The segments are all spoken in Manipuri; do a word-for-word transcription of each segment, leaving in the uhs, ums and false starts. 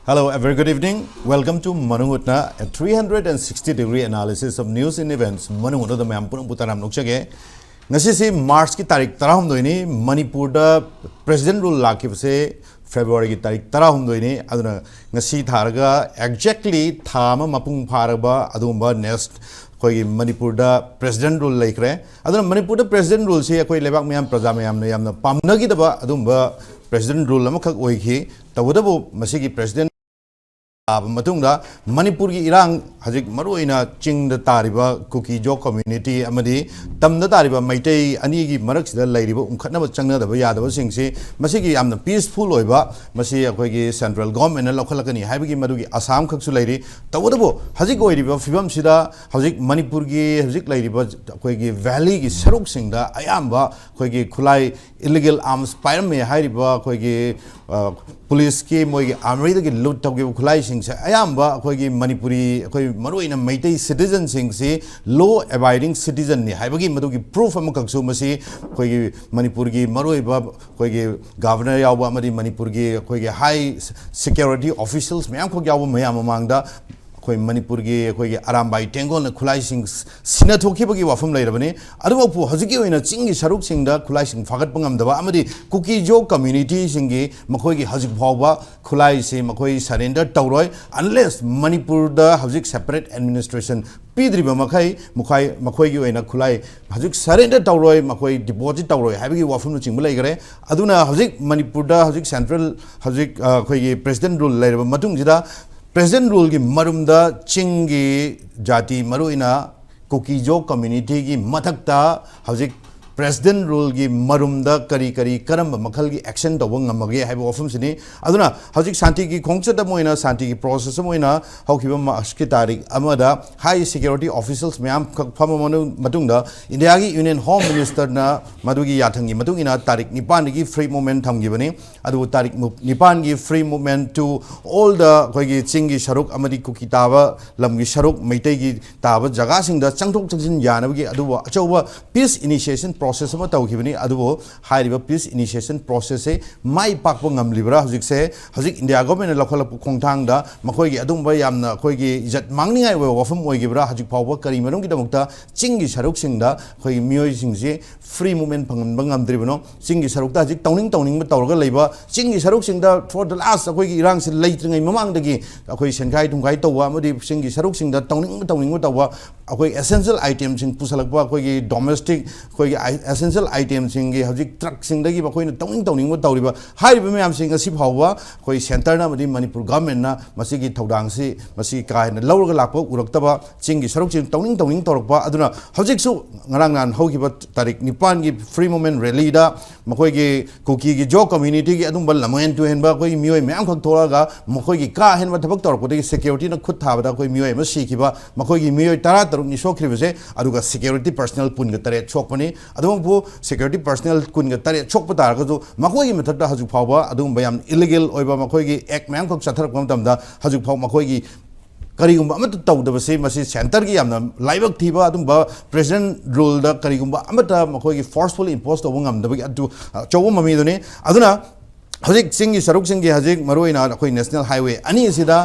Hello, a very good evening. Welcome to Manungutna, a three hundred sixty degree analysis of news and events. ꯃꯅꯨꯡꯗ ꯃꯌꯥꯝ ꯄꯨꯝꯅꯃꯛꯄꯨ ꯇꯔꯥꯝꯅ ꯑꯣꯛꯆꯒꯦ꯫ ꯉꯁꯤꯁꯤ ꯃꯥꯔꯆꯀꯤ ꯇꯥꯔꯤꯛ ꯇꯔꯥꯍꯨꯝꯗꯣꯏꯅꯤ꯫ ꯃꯅꯤꯄꯨꯔꯗ ꯄ꯭ꯔꯦꯁꯤꯗꯦꯟ ꯔꯨꯜ ꯂꯥꯛꯈꯤꯕꯁꯦ ꯐꯦꯕ꯭ꯔꯨꯋꯥꯔꯤꯒꯤ ꯇꯥꯔꯤꯛ ꯇꯔꯥꯍꯨꯝꯗꯣꯏꯅꯤ꯫ ꯑꯗꯨꯅ ꯉꯁꯤ ꯊꯥꯔꯒ exactly ꯊꯥ ꯑꯃ ꯃꯄꯨꯡ ꯐꯥꯔꯕ ꯑꯗꯨꯒꯨꯝꯕ ꯅꯦꯁ ꯑꯩꯈꯣꯏꯒꯤ ꯃꯅꯤꯄꯨꯔꯗ ꯄ꯭ꯔꯦꯁꯤꯗꯦꯟ ꯔꯨꯜ ꯂꯩꯈ꯭ꯔꯦ꯫ ꯑꯗꯨꯅ ꯃꯅꯤꯄꯨꯔꯗ ꯄ꯭ꯔꯦꯁꯤꯗꯦꯟ ꯔꯨꯜꯁꯤ ꯑꯩꯈꯣꯏ ꯂꯩꯕꯥꯛ ꯃꯤꯌꯥꯝ, ꯄ꯭ꯔꯖꯥ ꯃꯌꯥꯝꯅ ꯌꯥꯝꯅ ꯄꯥꯝꯅꯈꯤꯗꯕ ꯑꯗꯨꯒꯨꯝꯕ ꯄ꯭ꯔꯦꯁꯤꯗꯦꯟ ꯔꯨꯜ ꯑꯃꯈꯛ ꯑꯣꯏꯈꯤ꯫ ꯇꯧꯕꯇꯕꯨ ꯃꯁꯤꯒꯤ ꯄ꯭ꯔꯦꯁꯤꯗꯦꯟ ꯂꯥꯛꯑꯕ ꯃꯇꯨꯡꯗ ꯃꯅꯤꯄꯨꯔꯒꯤ ꯏꯔꯥꯡ, ꯍꯧꯖꯤꯛ ꯃꯔꯨꯑꯣꯏꯅ ꯆꯤꯡꯗ ꯇꯥꯔꯤꯕ ꯀꯨꯀꯤꯖꯣ ꯀꯝꯃ꯭ꯌꯨꯅꯤꯇꯤ ꯑꯃꯗꯤ ꯇꯝꯗ ꯇꯥꯔꯤꯕ ꯃꯩꯇꯩ ꯑꯅꯤꯒꯤ ꯃꯔꯛꯁꯤꯗ ꯂꯩꯔꯤꯕ ꯎꯪꯈꯠꯅꯕ ꯆꯪꯅꯗꯕ ꯌꯥꯗꯕꯁꯤꯡꯁꯤ, ꯃꯁꯤꯒꯤ ꯌꯥꯝꯅ ꯄꯤꯁꯐꯨꯜ ꯑꯣꯏꯕ, ꯃꯁꯤ ꯑꯩꯈꯣꯏꯒꯤ ꯁꯦꯟꯇ꯭ꯔꯦꯜ ꯒꯣꯔꯃꯦꯟꯅ ꯂꯧꯈꯠꯂꯛꯀꯅꯤ ꯍꯥꯏꯕꯒꯤ ꯃꯗꯨꯒꯤ ꯑꯁꯥ ꯑꯃꯈꯛꯁꯨ ꯂꯩꯔꯤ꯫ ꯇꯧꯕꯇꯕꯨ ꯍꯧꯖꯤꯛ ꯑꯣꯏꯔꯤꯕ ꯐꯤꯕꯝꯁꯤꯗ ꯍꯧꯖꯤꯛ ꯃꯅꯤꯄꯨꯔꯒꯤ ꯍꯧꯖꯤꯛ ꯂꯩꯔꯤꯕ ꯑꯩꯈꯣꯏꯒꯤ ꯚꯦꯂꯤꯒꯤ ꯁꯔꯨꯛꯁꯤꯡꯗ ꯑꯌꯥꯝꯕ ꯑꯩꯈꯣꯏꯒꯤ ꯈꯨꯠꯂꯥꯏ, ꯏꯂꯤꯒꯦꯜ ꯑꯥꯔꯝꯁ ꯄꯥꯏꯔꯝꯃꯦ ꯍꯥꯏꯔꯤꯕ ꯑꯩꯈꯣꯏꯒꯤ, ꯑ, ꯄꯨꯂꯤꯁꯀꯤ ꯃꯣꯏꯒꯤ ꯑꯥꯔꯃꯔꯤꯗꯒꯤ ꯂꯨꯠ ꯇꯧꯈꯤꯕ ꯈꯨꯠꯂꯥꯏꯁꯤꯡꯁꯦ ꯑꯌꯥꯝꯕ ꯑꯩꯈꯣꯏꯒꯤ ꯃꯅꯤꯄꯨꯔꯤ, ꯑꯩꯈꯣꯏ ꯃꯔꯨꯑꯣꯏꯅ ꯃꯩꯇꯩ ꯁꯤꯇꯤꯖꯟꯁꯤꯡꯁꯤ ꯂꯣ ꯑꯦꯕꯥꯏꯗꯤꯡ ꯁꯤꯇꯤꯖꯟꯅꯤ ꯍꯥꯏꯕꯒꯤ ꯃꯗꯨꯒꯤ ꯄ꯭ꯔꯨꯐ ꯑꯃꯈꯛꯁꯨ ꯃꯁꯤ ꯑꯩꯈꯣꯏꯒꯤ ꯃꯅꯤꯄꯨꯔꯒꯤ ꯃꯔꯨꯑꯣꯏꯕ ꯑꯩꯈꯣꯏꯒꯤ ꯒꯚꯔꯅꯔ ꯌꯥꯎꯕ ꯑꯃꯗꯤ ꯃꯅꯤꯄꯨꯔꯒꯤ ꯑꯩꯈꯣꯏꯒꯤ ꯍꯥꯏ ꯁꯦꯀ꯭ꯌꯨꯔꯤꯇꯤ ꯑꯣꯐꯤꯁꯤꯌꯦꯜꯁ ꯃꯌꯥꯝꯈꯛ ꯌꯥꯎꯕ ꯃꯌꯥꯝ ꯃꯃꯥꯡꯗ ꯑꯩꯈꯣꯏ ꯃꯅꯤꯄꯨꯔꯒꯤ ꯑꯩꯈꯣꯏꯒꯤ ꯑꯔꯥꯝꯕꯥꯏ ꯇꯦꯡꯒꯣꯜꯅ ꯈꯨꯠꯂꯥꯏꯁꯤꯡ ꯁꯤꯟꯅꯊꯣꯛꯈꯤꯕꯒꯤ ꯋꯥꯐꯝ ꯂꯩꯔꯕꯅꯤ꯫ ꯑꯗꯨꯃꯛꯄꯨ ꯍꯧꯖꯤꯛꯀꯤ ꯑꯣꯏꯅ ꯆꯤꯡꯒꯤ ꯁꯔꯨꯛꯁꯤꯡꯗ ꯈꯨꯠꯂꯥꯏꯁꯤꯡ ꯐꯥꯒꯠꯄ ꯉꯝꯗꯕ ꯑꯃꯗꯤ ꯀꯨꯀꯤꯖꯣ ꯀꯝꯃ꯭ꯌꯨꯅꯤꯇꯤꯁꯤꯡꯒꯤ ꯃꯈꯣꯏꯒꯤ ꯍꯧꯖꯤꯛ ꯐꯥꯎꯕ ꯈꯨꯠꯂꯥꯏꯁꯤ ꯃꯈꯣꯏ ꯁꯔꯦꯟꯗꯔ ꯇꯧꯔꯣꯏ, unless ꯃꯅꯤꯄꯨꯔꯗ ꯍꯧꯖꯤꯛ ꯁꯦꯄꯔꯦꯠ ꯑꯦꯗꯃꯤꯅꯤꯁꯇ꯭ꯔꯦꯁꯟ ꯄꯤꯗ꯭ꯔꯤꯕ ꯃꯈꯩ ꯃꯈꯣꯏ, ꯃꯈꯣꯏꯒꯤ ꯑꯣꯏꯅ ꯈꯨꯠꯂꯥꯏ ꯍꯧꯖꯤꯛ ꯁꯔꯦꯟꯗꯔ ꯇꯧꯔꯣꯏ, ꯃꯈꯣꯏ ꯗꯤꯄꯣꯖꯤꯠ ꯇꯧꯔꯣꯏ ꯍꯥꯏꯕꯒꯤ ꯋꯥꯐꯝꯅꯆꯤꯡꯕ ꯂꯩꯈꯔꯦ꯫ ꯑꯗꯨꯅ ꯍꯧꯖꯤꯛ ꯃꯅꯤꯄꯨꯔꯗ ꯍꯧꯖꯤꯛ ꯁꯦꯟꯇ꯭ꯔꯦꯜ ꯍꯧꯖꯤꯛ, ꯑ, ꯑꯩꯈꯣꯏꯒꯤ ꯄ꯭ꯔꯦꯁꯤꯗꯦꯟ ꯔꯨꯜ ꯂꯩꯔꯕ ꯃꯇꯨꯡꯁꯤꯗ ꯄ꯭ꯔꯦꯁꯤꯗꯦꯟ ꯔꯨꯜꯒꯤ ꯃꯔꯨꯝꯗ ꯆꯤꯡꯒꯤ ꯖꯥꯇꯤ, ꯃꯔꯨꯑꯣꯏꯅ ꯀꯨꯀꯤꯖꯣ ꯀꯝꯃ꯭ꯌꯨꯅꯤꯇꯤꯒꯤ ꯃꯊꯛꯇ ꯍꯧꯖꯤꯛ ꯄ꯭ꯔꯦꯁꯤꯗꯦꯟ ꯔꯨꯜꯒꯤ ꯃꯔꯨꯝꯗ ꯀꯔꯤ ꯀꯔꯤ, ꯀꯔꯝꯕ ꯃꯈꯜꯒꯤ ꯑꯦꯛꯁꯟ ꯇꯧꯕ ꯉꯝꯃꯒꯦ ꯍꯥꯏꯕ ꯋꯥꯐꯝꯁꯤꯅꯤ꯫ ꯑꯗꯨꯅ ꯍꯧꯖꯤꯛ ꯁꯥꯟꯇꯤꯒꯤ ꯈꯣꯡꯆꯠ ꯑꯃ ꯑꯣꯏꯅ, ꯁꯥꯟꯇꯤꯒꯤ ꯄ꯭ꯔꯣꯁꯦꯁ ꯑꯃ ꯑꯣꯏꯅ ꯍꯧꯈꯤꯕ ꯃꯥꯔꯆꯀꯤ ꯇꯥꯔꯤꯛ ꯑꯃꯗ ꯍꯥꯏ ꯁꯦꯀ꯭ꯌꯨꯔꯤꯇꯤ ꯑꯣꯐꯤꯁꯤꯌꯦꯜꯁ ꯃꯌꯥꯝꯈꯛ ꯐꯝꯃ ꯃꯅꯨꯡ-, ꯃꯇꯨꯡꯗ ꯏꯟꯗꯤꯌꯥꯒꯤ ꯌꯨꯅꯤꯌꯟ ꯍꯣꯝ ꯃꯤꯅꯤꯁꯇꯔꯅ ꯃꯗꯨꯒꯤ ꯌꯥꯊꯪꯒꯤ ꯃꯇꯨꯡ ꯏꯟꯅ ꯇꯥꯔꯤꯛ ꯅꯤꯄꯥꯟꯗꯒꯤ free movement ꯊꯝꯈꯤꯕꯅꯤ꯫ ꯑꯗꯨꯕꯨ ꯇꯥꯔꯤꯛ ꯃꯨ-, ꯅꯤꯄꯥꯟꯒꯤ free movement to all the ꯑꯩꯈꯣꯏꯒꯤ ꯆꯤꯡꯒꯤ ꯁꯔꯨꯛ ꯑꯃꯗꯤ ꯀꯨꯀꯤ ꯇꯥꯕ ꯂꯝꯒꯤ ꯁꯔꯨꯛ, ꯃꯩꯇꯩꯒꯤ ꯇꯥꯕ ꯖꯒꯥꯁꯤꯡꯗ ꯆꯪꯊꯣꯛ ꯆꯪꯁꯤꯟ ꯌꯥꯅꯕꯒꯤ ꯑꯗꯨꯕꯨ ꯑꯆꯧꯕ ꯄꯤꯁ ꯏꯅꯤꯁꯤꯌꯦꯁꯟ ꯄ꯭ꯔꯣꯁꯦꯁ ꯑꯃ ꯇꯧꯈꯤꯕꯅꯤ꯫ ꯑꯗꯨꯕꯨ ꯍꯥꯏꯔꯤꯕ ꯄꯤꯁ ꯏꯅꯤꯁꯤꯌꯦꯁꯟ ꯄ꯭ꯔꯣꯁꯦꯁꯁꯦ ꯃꯥꯏ ꯄꯥꯛꯄ ꯉꯝꯂꯤꯕ꯭ꯔꯥ? ꯍꯧꯖꯤꯛꯁꯦ, ꯍꯧꯖꯤꯛ ꯏꯟꯗꯤꯌꯥ ꯒꯣꯔꯃꯦꯟꯅ ꯂꯧꯈꯠꯂꯛꯄ ꯈꯣꯡꯊꯥꯡꯗ ꯃꯈꯣꯏꯒꯤ ꯑꯗꯨꯒꯨꯝꯕ ꯌꯥꯝꯅ ꯑꯩꯈꯣꯏꯒꯤ ꯏꯖꯠ ꯃꯥꯡꯅꯤꯡꯉꯥꯏ ꯑꯣꯏꯕ ꯋꯥꯐꯝ ꯑꯣꯏꯈꯤꯕ꯭ꯔꯥ? ꯍꯧꯖꯤꯛ ꯐꯥꯎꯕ ꯀꯔꯤ ꯃꯔꯝꯒꯤꯗꯃꯛꯇ ꯆꯤꯡꯒꯤ ꯁꯔꯨꯛꯁꯤꯡꯗ ꯑꯩꯈꯣꯏꯒꯤ ꯃꯤꯑꯣꯏꯁꯤꯡꯁꯤ ꯐ꯭ꯔꯤ ꯃꯨꯞꯃꯦꯟ ꯐꯪꯍꯟꯕ ꯉꯝꯗ꯭ꯔꯤꯕꯅꯣ? ꯆꯤꯡꯒꯤ ꯁꯔꯨꯛꯇ ꯍꯧꯖꯤꯛ ꯇꯧꯅꯤꯡ ꯇꯧꯅꯤꯡꯕ ꯇꯧꯔꯒ ꯂꯩꯕ, ꯆꯤꯡꯒꯤ ꯁꯔꯨꯛꯁꯤꯡꯗ for the last ꯑꯩꯈꯣꯏꯒꯤ ꯏꯔꯥꯡꯁꯤ ꯂꯩꯇ꯭ꯔꯤꯉꯩ ꯃꯃꯥꯡꯗꯒꯤ ꯑꯩꯈꯣꯏ ꯁꯦꯟꯈꯥꯏ ꯊꯨꯝꯈꯥꯏ ꯇꯧꯕ ꯑꯃꯗꯤ ꯆꯤꯡꯒꯤ ꯁꯔꯨꯛꯁꯤꯡꯗ ꯇꯧꯅꯤꯡꯕ ꯇꯧꯅꯤꯡꯕ ꯇꯧꯕ, ꯑꯩꯈꯣꯏ ꯑꯦꯁꯦꯟꯁꯤꯌꯦꯜ ꯑꯥꯏꯇꯦꯝꯁꯤꯡ ꯄꯨꯁꯜꯂꯛꯄ, ꯑꯩꯈꯣꯏꯒꯤ ꯗꯣꯃꯦꯁꯇꯤꯛ, ꯑꯩꯈꯣꯏꯒꯤ ꯑꯦꯁꯦꯟꯁꯤꯌꯦꯜ ꯑꯥꯏꯇꯦꯝꯁꯤꯡꯒꯤ ꯍꯧꯖꯤꯛ ꯇ꯭ꯔꯛꯁꯤꯡꯗꯒꯤ ꯃꯈꯣꯏꯅ ꯇꯧꯅꯤꯡ ꯇꯧꯅꯤꯡꯕ ꯇꯧꯔꯤꯕ ꯍꯥꯏꯔꯤꯕ ꯃꯌꯥꯝꯁꯤ ꯉꯁꯤ ꯐꯥꯎꯕ ꯑꯩꯈꯣꯏ ꯁꯦꯟꯇꯔꯅ ꯑꯃꯗꯤ ꯃꯅꯤꯄꯨꯔ ꯒꯚꯔꯟꯃꯦꯟꯠꯅ ꯃꯁꯤꯒꯤ ꯊꯧꯗꯥꯡꯁꯤ ꯃꯁꯤ ꯀꯥ ꯍꯦꯟꯅ ꯂꯧꯔꯒ ꯂꯥꯛꯄ ꯎꯔꯛꯇꯕ, ꯆꯤꯡꯒꯤ ꯁꯔꯨꯛꯁꯤꯡ ꯇꯧꯅꯤꯡ ꯇꯧꯅꯤꯡ ꯇꯧꯔꯛꯄ꯫ ꯑꯗꯨꯅ ꯍꯧꯖꯤꯛꯁꯨ ꯉꯔꯥꯡ ꯅꯍꯥꯟ ꯍꯧꯈꯤꯕ ꯇꯥꯔꯤꯛ ꯅꯤꯄꯥꯟꯒꯤ ꯐ꯭ꯔꯤ ꯃꯨꯞꯃꯦꯟ ꯔꯦꯂꯤꯗ ꯃꯈꯣꯏꯒꯤ ꯀꯨꯀꯤꯒꯤ ꯖꯣ ꯀꯝꯃ꯭ꯌꯨꯅꯤꯇꯤꯒꯤ ꯑꯗꯨꯝꯕ ꯂꯝꯍꯦꯟ ꯇꯨꯍꯦꯟꯕ ꯑꯩꯈꯣꯏꯒꯤ ꯃꯤꯑꯣꯏ ꯃꯌꯥꯝꯈꯛ ꯊꯣꯛꯂꯛꯑꯒ ꯃꯈꯣꯏꯒꯤ ꯀꯥ ꯍꯦꯟꯕ ꯊꯕꯛ ꯇꯧꯔꯛꯄꯗꯒꯤ ꯁꯦꯀ꯭ꯌꯨꯔꯤꯇꯤꯅ ꯈꯨꯠ ꯊꯥꯕꯗ ꯑꯩꯈꯣꯏ ꯃꯤꯑꯣꯏ ꯑꯃ ꯁꯤꯈꯤꯕ, ꯃꯈꯣꯏꯒꯤ ꯃꯤꯑꯣꯏ ꯇꯔꯥ ꯇꯔꯨꯛꯅꯤ ꯁꯣꯛꯈ꯭ꯔꯤꯕꯁꯦ, ꯑꯗꯨꯒ ꯁꯦꯀ꯭ꯌꯨꯔꯤꯇꯤ ꯄꯔꯁꯅꯦꯜ ꯀꯨꯟꯒ ꯇꯔꯦꯠ ꯁꯣꯛꯄꯅꯤ꯫ ꯑꯗꯨꯃꯛꯄꯨ ꯁꯦꯀ꯭ꯌꯨꯔꯤꯇꯤ ꯄꯔꯁꯅꯦꯜ ꯀꯨꯟꯒ ꯇꯔꯦꯠ ꯁꯣꯛꯄ ꯇꯥꯔꯒꯁꯨ ꯃꯈꯣꯏꯒꯤ ꯃꯊꯛꯇ ꯍꯧꯖꯤꯛ ꯐꯥꯎꯕ ꯑꯗꯨꯒꯨꯝꯕ ꯌꯥꯝ ꯏꯂꯤꯒꯦꯜ ꯑꯣꯏꯕ ꯃꯈꯣꯏꯒꯤ ꯑꯦꯛ ꯃꯌꯥꯝꯈꯛ ꯆꯠꯊꯔꯛꯄ ꯃꯇꯝꯗ ꯍꯧꯖꯤꯛ ꯐꯥꯎ ꯃꯈꯣꯏꯒꯤ ꯀꯔꯤꯒꯨꯝꯕ ꯑꯃꯠꯇ ꯇꯧꯗꯕꯁꯤ ꯃꯁꯤ ꯁꯦꯟꯇꯔꯒꯤ ꯌꯥꯝꯅ ꯂꯥꯏꯕꯛ ꯊꯤꯕ ꯑꯗꯨꯝꯕ ꯄ꯭ꯔꯦꯁꯤꯗꯦꯟꯠ ꯔꯨꯜꯗ ꯀꯔꯤꯒꯨꯝꯕ ꯑꯃꯠꯇ ꯃꯈꯣꯏꯒꯤ ꯐꯣꯔꯁꯐꯨꯜ ꯏꯝꯄꯣꯁ ꯇꯧꯕ ꯉꯝꯗꯕꯒꯤ ꯑꯗꯨ ꯑꯆꯧꯕ ꯃꯃꯤꯗꯨꯅꯤ꯫ ꯑꯗꯨꯅ ꯍꯧꯖꯤꯛ ꯆꯤꯡꯒꯤ ꯁꯔꯨꯛꯁꯤꯡꯒꯤ ꯍꯧꯖꯤꯛ ꯃꯔꯨꯑꯣꯏꯅ ꯑꯩꯈꯣꯏ ꯅꯦꯁꯅꯦꯜ ꯍꯥꯏꯋꯦ ꯑꯅꯤ ꯑꯁꯤꯗ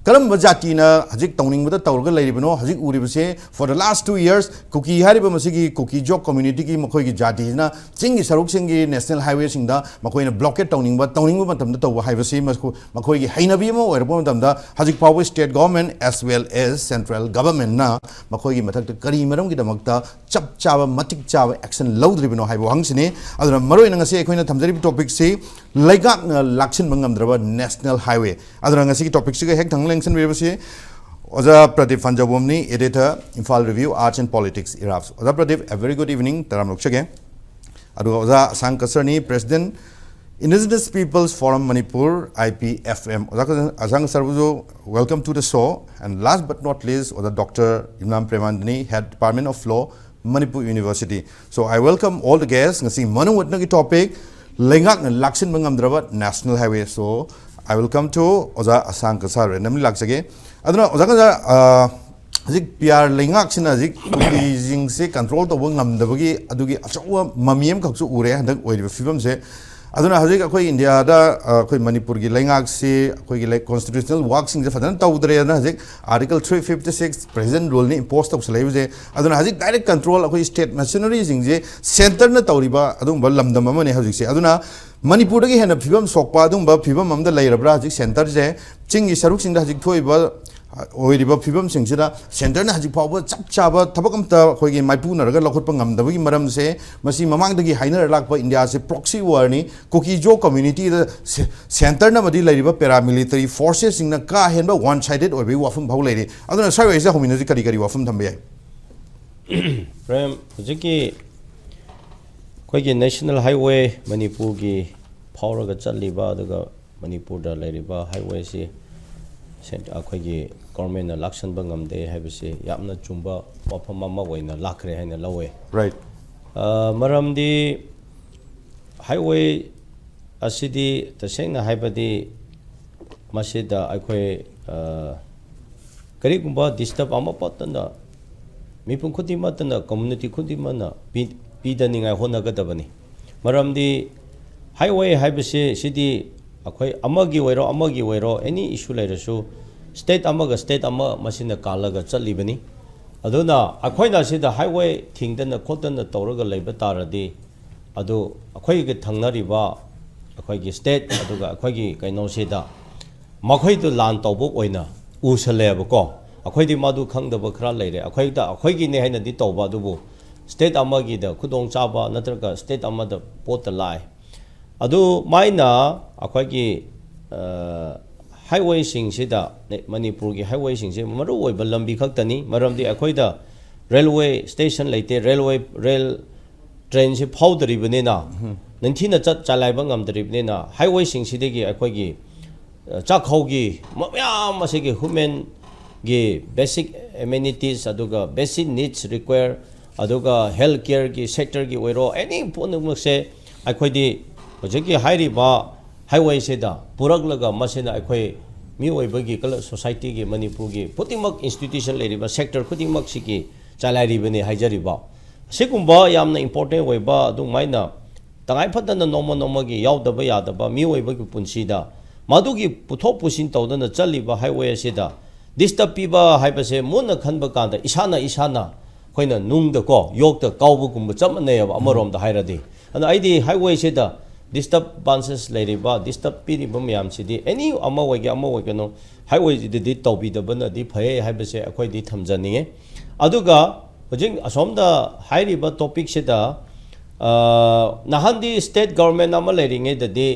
ꯀꯔꯝꯕ ꯖꯥꯇꯤꯅ ꯍꯧꯖꯤꯛ ꯇꯧꯅꯤꯡꯕꯗ ꯇꯧꯔꯒ ꯂꯩꯔꯤꯕꯅꯣ? ꯍꯧꯖꯤꯛ ꯎꯔꯤꯕꯁꯦ for the last two years ꯀꯨꯀꯤ ꯍꯥꯏꯔꯤꯕ ꯃꯁꯤꯒꯤ ꯀꯨꯀꯤ ꯖꯣ ꯀꯝꯃ꯭ꯌꯨꯅꯤꯇꯤꯒꯤ ꯃꯈꯣꯏꯒꯤ ꯖꯥꯇꯤꯁꯤꯅ ꯆꯤꯡꯒꯤ ꯁꯔꯨꯛꯁꯤꯡꯒꯤ ꯅꯦꯁꯅꯦꯜ ꯍꯥꯏꯋꯦꯁꯤꯡꯗ ꯃꯈꯣꯏꯅ ꯕ꯭ꯂꯣꯀꯦꯠ ꯇꯧꯅꯤꯡꯕ ꯇꯧꯅꯤꯡꯕ ꯃꯇꯝꯗ ꯇꯧꯕ ꯍꯥꯏꯕꯁꯤ ꯃꯈꯣꯏꯒꯤ ꯍꯩꯅꯕꯤ ꯑꯃ ꯑꯣꯏꯔꯛꯄ ꯃꯇꯝꯗ ꯍꯧꯖꯤꯛ ꯐꯥꯎꯕ state government as well as central governmentꯅ ꯃꯈꯣꯏꯒꯤ ꯃꯊꯛꯇ ꯀꯔꯤ ꯃꯔꯝꯒꯤꯗꯃꯛꯇ ꯆꯞ ꯆꯥꯕ ꯃꯇꯤꯛ ꯆꯥꯕ ꯑꯦꯛꯁꯟ ꯂꯧꯗ꯭ꯔꯤꯕꯅꯣ ꯍꯥꯏꯕ ꯋꯥꯍꯪꯁꯤꯅꯤ꯫ ꯑꯗꯨꯅ ꯃꯔꯨꯑꯣꯏꯅ ꯉꯁꯤ ꯑꯩꯈꯣꯏꯅ ꯊꯝꯖꯔꯤꯕ ꯇꯣꯄꯤꯛꯁꯤ ꯂꯩꯉꯥꯛꯅ ꯂꯥꯛꯁꯤꯟꯕ ꯉꯝꯗ꯭ꯔꯕ ꯅꯦꯁꯅꯦꯜ ꯍꯥꯏꯋꯦ꯫ ꯑꯗꯨꯅ ꯉꯁꯤꯒꯤ ꯇꯣꯄꯤꯛꯁꯤꯒ ꯍꯦꯛ ꯊꯪꯅ ꯂꯦꯡꯁꯤꯟꯕꯤꯔꯤꯕꯁꯤ ꯑꯣꯖꯥ Pradeep ꯐꯟꯖꯧꯕꯝꯅꯤ, editor, Imphal Review, Arts and Politics, ꯏꯔꯥꯞꯁ꯫ ꯑꯣꯖꯥ Pradeep, a very good evening, ꯇꯔꯥꯝꯅ ꯑꯣꯛꯆꯒꯦ꯫ ꯑꯗꯨꯒ ꯑꯣꯖꯥ ꯑꯁꯥꯡ ꯀꯁꯔꯅꯤ, President, Indigenous Peoples Forum Manipur, I P F M꯫ ꯑꯣꯖꯥ ꯀꯁ-, ꯑꯁꯥꯡ ꯀꯁꯔꯕꯨꯁꯨ welcome to the show, and last but not least ꯑꯣꯖꯥ ꯗꯣꯛꯇꯔ ꯌꯨꯝꯅꯥꯝ ꯄ꯭ꯔꯦꯃꯥꯟꯗꯅꯤ, Head Department of Law, Manipur University꯫ So I welcome all the guests꯫ ꯉꯁꯤ ꯃꯅꯨꯡ ꯍꯨꯠꯅꯒꯤ ꯇꯣꯄꯤꯛ ꯂꯩꯉꯥꯛꯅ ꯂꯥꯛꯁꯤꯟꯕ ꯉꯝꯗ꯭ꯔꯕ national highway. So I welcome to ꯑꯣꯖꯥ ꯑꯁꯥꯡ ꯀꯁꯥꯔ, ꯔꯦꯟꯗꯝꯂꯤ ꯂꯥꯛꯆꯒꯦ꯫ ꯑꯗꯨꯅ ꯑꯣꯖꯥ ꯀꯁꯥꯔ, ꯑ, ꯍꯧꯖꯤꯛ ꯄꯤ ꯑꯥꯔ ꯂꯩꯉꯥꯛꯁꯤꯅ ꯍꯧꯖꯤꯛ ꯀꯨꯀꯤꯁꯤꯡꯁꯦ ꯀꯟꯇ꯭ꯔꯣꯜ ꯇꯧꯕ ꯉꯝꯗꯕꯒꯤ ꯑꯗꯨꯒꯤ ꯑꯆꯧꯕ ꯃꯃꯤ ꯑꯃꯈꯛꯁꯨ ꯎꯔꯦ ꯍꯟꯗꯛ ꯑꯣꯏꯔꯤꯕ ꯐꯤꯕꯝꯁꯦ꯫ ꯑꯗꯨꯅ ꯍꯧꯖꯤꯛ ꯑꯩꯈꯣꯏ ꯏꯟꯗꯤꯌꯥꯗ, ꯑ, ꯑꯩꯈꯣꯏ ꯃꯅꯤꯄꯨꯔꯒꯤ ꯂꯩꯉꯥꯛꯁꯤ ꯑꯩꯈꯣꯏꯒꯤ ꯂꯩ-, ꯀꯣꯟꯁꯇꯤꯇ꯭ꯌꯨꯁꯅꯦꯜ ꯋꯥꯛꯁꯤꯡꯁꯦ ꯐꯖꯅ ꯇꯧꯗ꯭ꯔꯦꯅ ꯍꯧꯖꯤꯛ article three fifty six president ꯔꯨꯜꯅ ꯏꯝꯄꯣꯁ ꯇꯧꯁꯜꯂꯛꯏꯕꯁꯦ꯫ ꯑꯗꯨꯅ ꯍꯧꯖꯤꯛ ꯗꯥꯏꯔꯦꯛ ꯀꯟꯇ꯭ꯔꯣꯜ ꯑꯩꯈꯣꯏ ꯁ꯭ꯇꯦꯠ ꯃꯦꯁꯤꯅꯔꯤꯁꯤꯡꯁꯦ ꯁꯦꯟꯇꯔꯅ ꯇꯧꯔꯤꯕ ꯑꯗꯨꯒꯨꯝꯕ ꯂꯝꯗꯝ ꯑꯃꯅꯤ ꯍꯧꯖꯤꯛꯁꯦ꯫ ꯑꯗꯨꯅ ꯃꯅꯤꯄꯨꯔꯗꯒꯤ ꯍꯦꯟꯅ ꯐꯤꯕꯝ ꯁꯣꯛꯄ ꯑꯗꯨꯒꯨꯝꯕ ꯐꯤꯕꯝ ꯑꯃꯗ ꯂꯩꯔꯕ꯭ꯔꯥ ꯍꯧꯖꯤꯛ ꯁꯦꯟꯇꯔꯁꯦ? ꯆꯤꯡꯒꯤ ꯁꯔꯨꯛꯁꯤꯡꯗ ꯍꯧꯖꯤꯛ ꯊꯣꯛꯏꯕ, ꯑ, ꯑꯣꯏꯔꯤꯕ ꯐꯤꯕꯝꯁꯤꯡꯁꯤꯗ ꯁꯦꯟꯇꯔꯅ ꯍꯧꯖꯤꯛ ꯐꯥꯎꯕ ꯆꯞ ꯆꯥꯕ ꯊꯕꯛ ꯑꯝꯇ ꯑꯩꯈꯣꯏꯒꯤ ꯃꯥꯏꯄꯨꯅꯔꯒ ꯂꯧꯈꯠꯄ ꯉꯝꯗꯕꯒꯤ ꯃꯔꯝꯁꯦ, ꯃꯁꯤ ꯃꯃꯥꯡꯗꯒꯤ ꯍꯥꯏꯅꯔ ꯂꯥꯛꯄ ꯏꯟꯗꯤꯌꯥꯁꯦ ꯄ꯭ꯔꯣꯛꯁꯤ ꯋꯥꯔꯅꯤ, ꯀꯨꯀꯤ ꯖꯣ ꯀꯝꯃ꯭ꯌꯨꯅꯤꯇꯤꯗ ꯁꯦ-, ꯁꯦꯟꯇꯔꯅ ꯑꯃꯗꯤ ꯂꯩꯔꯤꯕ ꯄꯦꯔꯥꯃꯤꯂꯤꯇꯔꯤ ꯐꯣꯔꯁꯦꯁꯁꯤꯡꯅ ꯀꯥ ꯍꯦꯟꯕ ꯋꯥꯟ ꯁꯥꯏꯗꯦꯠ ꯑꯣꯏꯕꯒꯤ ꯋꯥꯐꯝ ꯐꯥꯎ ꯂꯩꯔꯤ꯫ ꯑꯗꯨꯅ ꯁ꯭ꯋꯥꯏ ꯋꯥꯏꯁꯤꯗ ꯍꯧꯃꯤꯟꯅꯁꯤ ꯀꯔꯤ ꯀꯔꯤ ꯋꯥꯐꯝ ꯊꯝꯕ ꯌꯥꯏ? ꯄ꯭ꯔꯦꯝ, ꯍꯧꯖꯤꯛꯀꯤ ꯑꯩꯈꯣꯏꯒꯤ ꯅꯦꯁꯅꯦꯜ ꯍꯥꯏꯋꯦ, ꯃꯅꯤꯄꯨꯔꯒꯤ ꯐꯥꯎꯔꯒ ꯆꯠꯂꯤꯕ, ꯑꯗꯨꯒ ꯃꯅꯤꯄꯨꯔꯗ ꯂꯩꯔꯤꯕ ꯍꯥꯏꯋꯦꯁꯤ ꯁꯦꯟ-, ꯑꯩꯈꯣꯏꯒꯤ ꯒꯣꯔꯃꯦꯟꯅ ꯂꯥꯛꯁꯟꯕ ꯉꯝꯗꯦ ꯍꯥꯏꯕꯁꯤ ꯌꯥꯝꯅ ꯆꯨꯝꯕ ꯋꯥꯐꯝ ꯑꯃ ꯑꯣꯏꯅ ꯂꯥꯛꯈ꯭ꯔꯦ ꯍꯥꯏꯅ ꯂꯧꯋꯦ꯫ ꯔꯥꯏꯠ꯫ ꯑ, ꯃꯔꯝꯗꯤ ꯍꯥꯏꯋꯦ ꯑꯁꯤꯗꯤ ꯇꯁꯦꯡꯅ ꯍꯥꯏꯕꯗꯤ ꯃꯁꯤꯗ ꯑꯩꯈꯣꯏ, ꯑ, ꯀꯔꯤꯒꯨꯝꯕ ꯗꯤꯁꯇꯔꯕ ꯑꯃ ꯄꯣꯠꯇꯅ ꯃꯤꯄꯨꯝ ꯈꯨꯗꯤꯡꯃꯛꯇꯅ, ꯀꯝꯃ꯭ꯌꯨꯅꯤꯇꯤ ꯈꯨꯗꯤꯡꯃꯛꯅ ꯄꯤ-, ꯄꯤꯗꯅꯤꯡꯉꯥꯏ ꯍꯣꯠꯅꯒꯗꯕꯅꯤ꯫ ꯃꯔꯝꯗꯤ ꯍꯥꯏꯋꯦ ꯍꯥꯏꯕꯁꯤ ꯁꯤꯗꯤ ꯑꯩꯈꯣꯏ ꯑꯃꯒꯤ ꯑꯣꯏꯔꯣ, ꯑꯃꯒꯤ ꯑꯣꯏꯔꯣ, ꯑꯦꯅꯤ ꯏꯁꯨ ꯂꯩꯔꯁꯨ ꯁ꯭ꯇꯦꯠ ꯑꯃꯒ ꯁ꯭ꯇꯦꯠ ꯑꯃ ꯃꯁꯤꯅ ꯀꯥꯜꯂꯒ ꯆꯠꯂꯤꯕꯅꯤ꯫ ꯑꯗꯨꯅ ꯑꯩꯈꯣꯏꯅ ꯁꯤꯗ ꯍꯥꯏꯋꯦ ꯊꯤꯡꯗꯅ ꯈꯣꯠꯇꯅ ꯇꯧꯔꯒ ꯂꯩꯕ ꯇꯥꯔꯗꯤ, ꯑꯗꯨ ꯑꯩꯈꯣꯏꯒꯤ ꯊꯪꯅꯔꯤꯕ ꯑꯩꯈꯣꯏꯒꯤ ꯁ꯭ꯇꯦꯠ, ꯑꯗꯨꯒ ꯑꯩꯈꯣꯏꯒꯤ ꯀꯩꯅꯣꯁꯤꯗ ꯃꯈꯣꯏꯗꯨ ꯂꯥꯟ ꯇꯧꯕ ꯑꯣꯏꯅ ꯎꯁꯜꯂꯦꯕꯀꯣ꯫ ꯑꯩꯈꯣꯏꯗꯤ ꯃꯗꯨ ꯈꯪꯗꯕ ꯈꯔ ꯂꯩꯔꯦ꯫ ꯑꯩꯈꯣꯏꯗ, ꯑꯩꯈꯣꯏꯒꯤꯅꯦ ꯍꯥꯏꯅꯗꯤ ꯇꯧꯕ, ꯑꯗꯨꯕꯨ ꯁ꯭ꯇꯦꯠ ꯑꯃꯒꯤꯗ ꯈꯨꯗꯣꯡꯆꯥꯕ ꯅꯠꯇ꯭ꯔꯒ ꯁ꯭ꯇꯦꯠ ꯑꯃꯗ ꯄꯣꯠꯇ ꯂꯥꯛꯑꯦ꯫ ꯑꯗꯨꯃꯥꯏꯅ ꯑꯩꯈꯣꯏꯒꯤ, ꯑ, ꯍꯥꯏꯋꯦꯁꯤꯡꯁꯤꯗ, ꯃꯅꯤꯄꯨꯔꯒꯤ ꯍꯥꯏꯋꯦꯁꯤꯡꯁꯤ ꯃꯔꯨꯑꯣꯏꯕ ꯂꯝꯕꯤ ꯈꯛꯇꯅꯤ, ꯃꯔꯝꯗꯤ ꯑꯩꯈꯣꯏꯗ ꯔꯦꯜꯋꯦ ꯁ꯭ꯇꯦꯁꯟ ꯂꯩꯇꯦ, ꯔꯦꯜꯋꯦ, ꯔꯦꯜ ꯇ꯭ꯔꯦꯟꯁꯤ ꯐꯥꯎꯗ꯭ꯔꯤꯕꯅꯤꯅ, ꯅꯤꯡꯊꯤꯅ ꯆꯠ ꯆꯂꯥꯏꯕ ꯉꯝꯗ꯭ꯔꯤꯕꯅꯤꯅ, ꯍꯥꯏꯋꯦꯁꯤꯡꯁꯤꯗꯒꯤ ꯑꯩꯈꯣꯏꯒꯤ, ꯑ, ꯆꯥꯛꯈꯥꯎꯒꯤ ꯃꯌꯥꯝ ꯑꯁꯤꯒꯤ ꯍ꯭ꯌꯨꯃꯦꯟꯒꯤ ꯕꯦꯁꯤꯛ ꯑꯦꯃꯦꯅꯤꯇꯤꯁ, ꯑꯗꯨꯒ ꯕꯦꯁꯤꯛ ꯅꯤꯗꯁ ꯔꯤꯀ꯭ꯋꯦꯌꯔ, ꯑꯗꯨꯒ ꯍꯦꯜꯊ ꯀꯦꯌꯔꯒꯤ ꯁꯦꯛꯇꯔꯒꯤ ꯑꯣꯏꯔꯣ, ꯑꯦꯅꯤ ꯄꯨꯝꯅꯃꯛꯁꯦ ꯑꯩꯈꯣꯏꯗꯤ ꯍꯧꯖꯤꯛꯀꯤ ꯍꯥꯏꯔꯤꯕ ꯍꯥꯏꯋꯦꯁꯤꯗ ꯄꯨꯔꯛꯂꯒ ꯃꯁꯤꯅ ꯑꯩꯈꯣꯏ ꯃꯤꯑꯣꯏꯕꯒꯤ ꯀꯂ ꯁꯣꯁꯥꯏꯇꯤꯒꯤ, ꯃꯅꯤꯄꯨꯔꯒꯤ ꯈꯨꯗꯤꯡꯃꯛ, ꯏꯟꯁꯇꯤꯇ꯭ꯌꯨꯁꯟ ꯂꯩꯔꯤꯕ ꯁꯦꯛꯇꯔ ꯈꯨꯗꯤꯡꯃꯛꯁꯤꯒꯤ ꯆꯂꯥꯏꯔꯤꯕꯅꯤ ꯍꯥꯏꯖꯔꯤꯕ꯫ ꯑꯁꯤꯒꯨꯝꯕ ꯌꯥꯝꯅ ꯏꯝꯄꯣꯔꯇꯦꯟ ꯑꯣꯏꯕ ꯑꯗꯨꯃꯥꯏꯅ ꯇꯉꯥꯏ ꯐꯗꯅ ꯅꯣꯡꯃ ꯅꯣꯡꯃꯒꯤ ꯌꯥꯎꯗꯕ ꯌꯥꯗꯕ ꯃꯤꯑꯣꯏꯕꯒꯤ ꯄꯨꯟꯁꯤꯗ ꯃꯗꯨꯒꯤ ꯄꯨꯊꯣꯛ ꯄꯨꯁꯤꯟ ꯇꯧꯗꯅ ꯆꯠꯂꯤꯕ ꯍꯥꯏꯋꯦ ꯑꯁꯤꯗ ꯗꯤꯁꯇꯔꯕ ꯄꯤꯕ ꯍꯥꯏꯕꯁꯦ ꯃꯨꯟꯅ ꯈꯟꯕ ꯀꯥꯟꯗ ꯏꯁꯥꯅ ꯏꯁꯥꯅ ꯑꯩꯈꯣꯏꯅ ꯅꯨꯡꯗꯀꯣ, ꯌꯣꯛꯇ ꯀꯥꯎꯕꯒꯨꯝꯕ ꯆꯞ ꯃꯥꯟꯅꯩꯑꯕ ꯑꯃꯔꯣꯝꯗ ꯍꯥꯏꯔꯗꯤ꯫ ꯑꯗꯣ ꯑꯩꯗꯤ ꯍꯥꯏꯋꯦꯁꯤꯗ ꯗꯤꯁꯇꯔꯕꯦꯟꯁꯦꯁ ꯂꯩꯔꯤꯕ, ꯗꯤꯁꯇꯔꯕ ꯄꯤꯔꯤꯕ ꯃꯌꯥꯝꯁꯤꯗꯤ ꯑꯦꯅꯤ ꯑꯃ ꯑꯣꯏꯒꯦ ꯑꯃ ꯑꯣꯏꯒꯅꯣ, ꯍꯥꯏꯋꯦꯁꯤꯗꯗꯤ ꯇꯧꯕꯤꯗꯕꯅꯗꯤ ꯐꯩ ꯍꯥꯏꯕꯁꯦ ꯑꯩꯈꯣꯏꯗꯤ ꯊꯝꯖꯅꯤꯡꯉꯦ꯫ ꯑꯗꯨꯒ ꯍꯧꯖꯤꯛ ꯑꯁꯣꯝꯗ ꯍꯥꯏꯔꯤꯕ ꯇꯣꯄꯤꯛꯁꯤꯗ, ꯑ, ꯅꯍꯥꯟꯗꯤ ꯁ꯭ꯇꯦꯠ ꯒꯣꯔꯃꯦꯟ ꯑꯃ ꯂꯩꯔꯤꯉꯩꯗꯗꯤ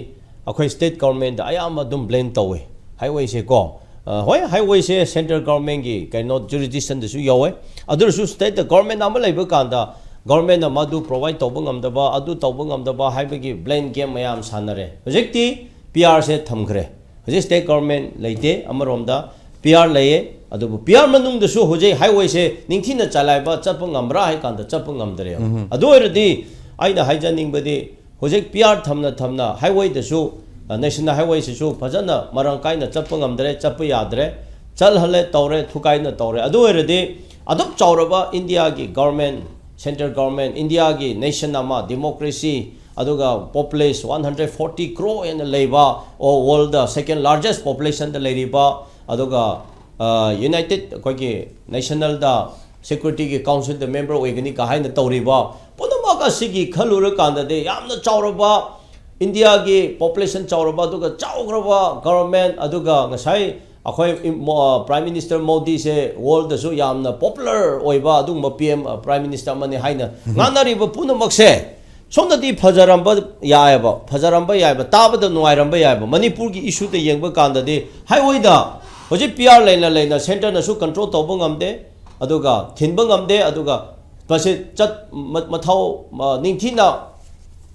ꯑꯩꯈꯣꯏ ꯁ꯭ꯇꯦꯠ ꯒꯣꯔꯃꯦꯟꯗ ꯑꯌꯥꯝꯕ ꯑꯗꯨꯝ ꯕ꯭ꯂꯦꯝ ꯇꯧꯋꯦ ꯍꯥꯏꯋꯦꯁꯦ ꯀꯣ꯫ ꯑ, ꯍꯣꯏ, ꯍꯥꯏꯋꯦꯁꯦ ꯁꯦꯟꯇ꯭ꯔꯦꯜ ꯒꯣꯔꯃꯦꯟꯒꯤ ꯀꯩꯅꯣ ꯖꯨꯔꯤꯗꯤꯛꯁꯟꯗꯁꯨ ꯌꯧꯋꯦ꯫ ꯑꯗꯨ ꯑꯣꯏꯔꯁꯨ ꯁ꯭ꯇꯦꯠꯇ ꯒꯣꯔꯃꯦꯟ ꯑꯃ ꯂꯩꯕ ꯀꯥꯟꯗ ꯒꯣꯔꯃꯦꯟꯅ ꯃꯗꯨ ꯄ꯭ꯔꯣꯚꯥꯏꯗ ꯇꯧꯕ ꯉꯝꯗꯕ, ꯑꯗꯨ ꯇꯧꯕ ꯉꯝꯗꯕ ꯍꯥꯏꯕꯒꯤ ꯕ꯭ꯂꯦꯝ ꯒꯦꯝ ꯃꯌꯥꯝ ꯁꯥꯟꯅꯔꯦ꯫ ꯍꯧꯖꯤꯛꯇꯤ ꯄꯤ ꯑꯥꯔꯁꯦ ꯊꯝꯈ꯭ꯔꯦ꯫ ꯍꯧꯖꯤꯛ ꯁ꯭ꯇꯦꯠ ꯒꯣꯔꯃꯦꯟ ꯂꯩꯇꯦ ꯑꯃꯔꯣꯝꯗ, ꯄꯤ ꯑꯥꯔ ꯂꯩꯌꯦ꯫ ꯑꯗꯨꯕꯨ ꯄꯤ ꯑꯥꯔ ꯃꯅꯨꯡꯗꯁꯨ ꯍꯧꯖꯤꯛ ꯍꯥꯏꯋꯦꯁꯦ ꯅꯤꯡꯊꯤꯅ ꯆꯂꯥꯏꯕ ꯆꯠꯄ ꯉꯝꯕ꯭ꯔꯥ ꯍꯥꯏ ꯀꯥꯟꯗ ꯆꯠꯄ ꯉꯝꯗ꯭ꯔꯦꯕ꯫ ꯑꯗꯨ ꯑꯣꯏꯔꯗꯤ ꯑꯩꯅ ꯍꯥꯏꯖꯅꯤꯡꯕꯗꯤ ꯍꯧꯖꯤꯛ ꯄꯤ ꯑꯥꯔ ꯊꯝꯅ ꯊꯝꯅ ꯍꯥꯏꯋꯦꯗꯁꯨ, ꯑ, ꯅꯦꯁꯅꯦꯜ ꯍꯥꯏꯋꯦꯁꯤꯁꯨ ꯐꯖꯅ ꯃꯔꯥꯡ ꯀꯥꯏꯅ ꯆꯠꯄ ꯉꯝꯗ꯭ꯔꯦ, ꯆꯠꯄ ꯌꯥꯗ꯭ꯔꯦ, ꯆꯠꯍꯜꯂꯦ ꯇꯧꯔꯦ, ꯊꯨꯒꯥꯏꯅ ꯇꯧꯔꯦ꯫ ꯑꯗꯨ ꯑꯣꯏꯔꯗꯤ ꯑꯗꯨꯛ ꯆꯥꯎꯔꯕ ꯏꯟꯗꯤꯌꯥꯒꯤ ꯒꯣꯔꯃꯦꯟ, ꯁꯦꯟꯇ꯭ꯔꯦꯜ ꯒꯣꯔꯃꯦꯟ, ꯏꯟꯗꯤꯌꯥꯒꯤ ꯅꯦꯁꯟ ꯑꯃ, ꯗꯦꯃꯣꯀ꯭ꯔꯦꯁꯤ, ꯑꯗꯨꯒ ꯄꯣꯄꯨꯂꯦꯁ ꯋꯥꯟ ꯍꯟꯗ꯭ꯔꯦꯠ ꯐꯣꯔꯇꯤ ꯀ꯭ꯔꯣꯔ ꯍꯦꯟꯅ ꯂꯩꯕ, ꯑꯣ, ꯋꯥꯔꯜꯗ ꯁꯦꯀꯦꯟ ꯂꯥꯔꯖꯦꯁ ꯄꯣꯄꯨꯂꯦꯁꯟꯗ ꯂꯩꯔꯤꯕ, ꯑꯗꯨꯒ, ꯑ, ꯌꯨꯅꯥꯏꯇꯦꯠ ꯑꯩꯈꯣꯏꯒꯤ ꯅꯦꯁꯅꯦꯜꯗ ꯁꯦꯀ꯭ꯌꯨꯔꯤꯇꯤꯒꯤ ꯀꯥꯎꯟꯁꯤꯜꯗ ꯃꯦꯝꯕꯔ ꯑꯣꯏꯒꯅꯤ ꯀ ꯍꯥꯏꯅ ꯇꯧꯔꯤꯕ ꯄꯨꯝꯅꯃꯛ ꯑꯁꯤꯒꯤ ꯈꯜꯂꯨꯔꯀꯥꯟꯗꯗꯤ ꯌꯥꯝꯅ ꯆꯥꯎꯔꯕ ꯏꯟꯗꯤꯌꯥꯒꯤ ꯄꯣꯄꯨꯂꯦꯁꯟ ꯆꯥꯎꯔꯕ ꯑꯗꯨꯒ ꯆꯥꯎꯈ꯭ꯔꯕ ꯒꯣꯔꯃꯦꯟ, ꯑꯗꯨꯒ ꯉꯁꯥꯏ ꯑꯩꯈꯣꯏ ꯏꯝ-, ꯃꯣ-, ꯄ꯭ꯔꯥꯏꯝ ꯃꯤꯅꯤꯁꯇꯔ ꯃꯣꯗꯤꯁꯦ ꯋꯥꯔꯜꯗꯁꯨ ꯌꯥꯝꯅ ꯄꯣꯄꯨꯂꯔ ꯑꯣꯏꯕ ꯑꯗꯨꯒꯨꯝꯕ ꯄꯤ ꯑꯦꯝ, ꯄ꯭ꯔꯥꯏꯝ ꯃꯤꯅꯤꯁꯇꯔ ꯑꯃꯅꯤ ꯍꯥꯏꯅ ꯉꯥꯡꯅꯔꯤꯕ ꯄꯨꯝꯅꯃꯛꯁꯦ ꯁꯣꯝꯗꯗꯤ ꯐꯖꯔꯝꯕ ꯌꯥꯏꯑꯕ, ꯐꯖꯔꯝꯕ ꯌꯥꯏꯕ, ꯇꯥꯕꯗ ꯅꯨꯡꯉꯥꯏꯔꯝꯕ ꯌꯥꯏꯕ꯫ ꯃꯅꯤꯄꯨꯔꯒꯤ ꯏꯁꯨꯗ ꯌꯦꯡꯕ ꯀꯥꯟꯗꯗꯤ ꯍꯥꯏꯋꯦꯗ ꯍꯧꯖꯤꯛ ꯄꯤ ꯑꯥꯔ ꯂꯩꯅ ꯂꯩꯅ ꯁꯦꯟꯇꯔꯅꯁꯨ ꯀꯟꯇ꯭ꯔꯣꯜ ꯇꯧꯕ ꯉꯝꯗꯦ, ꯑꯗꯨꯒ ꯊꯤꯟꯕ ꯉꯝꯗꯦ, ꯑꯗꯨꯒ ꯃꯁꯤ ꯆꯠ-, ꯃ-, ꯃꯊꯧ, ꯃ-, ꯅꯤꯡꯊꯤꯅ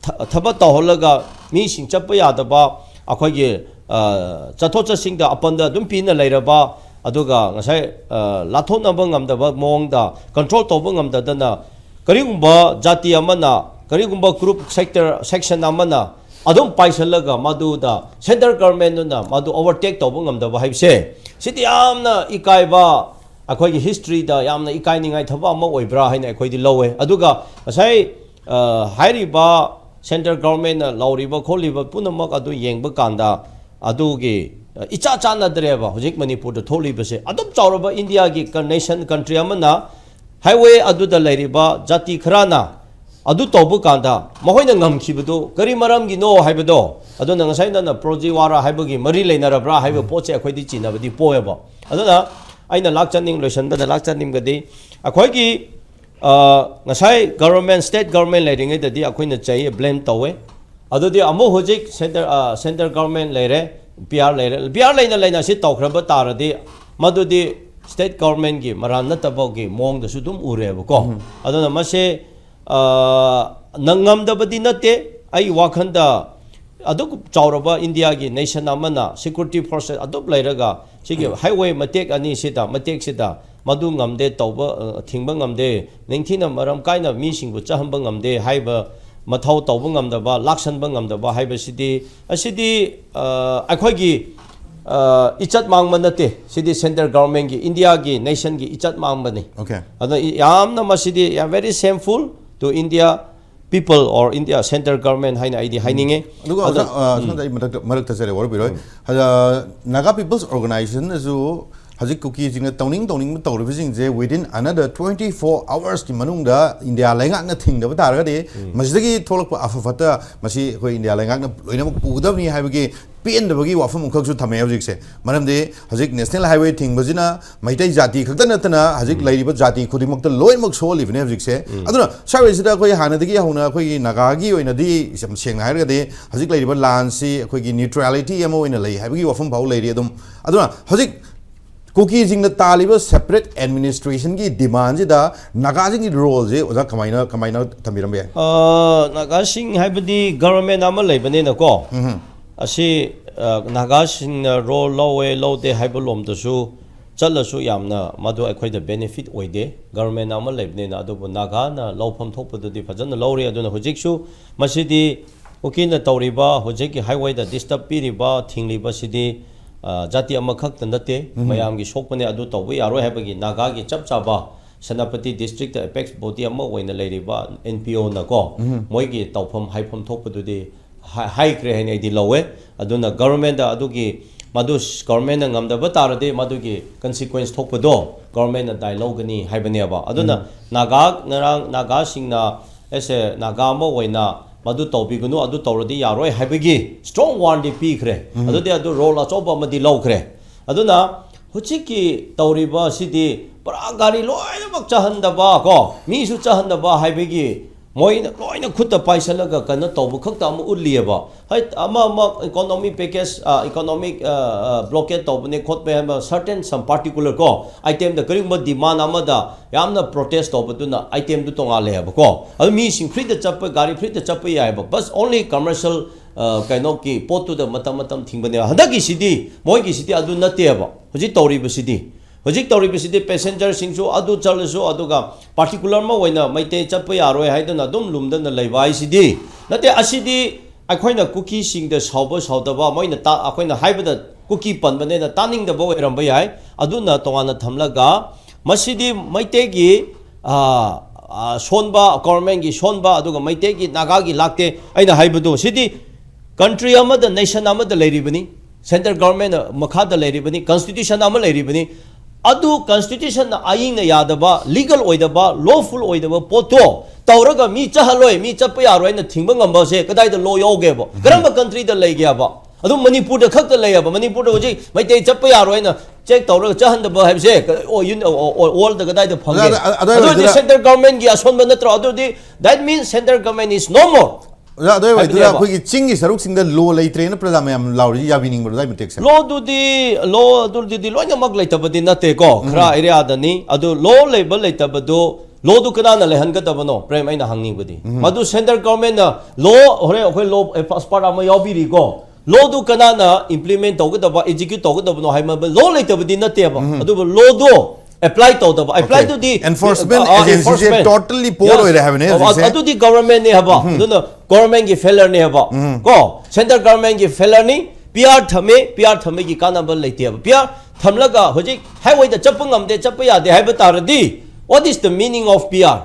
ꯊ-, ꯊꯕꯛ ꯇꯧꯍꯜꯂꯒ ꯃꯤꯁꯤꯡ ꯆꯠꯄ ꯌꯥꯗꯕ, ꯑꯩꯈꯣꯏꯒꯤ, ꯑ, ꯆꯠꯊꯣꯛ ꯆꯠꯁꯤꯟꯗ ꯑꯄꯟꯗ ꯑꯗꯨꯝ ꯄꯤꯅ ꯂꯩꯔꯕ, ꯑꯗꯨꯒ ꯉꯁꯥꯏ, ꯑ, ꯂꯥꯊꯣꯛꯅꯕ ꯉꯝꯗꯕ ꯃꯑꯣꯡꯗ, ꯀꯟꯇ꯭ꯔꯣꯜ ꯇꯧꯕ ꯉꯝꯗꯗꯅ, ꯀꯔꯤꯒꯨꯝꯕ ꯖꯥꯇꯤ ꯑꯃꯅ, ꯀꯔꯤꯒꯨꯝꯕ ꯒ꯭ꯔꯨꯞ, ꯁꯦꯛꯇꯔ, ꯁꯦꯛꯁꯟ ꯑꯃꯅ ꯑꯗꯨꯝ ꯄꯥꯏꯁꯜꯂꯒ ꯃꯗꯨꯗ central governmentꯗꯨꯅ ꯃꯗꯨ overtake ꯇꯧꯕ ꯉꯝꯗꯕ ꯍꯥꯏꯕꯁꯦ, ꯁꯤꯗꯤ ꯌꯥꯝꯅ ꯏꯀꯥꯏꯕ, ꯑꯩꯈꯣꯏꯒꯤ historyꯗ ꯌꯥꯝꯅ ꯏꯀꯥꯏꯅꯤꯡꯉꯥꯏ ꯊꯕꯛ ꯑꯃ ꯑꯣꯏꯕ꯭ꯔꯥ ꯍꯥꯏꯅ ꯑꯩꯈꯣꯏꯗꯤ ꯂꯧꯋꯦ꯫ ꯑꯗꯨꯒ ꯉꯁꯥꯏ, ꯑ, ꯍꯥꯏꯔꯤꯕ central governmentꯅ ꯂꯧꯔꯤꯕ ꯈꯣꯠꯂꯤꯕ ꯄꯨꯝꯅꯃꯛ ꯑꯗꯨ ꯌꯦꯡꯕ ꯀꯥꯟꯗ, ꯑꯗꯨꯒꯤ, ꯑ, ꯏꯆꯥ ꯆꯥꯟꯅꯗ꯭ꯔꯦꯕ ꯍꯧꯖꯤꯛ ꯃꯅꯤꯄꯨꯔꯗ ꯊꯣꯛꯂꯤꯕꯁꯦ꯫ ꯑꯗꯨꯝ ꯆꯥꯎꯔꯕ ꯏꯟꯗꯤꯌꯥꯒꯤ ꯀ-, nation, country ꯑꯃꯅ highway ꯑꯗꯨꯗ ꯂꯩꯔꯤꯕ ꯖꯥꯇꯤ ꯈꯔꯅ ꯑꯗꯨ ꯇꯧꯕ ꯀꯥꯟꯗ ꯃꯈꯣꯏꯅ ꯉꯝꯈꯤꯕꯗꯨ ꯀꯔꯤ ꯃꯔꯝꯒꯤꯅꯣ ꯍꯥꯏꯕꯗꯣ, ꯑꯗꯨꯅ ꯉꯁꯥꯏ ꯅꯪꯅ ꯄ꯭ꯔꯣꯖꯤꯋꯥꯔꯥ ꯍꯥꯏꯕꯒꯤ ꯃꯔꯤ ꯂꯩꯅꯔꯕ꯭ꯔꯥ ꯍꯥꯏꯕ ꯄꯣꯠꯁꯦ ꯑꯩꯈꯣꯏꯗꯤ ꯆꯤꯡꯅꯕꯗꯤ ꯄꯣꯛꯑꯦꯕ꯫ ꯑꯗꯨꯅ ꯑꯩꯅ ꯂꯥꯛꯆꯅꯤꯡ-, ꯂꯣꯏꯁꯤꯟꯕꯗ ꯂꯥꯛꯆꯅꯤꯡꯕꯗꯤ, ꯑꯩꯈꯣꯏꯒꯤ, ꯑ, ꯉꯁꯥꯏ government, state government ꯂꯩꯔꯤꯉꯩꯗꯗꯤ ꯑꯩꯈꯣꯏꯅ ꯆꯩ, blame ꯇꯧꯋꯦ꯫ ꯑꯗꯨꯗꯤ ꯑꯃꯨꯛ ꯍꯧꯖꯤꯛ central, ꯑ, central government ꯂꯩꯔꯦ, ꯄꯤ ꯑꯥꯔ ꯂꯩꯔꯦ꯫ ꯄꯤ ꯑꯥꯔ ꯂꯩꯅ ꯂꯩꯅ ꯁꯤ ꯇꯧꯈ꯭ꯔꯕ ꯇꯥꯔꯗꯤ, ꯃꯗꯨꯗꯤ state governmentꯀꯤ ꯃꯔꯥꯟ ꯅꯠꯇꯕꯒꯤ ꯃꯑꯣꯡꯗꯁꯨ ꯑꯗꯨꯝ ꯎꯔꯦꯕꯀꯣ꯫ ꯑꯗꯨꯅ ꯃꯁꯦ, ꯑ, ꯅꯪ ꯉꯝꯗꯕꯗꯤ ꯅꯠꯇꯦ꯫ ꯑꯩ ꯋꯥꯈꯜꯗ ꯑꯗꯨꯛ ꯆꯥꯎꯔꯕ ꯏꯟꯗꯤꯌꯥꯒꯤ nation ꯑꯃꯅ security forces ꯑꯗꯨꯛ ꯂꯩꯔꯒ ꯁꯤꯒꯤ highway ꯃꯇꯦꯛ ꯑꯅꯤꯁꯤꯗ, ꯃꯇꯦꯛꯁꯤꯗ ꯃꯗꯨ ꯉꯝꯗꯦ ꯇꯧꯕ, ꯑ, ꯊꯤꯡꯕ ꯉꯝꯗꯦ, ꯅꯤꯡꯊꯤꯅ ꯃꯔꯝ ꯀꯥꯏꯅ ꯃꯤꯁꯤꯡꯕꯨ ꯆꯠꯍꯟꯕ ꯉꯝꯗꯦ ꯍꯥꯏꯕ, ꯃꯊꯧ ꯇꯧꯕ ꯉꯝꯗꯕ, ꯂꯥꯛꯁꯟꯕ ꯉꯝꯗꯕ ꯍꯥꯏꯕꯁꯤꯗꯤ, ꯑꯁꯤꯗꯤ, ꯑ, ꯑꯩꯈꯣꯏꯒꯤ, ꯑ, ꯏꯆꯠ ꯃꯥꯡꯕ ꯅꯠꯇꯦ꯫ ꯁꯤꯗꯤ central governmentꯀꯤ, ꯏꯟꯗꯤꯌꯥꯒꯤ nationꯒꯤ ꯏꯆꯠ ꯃꯥꯡꯕꯅꯤ꯫ Okay. ꯑꯗꯨꯅ ꯏ-, ꯌꯥꯝꯅ ꯃꯁꯤꯗꯤ, yeah, very shameful to India people or India central government ꯍꯥꯏꯅ ꯑꯩꯗꯤ ꯍꯥꯏꯅꯤꯡꯉꯦ꯫ ꯑꯗꯨꯒ ꯑꯗꯣ, ꯑꯣꯖꯥ, ꯑ, ꯁꯣꯝꯗ ꯑꯩ ꯃꯊꯛꯇ, ꯃꯔꯛꯇ ꯆꯠꯆꯔꯦ, ꯋꯥꯔꯧꯕꯤꯔꯣꯏ꯫ ꯑ, Naga People's Organizationꯅꯁꯨ ꯍꯧꯖꯤꯛ ꯀꯨꯀꯤꯁꯤꯡꯅ ꯇꯧꯅꯤꯡ ꯇꯧꯅꯤꯡꯕ ꯇꯧꯔꯤꯕꯁꯤꯡꯁꯦ within another twenty four hoursꯀꯤ ꯃꯅꯨꯡꯗ ꯏꯟꯗꯤꯌꯥ ꯂꯩꯉꯥꯛꯅ ꯊꯤꯡꯗꯕ ꯇꯥꯔꯒꯗꯤ ꯃꯁꯤꯗꯒꯤ ꯊꯣꯛꯂꯛꯄ ꯑꯐ ꯐꯠꯇ ꯃꯁꯤ ꯑꯩꯈꯣꯏ ꯏꯟꯗꯤꯌꯥ ꯂꯩꯉꯥꯛꯅ ꯂꯣꯏꯅꯃꯛ ꯄꯨꯒꯗꯕꯅꯤ ꯍꯥꯏꯕꯒꯤ ꯄꯦꯟꯗꯕꯒꯤ ꯋꯥꯐꯝ ꯑꯃꯈꯛꯁꯨ ꯊꯝꯃꯦ ꯍꯧꯖꯤꯛꯁꯦ꯫ ꯃꯔꯝꯗꯤ ꯍꯧꯖꯤꯛ national highway ꯊꯤꯡꯕꯁꯤꯅ ꯃꯩꯇꯩ ꯖꯥꯇꯤ ꯈꯛꯇ ꯅꯠꯇꯅ ꯍꯧꯖꯤꯛ ꯂꯩꯔꯤꯕ ꯖꯥꯇꯤ ꯈꯨꯗꯤꯡꯃꯛꯇ ꯂꯣꯏꯅꯃꯛ ꯁꯣꯛꯍꯜꯂꯤꯕꯅꯦ ꯍꯧꯖꯤꯛꯁꯦ꯫ ꯑꯗꯨꯅ ꯁ꯭ꯋꯥꯏꯁꯤꯗ ꯑꯩꯈꯣꯏ ꯍꯥꯟꯅꯗꯒꯤ ꯍꯧꯅ ꯑꯩꯈꯣꯏꯒꯤ ꯅꯥꯒꯥꯒꯤ ꯑꯣꯏꯅꯗꯤ ꯌꯥꯝ ꯁꯦꯡꯅ ꯍꯥꯏꯔꯒꯗꯤ ꯍꯧꯖꯤꯛ ꯂꯩꯔꯤꯕ ꯂꯥꯟꯁꯤ ꯑꯩꯈꯣꯏꯒꯤ neutrality ꯑꯃ ꯑꯣꯏꯅ ꯂꯩ ꯍꯥꯏꯕꯒꯤ ꯋꯥꯐꯝ ꯐꯥꯎ ꯂꯩꯔꯤ꯫ ꯑꯗꯨꯝ ꯑꯗꯨꯅ ꯍꯧꯖꯤꯛ ꯀꯨꯀꯤꯁꯤꯡꯅ ꯇꯥꯜꯂꯤꯕ separate administrationꯒꯤ demandꯁꯤꯗ ꯅꯥꯒꯥꯁꯤꯡꯒꯤ roleꯁꯦ ꯑꯣꯖꯥ ꯀꯃꯥꯏꯅ, ꯀꯃꯥꯏꯅ ꯊꯝꯕꯤꯔꯝꯕ ꯌꯥꯏ? ꯑ, ꯅꯥꯒꯥꯁꯤꯡ ꯍꯥꯏꯕꯗꯤ government ꯑꯃ ꯂꯩꯕꯅꯤꯅꯀꯣ, ꯑꯁꯤ, ꯑ, ꯅꯥꯒꯥꯁꯤꯡꯅ role ꯂꯧꯋꯦ ꯂꯧꯗꯦ ꯍꯥꯏꯕ ꯂꯣꯝꯗꯁꯨ ꯆꯠꯂꯁꯨ ꯌꯥꯝꯅ ꯃꯗꯨ ꯑꯩꯈꯣꯏꯗ benefit ꯑꯣꯏꯗꯦ꯫ Government ꯑꯃ ꯂꯩꯕꯅꯤꯅ, ꯑꯗꯨꯕꯨ ꯅꯥꯒꯥꯅ ꯂꯧꯐꯝ ꯊꯣꯛꯄꯗꯨꯗꯤ ꯐꯖꯅ ꯂꯧꯔꯤ꯫ ꯑꯗꯨꯅ ꯍꯧꯖꯤꯛꯁꯨ ꯃꯁꯤꯗꯤ ꯀꯨꯀꯤꯅ ꯇꯧꯔꯤꯕ ꯍꯧꯖꯤꯛꯀꯤ highwayꯗ disturb ꯄꯤꯔꯤꯕ, ꯊꯤꯡꯂꯤꯕꯁꯤꯗꯤ, ꯑ, ꯖꯥꯇꯤ ꯑꯃꯈꯛꯇ ꯅꯠꯇꯦ, ꯃꯌꯥꯝꯒꯤ ꯁꯣꯛꯄꯅꯦ꯫ ꯑꯗꯨ ꯇꯧꯕ ꯌꯥꯔꯣꯏ ꯍꯥꯏꯕꯒꯤ ꯅꯥꯒꯥꯒꯤ ꯆꯞ ꯆꯥꯕ ꯁꯦꯅꯥꯄꯇꯤ districtꯇ apex body ꯑꯃ ꯑꯣꯏꯅ ꯂꯩꯔꯤꯕ NPOꯅꯀꯣ, ꯃꯣꯏꯒꯤ ꯇꯧꯐꯝ ꯍꯥꯏꯐꯝ ꯊꯣꯛꯄꯗꯨꯗꯤ ꯍꯥꯏ-, ꯍꯥꯏꯈ꯭ꯔꯦ ꯍꯥꯏꯅ ꯑꯩꯗꯤ ꯂꯧꯋꯦ꯫ ꯑꯗꯨꯅ governmentꯗ ꯑꯗꯨꯒꯤ, ꯃꯗꯨ governmentꯅ ꯉꯝꯗꯕ ꯇꯥꯔꯗꯤ, ꯃꯗꯨꯒꯤ consequence ꯊꯣꯛꯄꯗꯣ governmentꯅ ꯗꯥꯏ ꯂꯧꯒꯅꯤ ꯍꯥꯏꯕꯅꯦꯕ꯫ ꯑꯗꯨꯅ ꯅꯥꯒꯥ, ꯉꯔꯥꯡ ꯅꯥꯒꯥꯁꯤꯡꯅ, ꯑꯦꯁ ꯑꯦ ꯅꯥꯒꯥ ꯑꯃ ꯑꯣꯏꯅ ꯃꯗꯨ ꯇꯧꯕꯤꯒꯅꯨ, ꯑꯗꯨ ꯇꯧꯔꯗꯤ ꯌꯥꯔꯣꯏ ꯍꯥꯏꯕꯒꯤ strong warningꯗꯤ ꯄꯤꯈ꯭ꯔꯦ꯫ ꯑꯗꯨꯗꯤ ꯑꯗꯨ role ꯑꯆꯧꯕ ꯑꯃꯗꯤ ꯂꯧꯈ꯭ꯔꯦ꯫ ꯑꯗꯨꯅ ꯍꯧꯖꯤꯛꯀꯤ ꯇꯧꯔꯤꯕ ꯑꯁꯤꯗꯤ ꯄꯨꯔꯥ ꯒꯥꯔꯤ ꯂꯣꯏꯅꯃꯛ ꯆꯥꯍꯟꯗꯕ ꯀꯣ, ꯃꯤꯁꯨ ꯆꯥꯍꯟꯗꯕ ꯍꯥꯏꯕꯒꯤ ꯃꯣꯏꯅ ꯂꯣꯏꯅ ꯈꯨꯠꯇ ꯄꯥꯏꯁꯜꯂꯒ ꯀꯩꯅꯣ ꯇꯧꯕ ꯈꯛꯇ ꯑꯃ ꯎꯠꯂꯤꯑꯕ꯫ ꯍꯣꯏ, ꯑꯃ ꯑꯃ economic package, ꯑ, economic, ꯑ, ꯑ, blockade ꯇꯧꯕꯅꯦ ꯈꯣꯠꯄꯅꯦ ꯍꯥꯏꯕ certain some particular ꯀꯣ itemꯗ ꯀꯔꯤꯒꯨꯝꯕ demand ꯑꯃꯗ ꯌꯥꯝꯅ protest ꯇꯧꯕꯗꯨꯅ itemꯗꯨ ꯇꯣꯉꯥꯜꯂꯦ ꯍꯥꯏꯕꯀꯣ꯫ ꯑꯗꯨ ꯃꯤꯁꯤꯡ freeꯗ ꯆꯠꯄ, ꯒꯥꯔꯤ freeꯗ ꯆꯠꯄ ꯌꯥꯏꯑꯕ, but only commercial, ꯑ, ꯀꯩꯅꯣꯒꯤ ꯄꯣꯠꯇꯨꯗ ꯃꯇꯝ ꯃꯇꯝ ꯊꯤꯡꯕꯅꯦꯕ꯫ ꯍꯟꯗꯛꯀꯤꯁꯤꯗꯤ, ꯃꯣꯏꯒꯤꯁꯤꯗꯤ ꯑꯗꯨ ꯅꯠꯇꯦꯕ꯫ ꯍꯧꯖꯤꯛ ꯇꯧꯔꯤꯕꯁꯤꯗꯤ, ꯍꯧꯖꯤꯛ ꯇꯧꯔꯤꯕꯁꯤꯗꯤ passengerꯁꯤꯡꯁꯨ ꯑꯗꯨ ꯆꯠꯂꯁꯨ, ꯑꯗꯨꯒ particular ꯑꯃ ꯑꯣꯏꯅ ꯃꯩꯇꯩ ꯆꯠꯄ ꯌꯥꯔꯣꯏ ꯍꯥꯏꯗꯅ ꯑꯗꯨꯝ ꯂꯨꯝꯗꯅ ꯂꯩꯕ ꯍꯥꯏꯁꯤꯗꯤ ꯅꯠꯇꯦ꯫ ꯑꯁꯤꯗꯤ ꯑꯩꯈꯣꯏꯅ ꯀꯨꯀꯤꯁꯤꯡꯗ ꯁꯥꯎꯕ ꯁꯥꯎꯗꯕ, ꯃꯣꯏꯅ ꯇꯥ-, ꯑꯩꯈꯣꯏꯅ ꯍꯥꯏꯕꯗ ꯀꯨꯀꯤ ꯄꯟꯕꯅꯦꯅ ꯇꯥꯅꯤꯡꯗꯕ ꯑꯣꯏꯔꯝꯕ ꯌꯥꯏ꯫ ꯑꯗꯨꯅ ꯇꯣꯉꯥꯟꯅ ꯊꯝꯂꯒ ꯃꯁꯤꯗꯤ ꯃꯩꯇꯩꯒꯤ, ꯑ, ꯑ, ꯁꯣꯟꯕ, governmentꯀꯤ ꯁꯣꯟꯕ, ꯑꯗꯨꯒ ꯃꯩꯇꯩꯒꯤ, ꯅꯥꯒꯥꯒꯤ ꯂꯥꯛꯇꯦ꯫ ꯑꯩꯅ ꯍꯥꯏꯕꯗꯨ ꯁꯤꯗꯤ country ꯑꯃꯗ, nation ꯑꯃꯗ ꯂꯩꯔꯤꯕꯅꯤ, central government ꯃꯈꯥꯗ ꯂꯩꯔꯤꯕꯅꯤ, constitution ꯑꯃ ꯂꯩꯔꯤꯕꯅꯤ꯫ ꯑꯗꯨ constitutionꯅ, ꯑꯏꯪꯅ ꯌꯥꯗꯕ, legal ꯑꯣꯏꯗꯕ, lawful ꯑꯣꯏꯗꯕ ꯄꯣꯠꯇꯣ ꯇꯧꯔꯒ ꯃꯤ ꯆꯠꯍꯜꯂꯣꯏ, ꯃꯤ ꯆꯠꯄ ꯌꯥꯔꯣꯏ ꯍꯥꯏꯅ ꯊꯤꯡꯕ ꯉꯝꯕꯁꯦ ꯀꯗꯥꯏꯗ law ꯌꯥꯎꯒꯦꯕ? ꯀꯔꯝꯕ countryꯗ ꯂꯩꯒꯦꯕ? ꯑꯗꯨꯝ ꯃꯅꯤꯄꯨꯔꯗ ꯈꯛꯇ ꯂꯩꯌꯦꯕ꯫ ꯃꯅꯤꯄꯨꯔꯗ ꯍꯧꯖꯤꯛ ꯃꯩꯇꯩ ꯆꯠꯄ ꯌꯥꯔꯣꯏ ꯍꯥꯏꯅ check ꯇꯧꯔꯒ ꯆꯠꯍꯟꯗꯕ ꯍꯥꯏꯕꯁꯦ, ꯀ-, ꯑꯣ, ꯌꯨꯟ-, ꯑꯣ, ꯑꯣ, worldꯗ ꯀꯗꯥꯏꯗ ꯐꯪꯒꯦ? ꯑꯗꯨ ꯑꯣꯏꯔꯗꯤ central governmentꯀꯤ ꯑꯁꯣꯟꯕ ꯅꯠꯇ꯭ꯔꯣ? ꯑꯗꯨꯗꯤ that means central government is no more. ꯑꯣꯖꯥ, ꯑꯗꯨ ꯑꯣꯏꯔꯗꯤ ꯍꯥꯏꯕꯅꯦꯕ꯫ ꯑꯩꯈꯣꯏꯒꯤ ꯆꯤꯡꯒꯤ ꯁꯔꯨꯛꯁꯤꯡꯗ law ꯂꯩꯇ꯭ꯔꯦꯅ ꯄ꯭ꯔꯖꯥ ꯃꯌꯥꯝ ꯂꯥꯎꯔꯤꯁꯤ ꯌꯥꯕꯤꯅꯤꯡꯕ꯭ꯔꯣ, ꯑꯗꯨꯒꯤ ꯃꯇꯦꯛꯁꯦ? Lawꯗꯨꯗꯤ, law ꯑꯗꯨꯗꯤ ꯂꯣꯏꯅꯃꯛ ꯂꯩꯇꯕꯗꯤ ꯅꯠꯇꯦꯀꯣ, ꯈꯔ areaꯗꯅꯤ꯫ ꯑꯗꯨ law ꯂꯩꯕ ꯂꯩꯇꯕꯗꯨ, lawꯗꯨ ꯀꯅꯥꯅ ꯂꯩꯍꯟꯒꯗꯕꯅꯣ, ꯄ꯭ꯔꯦꯝ, ꯑꯩꯅ ꯍꯪꯅꯤꯡꯕꯗꯤ? ꯃꯗꯨ central governmentꯅ law, ꯍꯣꯔꯦꯟ ꯑꯩꯈꯣꯏ law, ꯑꯦ, as part ꯑꯃ ꯌꯥꯎꯕꯤꯔꯤꯀꯣ, lawꯗꯨ ꯀꯅꯥꯅ implement ꯇꯧꯒꯗꯕ, execute ꯇꯧꯒꯗꯕꯅꯣ ꯍꯥꯏꯕ law ꯂꯩꯇꯕꯗꯤ ꯅꯠꯇꯦꯕ꯫ ꯑꯗꯨꯕꯨ lawꯗꯣ ꯑꯦꯄ꯭ꯂꯥꯏ ꯇꯧꯗꯕ, ꯑꯦꯄ꯭ꯂꯥꯏ Okay. ꯇꯨꯗꯤ Enforcement ꯑ, ꯑ, agency ꯁꯦ enforcement. Totally poor Yes. ꯑꯣꯏꯔꯦ ꯍꯥꯏꯕꯅꯦ ꯑ, ꯍꯧꯖꯤꯛꯁꯦ꯫ ꯑꯗꯨꯗꯤ ꯒꯚꯔꯟꯃꯦꯟꯅꯦ ꯍꯥꯏꯕ꯫ ꯑꯗꯨꯅ ꯒꯚꯔꯟꯃꯦꯟꯒꯤ ꯐꯦꯂꯔꯅꯦ ꯍꯥꯏꯕ꯫ ꯀꯣ, ꯁꯦꯟꯇ꯭ꯔꯦꯜ ꯒꯚꯔꯟꯃꯦꯟꯒꯤ ꯐꯦꯂꯔꯅꯤ꯫ ꯄꯤ ꯑꯥꯔ ꯊꯝꯃꯦ, ꯄꯤ ꯑꯥꯔ ꯊꯝꯕꯒꯤ ꯀꯥꯟꯅꯕ ꯂꯩꯇꯦꯕ꯫ ꯄꯤ ꯑꯥꯔ ꯊꯝꯂꯒ ꯍꯧꯖꯤꯛ ꯍꯥꯏꯋꯦꯗ ꯆꯠꯄ ꯉꯝꯗꯦ, ꯆꯠꯄ ꯌꯥꯗꯦ ꯍꯥꯏꯕ ꯇꯥꯔꯗꯤ, what is the meaning of P R?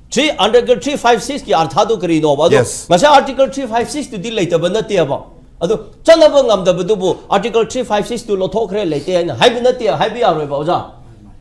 Three, Article three five six ꯀꯤ ꯑꯥꯔꯊꯥꯗꯨ ꯀꯔꯤꯅꯣꯕ? ꯑꯗꯣ Yes. ꯉꯁꯥꯏ Article three five six ꯇꯨꯗꯤ ꯂꯩꯇꯕ ꯅꯠꯇꯦꯕ꯫ ꯑꯗꯣ ꯆꯠꯅꯕ ꯉꯝꯗꯕꯗꯨꯕꯨ Article three five six ꯇꯨ ꯂꯧꯊꯣꯛꯈ꯭ꯔꯦ, ꯂꯩꯇꯦ ꯍꯥꯏꯅ ꯍꯥꯏꯕ ꯅꯠꯇꯦ, ꯍꯥꯏꯕ ꯌꯥꯔꯣꯏꯕ, ꯑꯣꯖꯥ꯫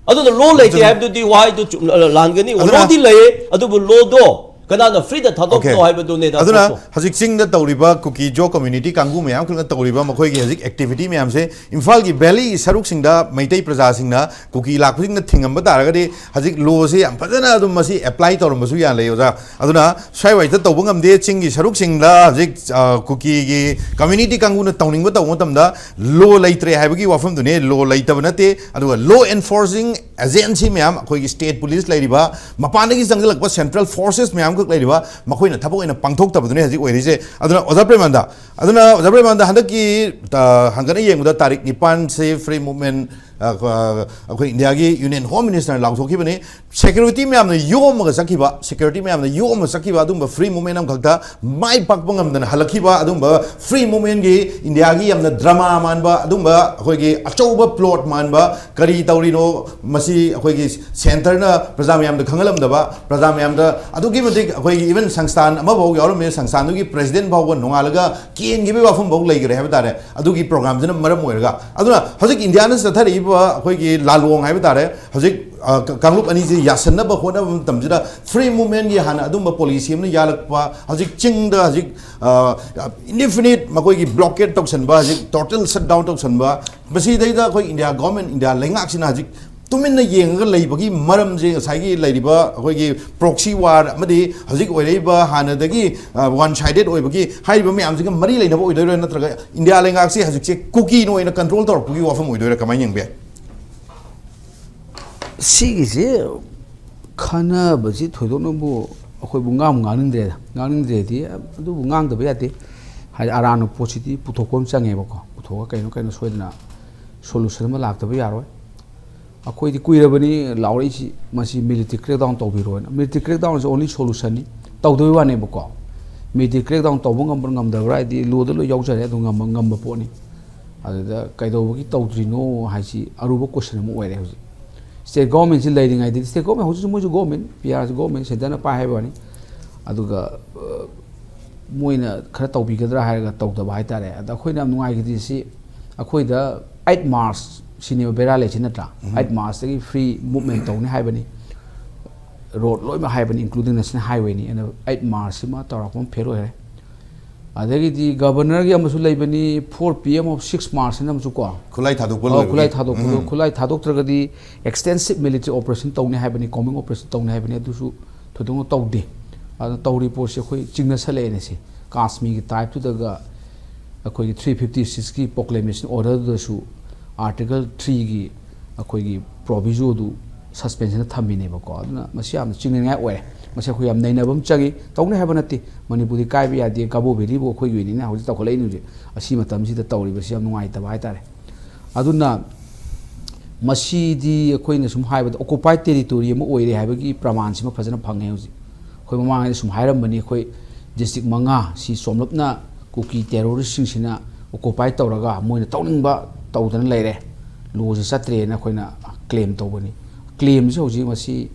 ꯑꯗꯨꯅ ꯂꯣ ꯂꯩꯇꯦ ꯑꯗꯨꯅ ꯍꯥꯏꯕꯗꯨꯗꯤ ꯋꯥꯍꯩꯗꯨ ꯆꯨꯝ-, ꯑ, ꯂꯥꯟꯒꯅꯤ꯫ ꯑꯗꯨꯅ ꯂꯣꯗꯤ ꯂꯩꯌꯦ, ꯑꯗꯨꯕꯨ ꯂꯣꯗꯣ ꯀꯅꯥꯅ ꯐ꯭ꯔꯤꯗ ꯊꯥꯗꯣꯛꯄꯅꯣ Okay. ꯍꯥꯏꯕꯗꯨꯅꯦꯗ ꯑꯗꯨꯅ ꯄꯣꯠꯇꯣ꯫ ꯍꯧꯖꯤꯛ ꯆꯤꯡꯗ ꯇꯧꯔꯤꯕ ꯀꯨꯀꯤ ꯖꯣ ꯀꯝꯃ꯭ꯌꯨꯅꯤꯇꯤ ꯀꯥꯡꯕꯨ ꯃꯌꯥꯝ ꯈꯛꯅ ꯇꯧꯔꯤꯕ ꯃꯈꯣꯏꯒꯤ ꯍꯧꯖꯤꯛ ꯑꯦꯛꯇꯤꯚꯤꯇꯤ ꯃꯌꯥꯝꯁꯦ ꯏꯝꯐꯥꯜꯒꯤ ꯚꯦꯂꯤ ꯁꯔꯨꯛꯁꯤꯡꯗ ꯃꯩꯇꯩ ꯄ꯭ꯔꯖꯥꯁꯤꯡꯅ ꯀꯨꯀꯤ ꯂꯥꯛꯄꯁꯤꯡꯅ ꯊꯤꯡꯉꯝꯕ ꯇꯥꯔꯒꯗꯤ ꯍꯧꯖꯤꯛ ꯂꯣꯁꯤ ꯌꯥꯝ ꯐꯖꯅ ꯑꯗꯨꯝ ꯃꯁꯤ ꯑꯦꯄ꯭ꯂꯥꯏ ꯇꯧꯔꯝꯕꯁꯨ ꯌꯥ ꯂꯩ, ꯑꯣꯖꯥ꯫ ꯑꯗꯨꯅ ꯁ꯭ꯋꯥꯏꯋꯥꯏꯗ ꯇꯧꯕ ꯉꯝꯗꯦ꯫ ꯆꯤꯡꯒꯤ ꯁꯔꯨꯛꯁꯤꯡꯗ ꯍꯧꯖꯤꯛ, ꯑ, ꯀꯨꯀꯤꯒꯤ ꯀꯝꯃ꯭ꯌꯨꯅꯤꯇꯤ ꯀꯥꯡꯕꯨꯅ ꯇꯧꯅꯤꯡꯕ ꯇꯧꯕ ꯃꯇꯝꯗ ꯂꯣ ꯂꯩꯇ꯭ꯔꯦ ꯍꯥꯏꯕꯒꯤ ꯋꯥꯐꯝꯗꯨꯅꯦ꯫ ꯂꯣ ꯂꯩꯇꯕ ꯅꯠꯇꯦ, ꯑꯗꯨꯒ ꯂꯣ ꯑꯦꯟꯐꯣꯔꯁꯤꯡ ꯑꯦꯖꯦꯟꯁꯤ ꯃꯌꯥꯝ, ꯑꯩꯈꯣꯏꯒꯤ ꯁ꯭ꯇꯦꯠ ꯄꯨꯂꯤꯁ ꯂꯩꯔꯤꯕ, ꯃꯄꯥꯟꯗꯒꯤ ꯆꯪꯁꯤꯜꯂꯛꯄ ꯁꯦꯟꯇ꯭ꯔꯦꯜ ꯐꯣꯔꯁꯦꯁ ꯃꯌꯥꯝꯈꯛ ꯂꯩꯔꯤꯕ, ꯃꯈꯣꯏꯅ ꯊꯕꯛ ꯑꯣꯏꯅ ꯄꯥꯡꯊꯣꯛꯇꯕꯗꯨꯅꯦ ꯍꯧꯖꯤꯛ ꯑꯣꯏꯔꯤꯁꯦ꯫ ꯑꯗꯨꯅ ꯑꯣꯖꯥ ꯄ꯭ꯔꯦꯃꯥꯅꯟꯗ, ꯑꯗꯨꯅ ꯑꯣꯖꯥ ꯄ꯭ꯔꯦꯃꯥꯅꯟꯗ, ꯍꯟꯗꯛꯀꯤ, ꯑ, ꯍꯟꯒꯠꯅ ꯌꯦꯡꯕꯗ ꯇꯥꯔꯤꯛ ꯅꯤꯄꯥꯟꯁꯦ ꯐ꯭ꯔꯤ ꯃꯨꯚꯃꯦꯟ, ꯑ, ꯑ, ꯑꯩꯈꯣꯏ ꯏꯟꯗꯤꯌꯥꯒꯤ ꯌꯨꯅꯤꯌꯟ ꯍꯣꯝ ꯃꯤꯅꯤꯁꯇꯔꯅ ꯂꯥꯎꯊꯣꯛꯈꯤꯕꯅꯤ꯫ ꯁꯦꯀ꯭ꯌꯨꯔꯤꯇꯤ ꯃꯌꯥꯝꯅ ꯌꯣꯝꯃꯒ ꯆꯠꯈꯤꯕ, ꯁꯦꯀ꯭ꯌꯨꯔꯤꯇꯤ ꯃꯌꯥꯝꯅ ꯌꯣꯝꯃ ꯆꯠꯈꯤꯕ ꯑꯗꯨꯝꯕ ꯐ꯭ꯔꯤ ꯃꯨꯚꯃꯦꯟ ꯑꯃꯈꯛꯇ ꯃꯥꯏ ꯄꯥꯛꯄ ꯉꯝꯗꯅ ꯍꯜꯂꯛꯈꯤꯕ ꯑꯗꯨꯝꯕ ꯐ꯭ꯔꯤ ꯃꯨꯚꯃꯦꯟꯒꯤ ꯏꯟꯗꯤꯌꯥꯒꯤ ꯌꯥꯝꯅ ꯗ꯭ꯔꯃꯥ ꯃꯥꯟꯕ, ꯑꯗꯨꯝꯕ ꯑꯩꯈꯣꯏꯒꯤ ꯑꯆꯧꯕ ꯄ꯭ꯂꯣꯠ ꯃꯥꯟꯕ, ꯀꯔꯤ ꯇꯧꯔꯤꯅꯣ ꯃꯁꯤ ꯑꯩꯈꯣꯏꯒꯤ ꯁꯦꯟꯇꯔꯅ ꯄ꯭ꯔꯖꯥ ꯃꯌꯥꯝꯗ ꯈꯪꯍꯜꯂꯝꯗꯕ, ꯄ꯭ꯔꯖꯥ ꯃꯌꯥꯝꯗ ꯑꯗꯨꯛꯀꯤ ꯃꯇꯤꯛ ꯑꯩꯈꯣꯏꯒꯤ ꯏꯚꯟ ꯁꯪꯁꯊꯥꯟ ꯑꯃꯐꯥꯎ ꯌꯥꯎꯔꯝꯃꯦ, ꯁꯪꯁꯊꯥꯟꯗꯨꯒꯤ ꯄ꯭ꯔꯦꯁꯤꯗꯦꯟ ꯐꯥꯎꯕ ꯅꯣꯡꯉꯥꯜꯂꯒ ꯀꯦꯟꯈꯤꯕꯒꯤ ꯋꯥꯐꯝ ꯐꯥꯎ ꯂꯩꯈ꯭ꯔꯦ ꯍꯥꯏꯕ ꯇꯥꯔꯦ꯫ ꯑꯗꯨꯒꯤ ꯄ꯭ꯔꯣꯒ꯭ꯔꯥꯝꯁꯤꯅ ꯃꯔꯝ ꯑꯣꯏꯔꯒ, ꯑꯗꯨꯅ ꯍꯧꯖꯤꯛ ꯏꯟꯗꯤꯌꯥꯅ ꯆꯠꯊꯔꯛꯏꯕ ꯑꯩꯈꯣꯏꯒꯤ ꯂꯥꯂꯣꯡ ꯍꯥꯏꯕ ꯇꯥꯔꯦ, ꯍꯧꯖꯤꯛ, ꯑ, ꯀ-, ꯀꯥꯡꯂꯨꯞ ꯑꯅꯤꯁꯤ ꯌꯥꯁꯟꯅꯕ ꯍꯣꯠꯅꯕ ꯃꯇꯝꯁꯤꯗ ꯐ꯭ꯔꯤ ꯃꯨꯚꯃꯦꯟꯒꯤ ꯍꯥꯟꯅ ꯑꯗꯨꯝꯕ ꯄꯣꯂꯤꯁꯤ ꯑꯃꯅ ꯌꯥꯜꯂꯛꯄ, ꯍꯧꯖꯤꯛ ꯆꯤꯡꯗ ꯍꯧꯖꯤꯛ, ꯑ, ꯏꯟꯗꯤꯐꯤꯅꯤꯠ ꯃꯈꯣꯏꯒꯤ ꯕ꯭ꯂꯣꯀꯦꯠ ꯇꯧꯁꯟꯕ, ꯍꯧꯖꯤꯛ ꯇꯣꯇꯦꯜ ꯁꯠ ꯗꯥꯎꯟ ꯇꯧꯁꯟꯕ, ꯃꯁꯤꯗꯩꯗ ꯑꯩꯈꯣꯏ ꯏꯟꯗꯤꯌꯥ ꯒꯣꯔꯃꯦꯟ, ꯏꯟꯗꯤꯌꯥ ꯂꯩꯉꯥꯛꯁꯤꯅ ꯍꯧꯖꯤꯛ ꯇꯨꯃꯤꯟꯅ ꯌꯦꯡꯉꯒ ꯂꯩꯕꯒꯤ ꯃꯔꯝꯁꯦ ꯉꯁꯥꯏꯒꯤ ꯂꯩꯔꯤꯕ ꯑꯩꯈꯣꯏꯒꯤ ꯄ꯭ꯔꯣꯛꯁꯤ ꯋꯥꯔ ꯑꯃꯗꯤ ꯍꯧꯖꯤꯛ ꯑꯣꯏꯔꯛꯏꯕ ꯍꯥꯟꯅꯗꯒꯤ, ꯑ, ꯋꯥꯟ ꯁꯥꯏꯗꯦꯠ ꯑꯣꯏꯕꯒꯤ ꯍꯥꯏꯔꯤꯕ ꯃꯌꯥꯝꯁꯤꯒ ꯃꯔꯤ ꯂꯩꯅꯕ ꯑꯣꯏꯗꯣꯏꯔꯥ, ꯅꯠꯇ꯭ꯔꯒ ꯏꯟꯗꯤꯌꯥ ꯂꯩꯉꯥꯛꯁꯤ ꯍꯧꯖꯤꯛꯁꯦ ꯀꯨꯀꯤꯅ ꯑꯣꯏꯅ ꯀꯟꯇ꯭ꯔꯣꯜ ꯇꯧꯔꯛꯄꯒꯤ ꯋꯥꯐꯝ ꯑꯣꯏꯗꯣꯏꯔꯥ, ꯀꯃꯥꯏꯅ ꯌꯦꯡꯕ ꯌꯥꯏ? ꯁꯤꯒꯤꯁꯦ ꯈꯟꯅꯕꯁꯤ ꯊꯣꯏꯗꯣꯛꯅꯕꯨ ꯑꯩꯈꯣꯏꯕꯨ ꯉꯥꯡꯕꯨ ꯉꯥꯡꯅꯤꯡꯗ꯭ꯔꯦꯗ꯫ ꯉꯥꯡꯅꯤꯡꯗ꯭ꯔꯦꯗꯤ ꯑꯗꯨꯕꯨ ꯉꯥꯡꯗꯕ ꯌꯥꯗꯦ꯫ ꯍꯥꯏꯗꯤ ꯑꯔꯥꯟꯕ ꯄꯣꯠꯁꯤꯗꯤ ꯄꯨꯊꯣꯛꯄ ꯑꯃ ꯆꯪꯉꯦꯕꯀꯣ꯫ ꯄꯨꯊꯣꯛꯑꯒ ꯀꯩꯅꯣ ꯀꯩꯅꯣ ꯁꯣꯏꯗꯅ ꯁꯣꯂꯨꯁꯟ ꯑꯃ ꯂꯥꯛꯇꯕ ꯌꯥꯔꯣꯏ꯫ ꯑꯩꯈꯣꯏꯗꯤ ꯀꯨꯏꯔꯕꯅꯤ ꯂꯥꯎꯔꯛꯏꯁꯤ, ꯃꯁꯤ military crackdown ꯇꯧꯕꯤꯔꯣꯅ꯫ Military crackdown is only solution ꯅꯤ, ꯇꯧꯗꯣꯏ ꯋꯥꯅꯦꯕꯀꯣ꯫ Military crackdown ꯇꯧꯕ ꯉꯝꯕ꯭ꯔꯥ ꯉꯝꯗꯕ꯭ꯔꯥ ꯍꯥꯏꯗꯤ ꯂꯣꯗ ꯂꯣꯏ ꯌꯥꯎꯖꯔꯦ, ꯑꯗꯨ ꯉꯝꯕ ꯉꯝꯕ ꯄꯣꯠꯅꯤ꯫ ꯑꯗꯨꯗ ꯀꯩꯗꯧꯕꯒꯤ ꯇꯧꯗ꯭ꯔꯤꯅꯣ ꯍꯥꯏꯁꯤ ꯑꯔꯨꯕ question ꯑꯃ ꯑꯣꯏꯔꯦ ꯍꯧꯖꯤꯛ꯫ State government ꯁꯤ ꯂꯩꯔꯤꯉꯩꯗꯗꯤ, state government ꯍꯧꯖꯤꯛꯁꯨ ꯃꯣꯏꯁꯨ government, P R ꯁꯤ government, centre ꯅ ꯄꯥꯏ ꯍꯥꯏꯕ ꯋꯥꯅꯤ꯫ ꯑꯗꯨꯒ ꯑ, ꯃꯣꯏꯅ ꯈꯔ ꯇꯧꯕꯤꯒꯗ꯭ꯔꯥ ꯍꯥꯏꯔꯒ ꯇꯧꯗꯕ ꯍꯥꯏꯇꯥꯔꯦ꯫ ꯑꯗ ꯑꯩꯈꯣꯏꯅ ꯌꯥꯝ ꯅꯨꯡꯉꯥꯏꯈꯤꯗ꯭ꯔꯤꯁꯤ ꯑꯩꯈꯣꯏꯗ eight March ꯁꯤꯅꯦꯕ ꯕꯦꯔꯥ ꯂꯩꯁꯤ ꯅꯠꯇ꯭ꯔꯥ? Eight March ꯇꯒꯤ free movement ꯇꯧꯅꯤ ꯍꯥꯏꯕꯅꯤ, road ꯂꯣꯏꯅꯃꯛ ꯍꯥꯏꯕꯅꯤ, including national highway ꯅꯤ꯫ ꯑꯗꯨꯅ eight March ꯁꯤꯃ ꯇꯧꯔꯛꯄ ꯑꯃ fail ꯑꯣꯏꯔꯦ꯫ ꯑꯗꯒꯤꯗꯤ governor ꯒꯤ ꯑꯃꯁꯨ ꯂꯩꯕꯅꯤ, four P M of six March ꯍꯥꯏꯅ ꯑꯃꯁꯨ ꯀꯣ꯫ ꯈꯨꯠꯂꯥꯏ ꯊꯥꯗꯣꯛꯄ ꯑꯧ, ꯂꯣꯏꯕꯒꯤ꯫ ꯈꯨꯠꯂꯥꯏ ꯊꯥꯗꯣꯛꯄꯗꯣ, ꯎꯝ꯫ ꯈꯨꯠꯂꯥꯏ ꯊꯥꯗꯣꯛꯇ꯭ꯔꯒꯗꯤ extensive military operation ꯇꯧꯅꯤ ꯍꯥꯏꯕꯅꯤ, combing operation ꯇꯧꯅꯤ ꯍꯥꯏꯕꯅꯤ, ꯑꯗꯨꯁꯨ ꯊꯣꯏꯗꯣꯛꯅ ꯇꯧꯗꯦ꯫ ꯑꯗꯨꯅ ꯇꯧꯔꯤ ꯄꯣꯠꯁꯦ ꯑꯩꯈꯣꯏ ꯆꯤꯡꯅꯁꯜꯂꯛꯑꯦꯅꯦ ꯁꯤ꯫ ꯀꯥꯁꯃꯤꯔꯒꯤ type ꯇꯨꯗꯒ ꯑꯩꯈꯣꯏꯒꯤ three fifty six ꯀꯤ proclamation order ꯗꯨꯗꯁꯨ Article three ꯒꯤ ꯑꯩꯈꯣꯏꯒꯤ proviso ꯗꯨ suspension ꯗ ꯊꯝꯃꯤꯅꯦꯕꯀꯣ꯫ ꯑꯗꯨꯅ ꯃꯁꯤ ꯌꯥꯝꯅ ꯆꯤꯡꯅꯅꯤꯡꯉꯥꯏ ꯑꯣꯏꯔꯦ꯫ ꯃꯁꯤ ꯑꯩꯈꯣꯏ ꯌꯥꯝ ꯅꯩꯅꯕ ꯑꯃ ꯆꯪꯉꯤ꯫ ꯇꯧꯅꯤ ꯍꯥꯏꯕ ꯅꯠꯇꯦ, ꯃꯅꯤꯄꯨꯔꯗꯤ ꯀꯥꯏꯕ ꯌꯥꯗꯦ, ꯀꯕꯣ ꯚꯦꯂꯤꯕꯨ ꯑꯩꯈꯣꯏꯒꯤ ꯑꯣꯏꯅꯤꯅ ꯍꯧꯖꯤꯛ ꯆꯥꯎꯈꯠꯂꯛꯏꯅꯦ ꯍꯧꯖꯤꯛ꯫ ꯑꯁꯤ ꯃꯇꯝꯁꯤꯗ ꯇꯧꯔꯤꯕꯁꯤ ꯌꯥꯝ ꯅꯨꯡꯉꯥꯏꯇꯕ ꯍꯥꯏꯇꯥꯔꯦ꯫ ꯑꯗꯨꯅ ꯃꯁꯤꯗꯤ ꯑꯩꯈꯣꯏꯅ ꯁꯨꯝ ꯍꯥꯏꯕꯗ occupied territory ꯑꯃ ꯑꯣꯏꯔꯦ ꯍꯥꯏꯕꯒꯤ ꯄ꯭ꯔꯃꯥꯟꯁꯤꯃ ꯐꯖꯅ ꯐꯪꯉꯦ ꯍꯧꯖꯤꯛ꯫ ꯑꯩꯈꯣꯏ ꯃꯃꯥꯡꯗ ꯁꯨꯝ ꯍꯥꯏꯔꯝꯕꯅꯤ, ꯑꯩꯈꯣꯏ district ꯃꯉꯥ ꯁꯤ ꯆꯣꯝꯂꯞꯅ ꯀꯨꯀꯤ terrorist ꯁꯤꯡꯁꯤꯅ occupy ꯇꯧꯔꯒ ꯃꯣꯏꯅ ꯇꯧꯅꯤꯡꯕ ꯇꯧꯗꯅ ꯂꯩꯔꯦ, ꯂꯣꯁꯦ ꯆꯠꯇ꯭ꯔꯦꯅ ꯑꯩꯈꯣꯏꯅ claim ꯇꯧꯕꯅꯤ꯫ Claim ꯁꯦ ꯍꯧꯖꯤꯛ ꯃꯁꯤ,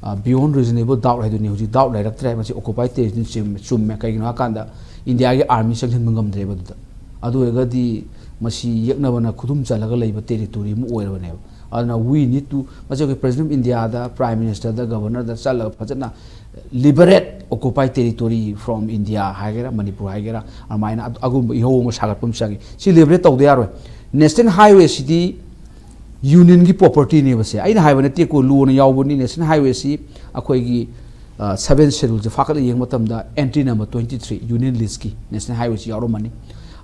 ꯑ, beyond reasonable doubt ꯍꯥꯏꯗꯨꯅꯤ꯫ ꯍꯧꯖꯤꯛ doubt ꯂꯩꯔꯛꯇ꯭ꯔꯦ, ꯃꯁꯤ occupied territory ꯆꯨꯝꯃꯦ꯫ ꯆꯨꯝꯃꯦ꯫ ꯀꯩꯒꯤꯅꯣ ꯍꯥꯏꯀꯥꯟꯗ ꯏꯟꯗꯤꯌꯥꯒꯤ army ꯆꯪꯁꯤꯟꯕ ꯉꯝꯗ꯭ꯔꯦꯕ ꯑꯗꯨꯗ꯫ ꯑꯗꯨ ꯑꯣꯏꯔꯒꯗꯤ ꯃꯁꯤ ꯌꯦꯛꯅꯕꯅ ꯈꯨꯗꯨꯝ ꯆꯜꯂꯒ ꯂꯩꯕ territory ꯑꯃ ꯑꯣꯏꯔꯕꯅꯦꯕ꯫ ꯑꯗꯨꯅ we need to, ꯃꯁꯤ ꯑꯩꯈꯣꯏ President of India the, Prime Minister the, Governor ꯗ ꯆꯠꯂꯒ ꯐꯖꯅ liberate occupied territory from India ꯍꯥꯏꯒꯦꯔꯥ, ꯃꯅꯤꯄꯨꯔ ꯍꯥꯏꯒꯦꯔꯥ, ꯑꯗꯨꯃꯥꯏꯅ ꯑꯗꯨ-, ꯑꯗꯨꯒꯨꯝꯕ ꯏꯍꯧ ꯑꯃ ꯁꯥꯒꯠꯄ ꯑꯃ ꯆꯪꯉꯤ꯫ ꯁꯤ liberate ꯇꯧꯗ ꯌꯥꯔꯣꯏ꯫ National Highway ꯁꯤꯗꯤ Union ꯒꯤ property ꯅꯦꯕ ꯁꯦ꯫ ꯑꯩꯅ ꯍꯥꯏꯕ ꯅꯠꯇꯦꯀꯣ, ꯂꯣꯅ ꯌꯥꯎꯕꯅꯤ꯫ National Highway ꯁꯤ ꯑꯩꯈꯣꯏꯒꯤ, ꯑ, seventh schedule ꯁꯦ ꯐꯥꯀꯠꯂ ꯌꯦꯡꯕ ꯃꯇꯝꯗ entry number twenty three Union list ꯀꯤ National Highway ꯁꯤ ꯌꯥꯎꯔꯝꯃꯅꯤ꯫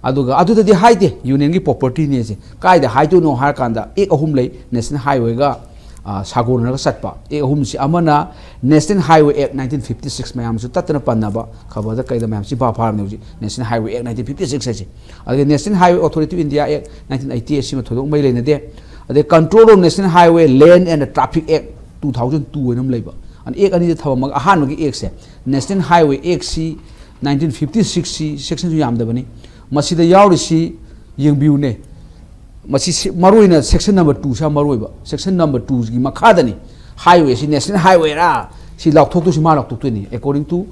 ꯑꯗꯨꯒ ꯑꯗꯨꯗꯗꯤ ꯍꯥꯏꯗꯦ Union ꯒꯤ property ꯅꯦ ꯁꯦ꯫ ꯀꯥꯏꯗ ꯍꯥꯏꯗꯣꯏꯅꯣ ꯍꯥꯏꯔ ꯀꯥꯟꯗ Act ꯑꯍꯨꯝ ꯂꯩ National Highway ꯒ, ꯑ, ꯁꯥꯒꯣꯟꯅꯔꯒ ꯆꯠꯄ꯫ Act ꯑꯍꯨꯝꯁꯤ ꯑꯃꯅ National Highway Act nineteen fifty six, ꯃꯌꯥꯝꯁꯨ ꯇꯠꯇꯅ ꯄꯟꯅꯕ, ꯈꯕꯔꯗ ꯀꯩꯗ ꯃꯌꯥꯝ ꯆꯤꯟꯐꯥ ꯐꯥꯔꯕꯅꯦ ꯍꯧꯖꯤꯛ, National Highway Act nineteen fifty six ꯍꯥꯏꯁꯦ꯫ ꯑꯗꯒꯤ National Highway Authority of India Act nineteen eighty ꯑꯁꯤꯃ ꯊꯣꯏꯗꯣꯛ ꯃꯔꯤ ꯂꯩꯅꯗꯦ꯫ ꯑꯗꯩ Control of National Highway Land and Traffic Act two thousand two ꯍꯥꯏꯅ ꯑꯃ ꯂꯩꯕ꯫ ꯑꯗꯨꯅ ꯑꯦꯛ ꯑꯅꯤꯗ ꯊꯝꯃꯝꯃꯒ, ꯑꯍꯥꯟꯕꯒꯤ ꯑꯦꯛꯁꯦ National Highway Act ꯁꯤ nineteen fifty six ꯁꯤ, ꯁꯦꯛꯁꯟꯁꯨ ꯌꯥꯝꯗꯕꯅꯤ꯫ ꯃꯁꯤꯗ ꯌꯥꯎꯔꯤꯁꯤ ꯌꯦꯡꯕꯤꯌꯨꯅꯦ꯫ ꯃꯁꯤ ꯁꯤ-, ꯃꯔꯨꯑꯣꯏꯅ section number two ꯁꯤ ꯌꯥꯝ ꯃꯔꯨꯑꯣꯏꯕ꯫ Section number two ꯒꯤ ꯃꯈꯥꯗꯅꯤ highway ꯁꯤ national highway ꯔꯥ ꯁꯤ ꯂꯥꯎꯊꯣꯛꯇꯣꯏꯁꯤ, ꯃꯥ ꯂꯥꯎꯊꯣꯛꯇꯣꯏꯅꯤ, according to,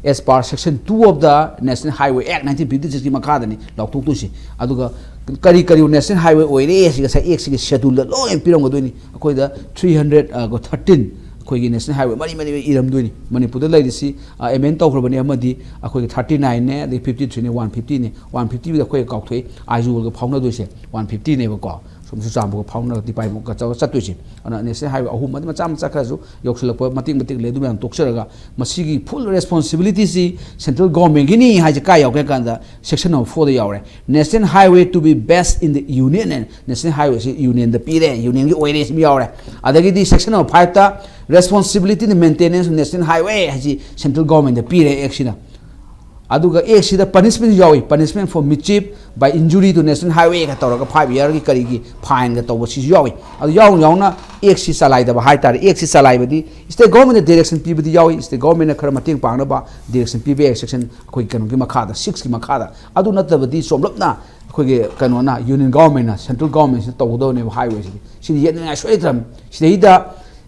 as per section two of the National Highway Act nineteen fifty six ꯀꯤ ꯃꯈꯥꯗꯅꯤ ꯂꯥꯎꯊꯣꯛꯇꯣꯏꯁꯤ꯫ ꯑꯗꯨꯒ ꯀꯔꯤ ꯀꯔꯤ national highway ꯑꯣꯏꯔꯦ ꯁꯤ ꯉꯁꯥꯏ act ꯁꯤꯒꯤ schedule ꯗ ꯂꯣꯏ ꯄꯤꯔꯝꯒꯗꯣꯏꯅꯤ꯫ ꯑꯩꯈꯣꯏꯗ three hundred thirteen, ꯑꯩꯈꯣꯏꯒꯤ national highway ꯃꯔꯤ ꯃꯔꯤ ꯃꯔꯤ ꯏꯔꯝꯗꯣꯏꯅꯤ꯫ ꯃꯅꯤꯄꯨꯔꯗ ꯂꯩꯔꯤꯁꯤ, ꯑ, amend ꯇꯧꯈ꯭ꯔꯕꯅꯤ, ꯑꯃꯗꯤ ꯑꯩꯈꯣꯏꯒꯤ thirty nine ꯅꯦ, ꯑꯗꯩ fifty three ꯅꯦ, one fifty ꯅꯦ꯫ One fifty ꯗ ꯑꯩꯈꯣꯏ ꯀꯥꯎꯊꯣꯛꯏ, ꯑꯥꯏꯖꯣꯜꯒ ꯐꯥꯎꯅꯗꯣꯏꯁꯦ one fifty ꯅꯦꯕꯀꯣ꯫ ꯁꯣꯝ ꯆꯨꯔꯆꯥꯟꯄꯨꯔꯒ ꯐꯥꯎꯅꯔꯒ ꯇꯤꯄꯥꯏꯃꯨꯛꯀ ꯆꯠ-, ꯆꯠꯇꯣꯏꯁꯦ꯫ ꯑꯗꯨꯅ national highway ꯑꯍꯨꯝ ꯑꯗꯩ ꯃꯆꯥ ꯃꯆꯥ ꯈꯔꯁꯨ ꯌꯧꯁꯤꯜꯂꯛꯄ ꯃꯇꯦꯛ ꯃꯇꯦꯛ ꯂꯩ, ꯑꯗꯨ ꯃꯌꯥꯝ ꯇꯣꯛꯆꯔꯒ ꯃꯁꯤꯒꯤ full responsibility ꯁꯤ central government ꯒꯤꯅꯤ ꯍꯥꯏꯁꯦ ꯀꯥꯏ ꯌꯥꯎꯒꯦ ꯍꯥꯏ ꯀꯥꯟꯗ section number four ꯗ ꯌꯥꯎꯔꯦ꯫ National highway to be based in the union, and national highway ꯁꯤ union ꯗ ꯄꯤꯔꯦ, union ꯒꯤ ꯑꯣꯏꯔꯦ ꯁꯤ ꯌꯥꯎꯔꯦ꯫ ꯑꯗꯒꯤꯗꯤ section number five ꯇ responsibility in the maintenance of national highway ꯍꯥꯏꯁꯤ central government ꯗ ꯄꯤꯔꯦ act ꯁꯤꯅ꯫ ꯑꯗꯨꯒ act ꯁꯤꯗ punishment ꯁꯨ ꯌꯥꯎꯏ, punishment for mischief by injury to national highway ꯀ ꯇꯧꯔꯒ five year ꯒꯤ ꯀꯔꯤꯒꯤ fine ꯒ ꯇꯧꯕ ꯁꯤꯁꯨ ꯌꯥꯎꯏ꯫ ꯑꯗꯨ ꯌꯥꯎꯅ ꯌꯥꯎꯅ act ꯁꯤ ꯆꯂꯥꯏꯗꯕ ꯍꯥꯏꯇꯥꯔꯦ꯫ Act ꯁꯤ ꯆꯂꯥꯏꯕꯗꯤ state government ꯅ direction ꯄꯤꯕꯗꯤ ꯌꯥꯎꯏ, state government ꯅ ꯈꯔ ꯃꯇꯦꯡ ꯄꯥꯡꯅꯕ direction ꯄꯤꯕ ꯌꯥꯏ, section ꯑꯩꯈꯣꯏ ꯀꯩꯅꯣꯒꯤ ꯃꯈꯥꯗ, six ꯀꯤ ꯃꯈꯥꯗ꯫ ꯑꯗꯨ ꯅꯠꯇꯕꯗꯤ ꯆꯣꯝꯂꯞꯅ ꯑꯩꯈꯣꯏꯒꯤ ꯀꯩꯅꯣꯅ, union government ꯅ, central government ꯁꯤꯅ ꯇꯧꯒꯗꯕꯅꯦꯕ highway ꯁꯤꯗꯤ꯫ ꯁꯤꯗꯤ ꯌꯦꯠꯅꯤꯡꯉꯥꯏ ꯁꯨꯡꯂꯩ ꯂꯩꯇ꯭ꯔꯕꯅꯤ꯫ ꯁꯤꯗꯩꯗ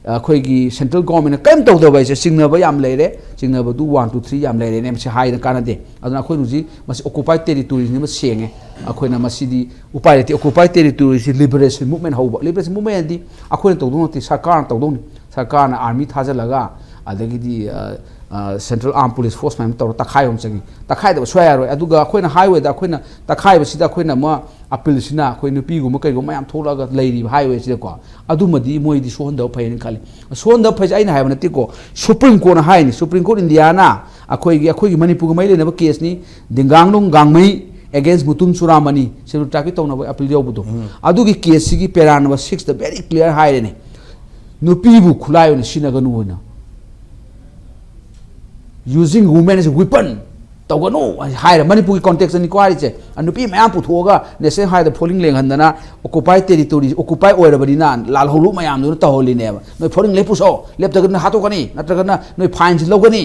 ꯑꯩꯈꯣꯏꯒꯤ central government ꯅ ꯀꯔꯤꯝ ꯇꯧꯗꯕ ꯍꯥꯏꯁꯦ, ꯆꯤꯡꯅꯕ ꯌꯥꯝ ꯂꯩꯔꯦ, ꯆꯤꯡꯅꯕꯗꯨ one, two, three ꯌꯥꯝ ꯂꯩꯔꯦꯅꯦ, ꯃꯁꯤ ꯍꯥꯏꯗꯅ ꯀꯥꯟꯅꯗꯦ꯫ ꯑꯗꯨꯅ ꯑꯩꯈꯣꯏꯅ ꯍꯧꯖꯤꯛ ꯃꯁꯤ occupied territory ꯅꯦꯕ, ꯁꯦꯡꯉꯦ꯫ ꯑꯩꯈꯣꯏꯅ ꯃꯁꯤꯗꯤ ꯎꯄꯥꯏ ꯂꯩꯇꯦ꯫ Occupied territory ꯁꯤ liberation movement ꯍꯧꯕ, liberation movement ꯗꯤ ꯑꯩꯈꯣꯏꯅ ꯇꯧꯗꯧ ꯅꯠꯇꯦ, ꯁꯔꯀꯥꯔꯅ ꯇꯧꯗꯧꯅꯤ꯫ ꯁꯔꯀꯥꯔꯅ army ꯊꯥꯖꯤꯜꯂꯒ, ꯑꯗꯒꯤꯗꯤ, ꯑ, ꯑ, central armed police force ꯃꯌꯥꯝ ꯇꯧꯔ ꯇꯛꯈꯥꯏꯕ ꯑꯃ ꯆꯪꯉꯤ꯫ ꯇꯛꯈꯥꯏꯗꯕ ꯁꯨꯡꯌꯥ ꯌꯥꯔꯣꯏ꯫ ꯑꯗꯨꯒ ꯑꯩꯈꯣꯏꯅ highway ꯗ ꯑꯩꯈꯣꯏꯅ ꯇꯛꯈꯥꯏꯕꯁꯤꯗ ꯑꯩꯈꯣꯏꯅ ꯑꯃ appeal ꯁꯤꯅ ꯑꯩꯈꯣꯏ ꯅꯨꯄꯤꯒꯨꯝꯕ ꯀꯩꯒꯨꯝꯕ ꯃꯌꯥꯝ ꯊꯣꯛꯂꯛꯑꯒ ꯂꯩꯔꯤꯕ highway ꯁꯤꯗꯀꯣ, ꯑꯗꯨꯃꯗꯤ ꯃꯣꯏꯗꯤ ꯁꯣꯛꯍꯟꯗꯕ ꯐꯩ ꯍꯥꯏꯅ ꯈꯜꯂꯤ꯫ ꯁꯣꯛꯍꯟꯗꯕ ꯐꯩꯁꯦ ꯑꯩꯅ ꯍꯥꯏꯕ ꯅꯠꯇꯦꯀꯣ, Supreme Court ꯅ ꯍꯥꯏꯅꯤ꯫ Supreme Court India ꯅ ꯑꯩꯈꯣꯏꯒꯤ, ꯑꯩꯈꯣꯏꯒꯤ ꯃꯅꯤꯄꯨꯔꯒ ꯃꯔꯤ ꯂꯩꯅꯕ case ꯅꯤ, ꯗꯤꯡꯒꯥꯡꯂꯨꯡ ꯒꯥꯡꯃꯩ against ꯃꯨꯇꯨꯝ ꯆꯨꯔꯥꯃꯅꯤ, scheduled tribe ꯀꯤ ꯇꯧꯅꯕ appeal ꯌꯧꯕꯗꯣ꯫ ꯎꯝ꯫ ꯑꯗꯨꯒꯤ case ꯁꯤꯒꯤ para number six ꯇ very clear ꯍꯥꯏꯔꯦꯅꯦ, ꯅꯨꯄꯤꯕꯨ ꯈꯨꯠꯂꯥꯏ ꯑꯣꯏꯅ ꯁꯤꯖꯤꯟꯅꯒꯅꯨ ꯍꯥꯏꯅ꯫ Using women as a weapon. ꯇꯧꯒꯅꯨ ꯍꯥꯏꯔ, ꯃꯅꯤꯄꯨꯔꯒꯤ ꯀꯣꯟꯇꯦꯛꯁꯇꯅꯤꯀꯣ ꯍꯥꯏꯔꯤꯁꯦ, ꯅꯨꯄꯤ ꯃꯌꯥꯝ ꯄꯨꯊꯣꯛꯑꯒ ꯅꯦꯁꯅꯦꯜ ꯍꯥꯏꯋꯦꯗ ꯐꯣꯔꯤꯡ ꯂꯦꯡꯍꯟꯗꯅ, ꯑꯣꯀꯨꯄꯥꯏ ꯇꯦꯔꯤꯇꯣꯔꯤ, ꯑꯣꯀꯨꯄꯥꯏ ꯑꯣꯏꯔꯕꯅꯤꯅ ꯂꯥꯜꯍꯧꯂꯨ ꯃꯌꯥꯝꯗꯨꯅ ꯇꯧꯍꯜꯂꯤꯅꯦꯕ꯫ ꯅꯣꯏ ꯐꯣꯔꯤꯡ ꯂꯦꯞ ꯄꯨꯁꯣ, ꯂꯦꯞꯇ꯭ꯔꯒꯅ ꯍꯥꯠꯇꯣꯛꯀꯅꯤ, ꯅꯠꯇ꯭ꯔꯒꯅ ꯅꯣꯏ ꯐꯥꯏꯟꯁꯤ ꯂꯧꯒꯅꯤ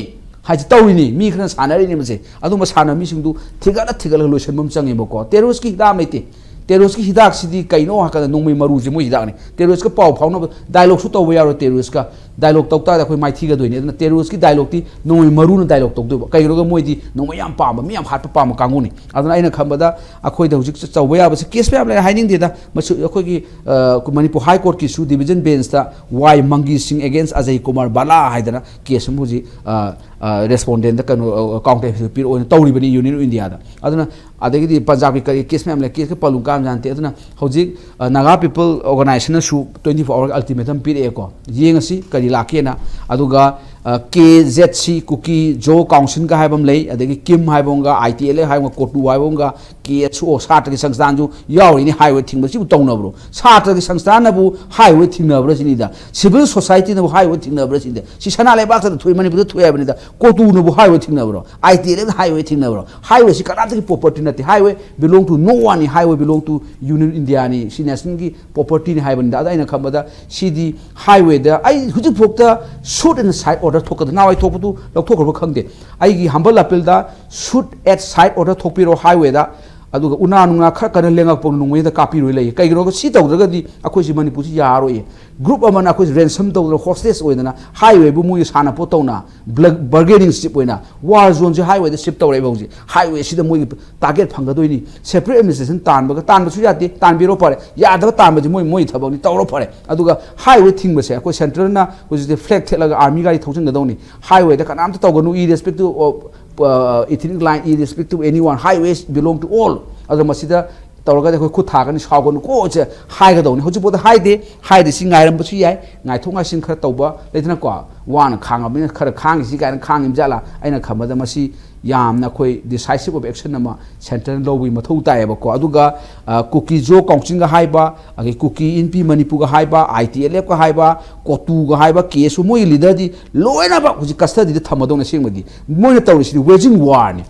ꯍꯥꯏꯁꯤ ꯇꯧꯔꯤꯅꯤ꯫ ꯃꯤ ꯈꯔꯅ ꯁꯥꯟꯅꯔꯤꯅꯤ ꯃꯁꯦ꯫ ꯑꯗꯨꯝꯕ ꯁꯥꯟꯅꯕ ꯃꯤꯁꯤꯡꯗꯨ ꯊꯤꯒꯠꯂ ꯊꯤꯒꯠꯂꯒ ꯂꯣꯏꯁꯤꯟꯕ ꯑꯃ ꯆꯪꯉꯦꯕꯀꯣ꯫ ꯇꯦꯔꯣꯔꯤꯁꯀꯤ ꯍꯤꯗꯥꯛ ꯑꯃ ꯂꯩꯇꯦ꯫ ꯇꯦꯔꯣꯔꯤꯁꯀꯤ ꯍꯤꯗꯥꯛꯁꯤꯗꯤ ꯀꯩꯅꯣ ꯍꯥꯏꯔꯀꯥꯟꯗ ꯅꯣꯡꯃꯩ ꯃꯔꯨꯁꯦ ꯃꯣꯏ ꯍꯤꯗꯥꯛꯅꯤ꯫ ꯇꯦꯔꯣꯔꯤꯁꯀ ꯄꯥꯎ ꯐꯥꯎꯅꯕ, ꯗꯥꯏꯂꯣꯒꯁꯨ ꯇꯧꯕ ꯌꯥꯔꯣꯏ ꯇꯦꯔꯣꯔꯤꯁꯀ꯫ ꯗꯥꯏꯂꯣꯒ ꯇꯧ ꯇꯥꯔꯗꯤ ꯑꯩꯈꯣꯏ ꯃꯥꯏꯊꯤꯒꯗꯣꯏꯅꯤ꯫ ꯑꯗꯨꯅ ꯇꯦꯔꯣꯔꯤꯁꯀꯤ ꯗꯥꯏꯂꯣꯒꯇꯤ ꯅꯣꯡꯃꯩ ꯃꯔꯨꯅ ꯗꯥꯏꯂꯣꯒ ꯇꯧꯗꯣꯏꯕ꯫ ꯀꯩꯒꯤꯅꯣꯗ ꯃꯣꯏꯗꯤ ꯅꯣꯡꯃꯩ ꯌꯥꯝ ꯄꯥꯝꯕ, ꯃꯤ ꯌꯥꯝ ꯍꯥꯠꯄ ꯄꯥꯝꯕ ꯀꯥꯡꯕꯨꯅꯤ꯫ ꯑꯗꯨꯅ ꯑꯩꯅ ꯈꯟꯕꯗ ꯑꯩꯈꯣꯏꯗ ꯍꯧꯖꯤꯛ ꯇꯧꯕ ꯌꯥꯕꯁꯦ ꯀꯦꯁ ꯃꯌꯥꯝ ꯂꯩ ꯍꯥꯏꯅꯤꯡꯗꯦꯗ꯫ ꯃꯁꯤ ꯑꯩꯈꯣꯏꯒꯤ, ꯑ, ꯃꯅꯤꯄꯨꯔ ꯍꯥꯏ ꯀꯣꯔꯠꯀꯤꯁꯨ ꯗꯤꯕꯤꯖꯟ ꯕꯦꯟꯁꯇ ꯋꯥꯏ ꯃꯪꯒꯤ ꯁꯤꯡ against ꯑꯖꯌ ꯀꯨꯃꯥꯔ ꯕꯥꯂꯥ ꯍꯥꯏꯗꯅ ꯀꯦꯁ ꯑꯃ ꯍꯧꯖꯤꯛ, ꯑ, ꯑ, ꯔꯦꯁꯄꯣꯟꯗꯦꯟꯗ ꯀꯩꯅꯣ, ꯑ, ꯀꯥꯎꯟꯇꯔ ꯄꯤꯔꯛꯑꯣꯅ ꯇꯧꯔꯤꯕꯅꯤ ꯌꯨꯅꯤꯌꯟ ꯑꯣꯐ ꯏꯟꯗꯤꯌꯥꯗ꯫ ꯑꯗꯨꯅ ꯑꯗꯒꯤꯗꯤ ꯄꯟꯖꯥꯕꯀꯤ ꯀꯔꯤ ꯀꯦꯁ ꯃꯌꯥꯝ ꯂꯩ, ꯀꯦꯁꯀ ꯄꯜꯂꯨ ꯀꯥꯟ ꯌꯥꯟꯇꯦ꯫ ꯑꯗꯨꯅ ꯍꯧꯖꯤꯛ, ꯑ, ꯅꯥꯒꯥ ꯄꯤꯄꯜ ꯑꯣꯔꯒꯅꯥꯏꯖꯦꯁꯟꯅꯁꯨ twenty four hour ultimatum ꯄꯤꯔꯛꯑꯦꯀꯣ, ꯌꯦꯡꯉꯁꯤ ꯀꯔꯤ ꯂꯥꯛꯀꯦꯅ꯫ ꯑꯗꯨꯒ, ꯑ, ꯀꯦ ꯖꯦꯠ ꯁꯤ, ꯀꯨꯀꯤ ꯖꯣ ꯀꯥꯎꯟꯁꯤꯜꯒ ꯍꯥꯏꯕ ꯑꯃ ꯂꯩ, ꯑꯗꯒꯤ ꯀꯤꯝ ꯍꯥꯏꯕ ꯑꯃꯒ, ꯑꯥꯏ ꯇꯤ ꯑꯦꯜ ꯑꯦꯐ ꯍꯥꯏꯕ ꯑꯃꯒ, ꯀꯣꯇꯨ ꯍꯥꯏꯕ ꯑꯃꯒ, ꯀꯦ ꯑꯦꯁ ꯑꯣ, ꯁꯥꯇ꯭ꯔꯒꯤ ꯁꯪꯁꯊꯥꯟꯁꯨ ꯌꯥꯎꯔꯤꯅꯤ ꯍꯥꯏꯋꯦ ꯊꯤꯡꯕ꯫ ꯁꯤꯕꯨ ꯇꯧꯅꯕ꯭ꯔꯣ? ꯁꯥꯇ꯭ꯔꯒꯤ ꯁꯪꯁꯊꯥꯟꯅꯕꯨ ꯍꯥꯏꯋꯦ ꯊꯤꯡꯅꯕ꯭ꯔꯥ ꯁꯤꯅꯤꯗ? ꯁꯤꯚꯤꯜ ꯁꯣꯁꯥꯏꯇꯤꯅꯕꯨ ꯍꯥꯏꯋꯦ ꯊꯤꯡꯅꯕ꯭ꯔꯥ ꯁꯤꯅꯤꯗ? ꯁꯤ ꯁꯅꯥ ꯂꯩꯕꯥꯛꯇꯗ ꯊꯣꯛꯏ, ꯃꯅꯤꯄꯨꯔꯗ ꯊꯣꯛꯑꯦ ꯍꯥꯏꯕꯅꯤꯗ꯫ ꯀꯣꯇꯨꯅꯕꯨ ꯍꯥꯏꯋꯦ ꯊꯤꯡꯅꯕ꯭ꯔꯣ? ꯑꯥꯏ ꯇꯤ ꯑꯦꯜ ꯑꯦꯐꯅ ꯍꯥꯏꯋꯦ ꯊꯤꯡꯅꯕ꯭ꯔꯣ? ꯍꯥꯏꯋꯦꯁꯤ ꯀꯅꯥꯝꯇꯒꯤ ꯄ꯭ꯔꯣꯄꯔꯇꯤ ꯅꯠꯇꯦ꯫ Highway belong to no one ꯅꯤ꯫ ꯍꯥꯏꯋꯦ belong to ꯌꯨꯅꯤꯌꯟ ꯏꯟꯗꯤꯌꯥꯅꯤ꯫ ꯁꯤ ꯅꯦꯁꯅꯦꯜꯒꯤ ꯄ꯭ꯔꯣꯄꯔꯇꯤꯅꯤ ꯍꯥꯏꯕꯅꯤꯗ꯫ ꯑꯗ ꯑꯩꯅ ꯈꯟꯕꯗ ꯁꯤꯗꯤ ꯍꯥꯏꯋꯦꯗ ꯑꯩ ꯍꯧꯖꯤꯛꯐꯥꯎꯗ shoot and side order ꯊꯣꯛꯀꯗ, ꯅꯍꯥꯟꯋꯥꯏ ꯊꯣꯛꯄꯗꯨ ꯂꯧꯊꯣꯛꯈ꯭ꯔꯕ ꯈꯪꯗꯦ꯫ ꯑꯩꯒꯤ humble appealꯗ shoot at side order ꯊꯣꯛꯄꯤꯔꯣ ꯍꯥꯏꯋꯦꯗ꯫ ꯑꯗꯨꯒ ꯎꯅꯥ ꯅꯨꯡꯅꯥ ꯈꯔ ꯀꯟꯅ ꯂꯦꯡꯉꯛꯄ ꯅꯣꯡꯃꯩꯗ ꯀꯥꯞꯄꯤꯔꯣꯏ ꯂꯩ꯫ ꯀꯩꯒꯤꯅꯣ ꯁꯤ ꯇꯧꯗ꯭ꯔꯒꯗꯤ ꯑꯩꯈꯣꯏꯁꯤ ꯃꯅꯤꯄꯨꯔꯁꯤ ꯌꯥꯔꯣꯏꯌꯦ꯫ ꯒ꯭ꯔꯨꯞ ꯑꯃꯅ ꯑꯩꯈꯣꯏꯁꯤ ꯔꯦꯟꯁꯝ ꯇꯧꯗꯅ ꯍꯣꯁꯇꯦꯖ ꯑꯣꯏꯗꯅ ꯍꯥꯏꯋꯦꯕꯨ ꯃꯣꯏꯒꯤ ꯁꯥꯟꯅꯄꯣꯠ ꯇꯧꯅ ꯕ꯭ꯂ-, ꯕꯥꯔꯒꯦꯅꯤꯡ ꯆꯤꯞ ꯑꯣꯏꯅ ꯋꯥꯔ ꯖꯣꯟꯁꯦ ꯍꯥꯏꯋꯦꯗ ꯁꯤꯞ ꯇꯧꯔꯛꯑꯦꯕ ꯍꯧꯖꯤꯛ꯫ ꯍꯥꯏꯋꯦꯁꯤꯗ ꯃꯣꯏꯒꯤ ꯇꯥꯔꯒꯦꯠ ꯐꯪꯒꯗꯣꯏꯅꯤ꯫ ꯁꯦꯄꯔꯦꯠ ꯑꯦꯗꯃꯤꯅꯤꯁꯇ꯭ꯔꯦꯁꯟ ꯇꯥꯟꯕꯒ ꯇꯥꯟꯕꯁꯨ ꯌꯥꯗꯦ, ꯇꯥꯟꯕꯤꯔꯣ ꯐꯔꯦ꯫ ꯌꯥꯗꯕ ꯇꯥꯟꯕꯗꯤ ꯃꯣꯏ, ꯃꯣꯏ ꯊꯕꯛꯅꯤ, ꯇꯧꯔꯣ ꯐꯔꯦ꯫ ꯑꯗꯨꯒ ꯍꯥꯏꯋꯦ ꯊꯤꯡꯕꯁꯦ ꯑꯩꯈꯣꯏ ꯁꯦꯟꯇ꯭ꯔꯦꯜꯅ ꯍꯧꯖꯤꯛꯇꯤ ꯐ꯭ꯂꯦꯒ ꯊꯦꯠꯂꯒ ꯑꯥꯔꯃꯤ ꯒꯥꯔꯤ ꯊꯧꯖꯤꯟꯒꯗꯧꯅꯤ꯫ ꯍꯥꯏꯋꯦꯗ ꯀꯅꯥꯝꯇ ꯇꯧꯒꯅꯨ, irrespective of, uh, ethnic line, irrespective of anyone, highways belong to all꯫ ꯑꯗꯣ ꯃꯁꯤꯗ ꯇꯧꯔꯒꯗꯤ ꯑꯩꯈꯣꯏ ꯈꯨꯠ ꯊꯥꯒꯅꯤ, ꯁꯥꯎꯒꯅꯨ ꯀꯣ ꯁꯦ ꯍꯥꯏꯒꯗꯧꯅꯤ꯫ ꯍꯧꯖꯤꯛꯐꯥꯎꯗ ꯍꯥꯏꯗꯦ꯫ ꯍꯥꯏꯗꯤ ꯁꯤ ꯉꯥꯏꯔꯝꯕꯁꯨ ꯌꯥꯏ, ꯉꯥꯏꯊꯣꯛ ꯉꯥꯏꯁꯤꯟ ꯈꯔ ꯇꯧꯕ ꯂꯩꯗꯅꯀꯣ, ꯋꯥꯅ ꯈꯥꯡꯉꯕꯅꯤꯅ ꯈꯔ ꯈꯥꯡꯉꯤꯁꯤ ꯀꯥꯏꯅ ꯈꯥꯡꯉꯤꯕ ꯖꯥꯠꯂꯥ? ꯑꯩꯅ ꯈꯟꯕꯗ ꯃꯁꯤ ꯌꯥꯝꯅ ꯑꯩꯈꯣꯏ decisive of action ꯑꯃ ꯁꯦꯟꯇꯔꯅ ꯂꯧꯕꯒꯤ ꯃꯊꯧ ꯇꯥꯏꯌꯦꯕꯀꯣ꯫ ꯑꯗꯨꯒ, ꯑ, ꯀꯨꯀꯤ ꯖꯣ ꯀꯥꯎꯟꯁꯤꯜꯒ ꯍꯥꯏꯕ, ꯑꯗꯒꯤ ꯀꯨꯀꯤ ꯏꯟꯄꯤ ꯃꯅꯤꯄꯨꯔꯒ ꯍꯥꯏꯕ, ꯑꯥꯏ ꯇꯤ ꯑꯦꯜ ꯑꯦꯐꯀ ꯍꯥꯏꯕ, ꯀꯣꯇꯨꯒ ꯍꯥꯏꯕ, ꯀꯦ ꯑꯦꯁ ꯑꯣ, ꯃꯣꯏꯒꯤ ꯂꯤꯗꯔꯗꯤ ꯂꯣꯏꯅꯃꯛ ꯍꯧꯖꯤꯛ ꯀꯁꯇꯗꯤꯗ ꯊꯝꯃꯗꯧꯅꯤ꯫ ꯑꯁꯦꯡꯕꯗꯤ ꯃꯣꯏꯅ ꯇꯧꯔꯤꯁꯤꯗꯤ waging war ꯅꯤ꯫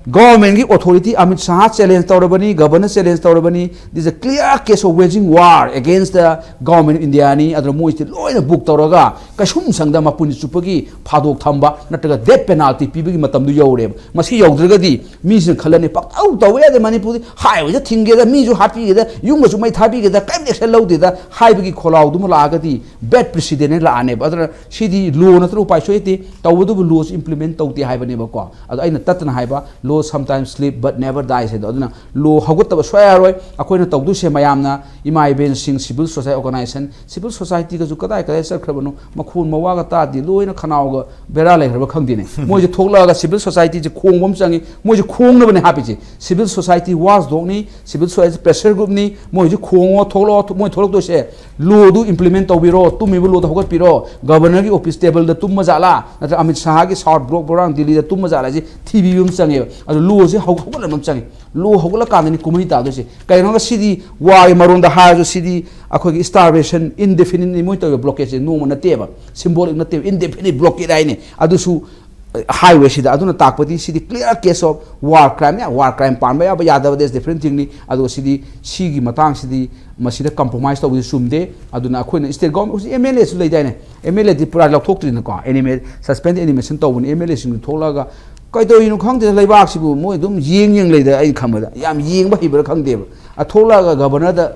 Government ꯀꯤ authority Amit Shah challenge ꯇꯧꯔꯕꯅꯤ, governor challenge ꯇꯧꯔꯕꯅꯤ, this is a clear case of waging war against the government of India ꯅꯤ꯫ ꯑꯗꯨꯅ ꯃꯣꯏꯁꯤ ꯂꯣꯏꯅ book ꯇꯧꯔꯒ ꯀꯩꯁꯨꯝ ꯁꯪꯗ ꯃꯄꯨꯟꯁꯤ ꯆꯨꯞꯄꯒꯤ ꯐꯥꯗꯣꯛ ꯊꯝꯕ ꯅꯠꯇ꯭ꯔꯒ death penalty ꯄꯤꯕꯒꯤ ꯃꯇꯝꯗꯨ ꯌꯧꯔꯦꯕ꯫ ꯃꯁꯤ ꯌꯧꯗ꯭ꯔꯒꯗꯤ ꯃꯤꯁꯤꯅ ꯈꯜꯂꯅꯤ, "ꯄꯪꯇꯧ ꯇꯧꯕ ꯌꯥꯗꯦ ꯃꯅꯤꯄꯨꯔꯗꯤ, highway ꯗ ꯊꯤꯡꯒꯦꯗ, ꯃꯤꯁꯨ ꯍꯥꯠꯄꯤꯒꯦꯗ, ꯌꯨꯝꯒꯁꯨ ꯃꯩ ꯊꯥꯕꯤꯒꯦꯗ, ꯀꯔꯤꯝꯇ action ꯂꯧꯗꯦꯗ" ꯍꯥꯏꯕꯒꯤ ꯈꯣꯜꯂꯥꯎꯗꯨꯃ ꯂꯥꯛꯑꯒꯗꯤ bad precedent ꯂꯥꯛꯑꯅꯦꯕ꯫ ꯑꯗꯨꯅ ꯁꯤꯗꯤ law ꯅꯠꯇ꯭ꯔꯒ ꯎꯄꯥꯏ ꯁꯣꯏ ꯂꯩꯇꯦ꯫ ꯇꯧꯕꯗꯨꯕꯨ law ꯁꯤ implement ꯇꯧꯗꯦ ꯍꯥꯏꯕꯅꯦꯕꯀꯣ꯫ ꯑꯗꯣ ꯑꯩꯅ ꯇꯠꯇꯅ ꯍꯥꯏꯕ, "Law sometimes sleep but never dies" ꯍꯥꯏꯗꯣ꯫ ꯑꯗꯨꯅ law ꯍꯧꯒꯠꯇꯕ ꯁꯨꯡꯌꯥ ꯌꯥꯔꯣꯏ꯫ ꯑꯩꯈꯣꯏꯅ ꯇꯧꯗꯣꯏꯁꯦ ꯃꯌꯥꯝꯅ, ꯏꯃꯥ ꯏꯕꯦꯟꯁꯤꯡ, civil society organization, civil society ꯒꯁꯨ ꯀꯗꯥꯏ ꯀꯗꯥꯏ ꯆꯠꯈ꯭ꯔꯕꯅꯣ? ꯃꯈꯣꯟ ꯃꯋꯥꯒ ꯇꯥꯗꯦ, ꯂꯣꯏꯅ ꯈꯅꯥꯎꯒ ꯕꯦꯔꯥ ꯂꯩꯈ꯭ꯔꯕ ꯈꯪꯗꯦꯅꯦ꯫ ꯃꯣꯏꯁꯦ ꯊꯣꯛꯂꯛꯑꯒ civil society ꯁꯦ ꯈꯣꯡꯕ ꯑꯃ ꯆꯪꯉꯤ꯫ ꯃꯣꯏꯁꯦ ꯈꯣꯡꯅꯕꯅꯦ ꯍꯥꯞꯄꯤꯁꯦ꯫ Civil society watchdog ꯅꯤ, civil society pressure group ꯅꯤ, ꯃꯣꯏꯁꯦ ꯈꯣꯡꯉꯣ, ꯊꯣꯛꯂꯛꯑꯣ, ꯃꯣꯏ ꯊꯣꯛꯂꯛꯇꯣꯏꯁꯦ law ꯗꯨ implement ꯇꯧꯕꯤꯔꯣ, ꯇꯨꯝꯃꯤꯕ law ꯗꯣ ꯍꯧꯒꯠꯄꯤꯔꯣ, governor ꯒꯤ office table ꯗ ꯇꯨꯝꯕ ꯖꯥꯠꯂꯥ, ꯅꯠꯇ꯭ꯔꯒ ꯑꯃꯤꯠ ꯁꯥꯍꯒꯤ South Block ꯄ꯭ꯔꯣꯒ꯭ꯔꯥꯝ ꯗꯤꯜꯂꯤꯗ ꯇꯨꯝꯕ ꯖꯥꯠꯂꯥ ꯍꯥꯏꯁꯦ ꯊꯤꯕꯤꯕ ꯑꯃ ꯆꯪꯉꯦꯕ꯫ ꯑꯗꯣ law ꯁꯦ ꯍꯧ-, ꯍꯧꯒꯠꯍꯟꯕ ꯑꯃ ꯆꯪꯉꯦ꯫ Law ꯍꯧꯒꯠꯂꯀꯥꯟꯗꯅꯤ ꯀꯨꯝꯍꯩ ꯇꯥꯗꯣꯏꯁꯦ꯫ ꯀꯩꯅꯣꯒ ꯁꯤꯗꯤ war ꯒꯤ ꯃꯔꯣꯟꯗ ꯍꯥꯏꯔꯁꯨ ꯁꯤꯗꯤ ꯑꯩꯈꯣꯏꯒꯤ starvation indefinitely ꯅꯤ ꯃꯣꯏ ꯇꯧꯔꯤꯕ blockade ꯁꯦ, ꯅꯣꯡꯃ ꯅꯠꯇꯦꯕ, symbolic ꯅꯠꯇꯦꯕ, indefinite blockade ꯍꯥꯏꯅꯤ꯫ ꯑꯗꯨꯁꯨ highway ꯁꯤꯗ꯫ ꯑꯗꯨꯅ ꯇꯥꯛꯄꯗꯤ ꯁꯤꯗꯤ clear case of war crime ꯅꯤ꯫ War crime ꯄꯥꯟꯕ ꯌꯥꯕ ꯌꯥꯗꯕ, that's different thing ꯅꯤ꯫ ꯑꯗꯨꯒ ꯁꯤꯗꯤ, ꯁꯤꯒꯤ ꯃꯇꯥꯡꯁꯤꯗꯤ ꯃꯁꯤꯗ compromise ꯇꯧꯕꯗꯤ ꯆꯨꯝꯗꯦ꯫ ꯑꯗꯨꯅ ꯑꯩꯈꯣꯏꯅ state government, ꯍꯧꯖꯤꯛ M L A ꯁꯨ ꯂꯩꯗꯥꯏꯅꯦ, M L A ꯗꯤ ꯄꯨꯔꯥ ꯂꯧꯊꯣꯛꯇ꯭ꯔꯤꯅꯀꯣ, anima-, suspend animation ꯇꯧꯕꯅꯤ꯫ M L A ꯁꯤꯡꯗꯨ ꯊꯣꯛꯂꯛꯑꯒ ꯀꯩꯗꯧꯔꯤꯅꯣ ꯈꯪꯗꯦ ꯂꯩꯕꯥꯛꯁꯤꯕꯨ, ꯃꯣꯏ ꯑꯗꯨꯝ ꯌꯦꯡ ꯌꯦꯡ ꯂꯩꯗ꯫ ꯑꯩ ꯈꯟꯕꯗ ꯌꯥꯝ ꯌꯦꯡꯕ ꯍꯩꯕ꯭ꯔꯥ ꯈꯪꯗꯦꯕ꯫ ꯑ, ꯊꯣꯛꯂꯛꯑꯒ governor ꯗ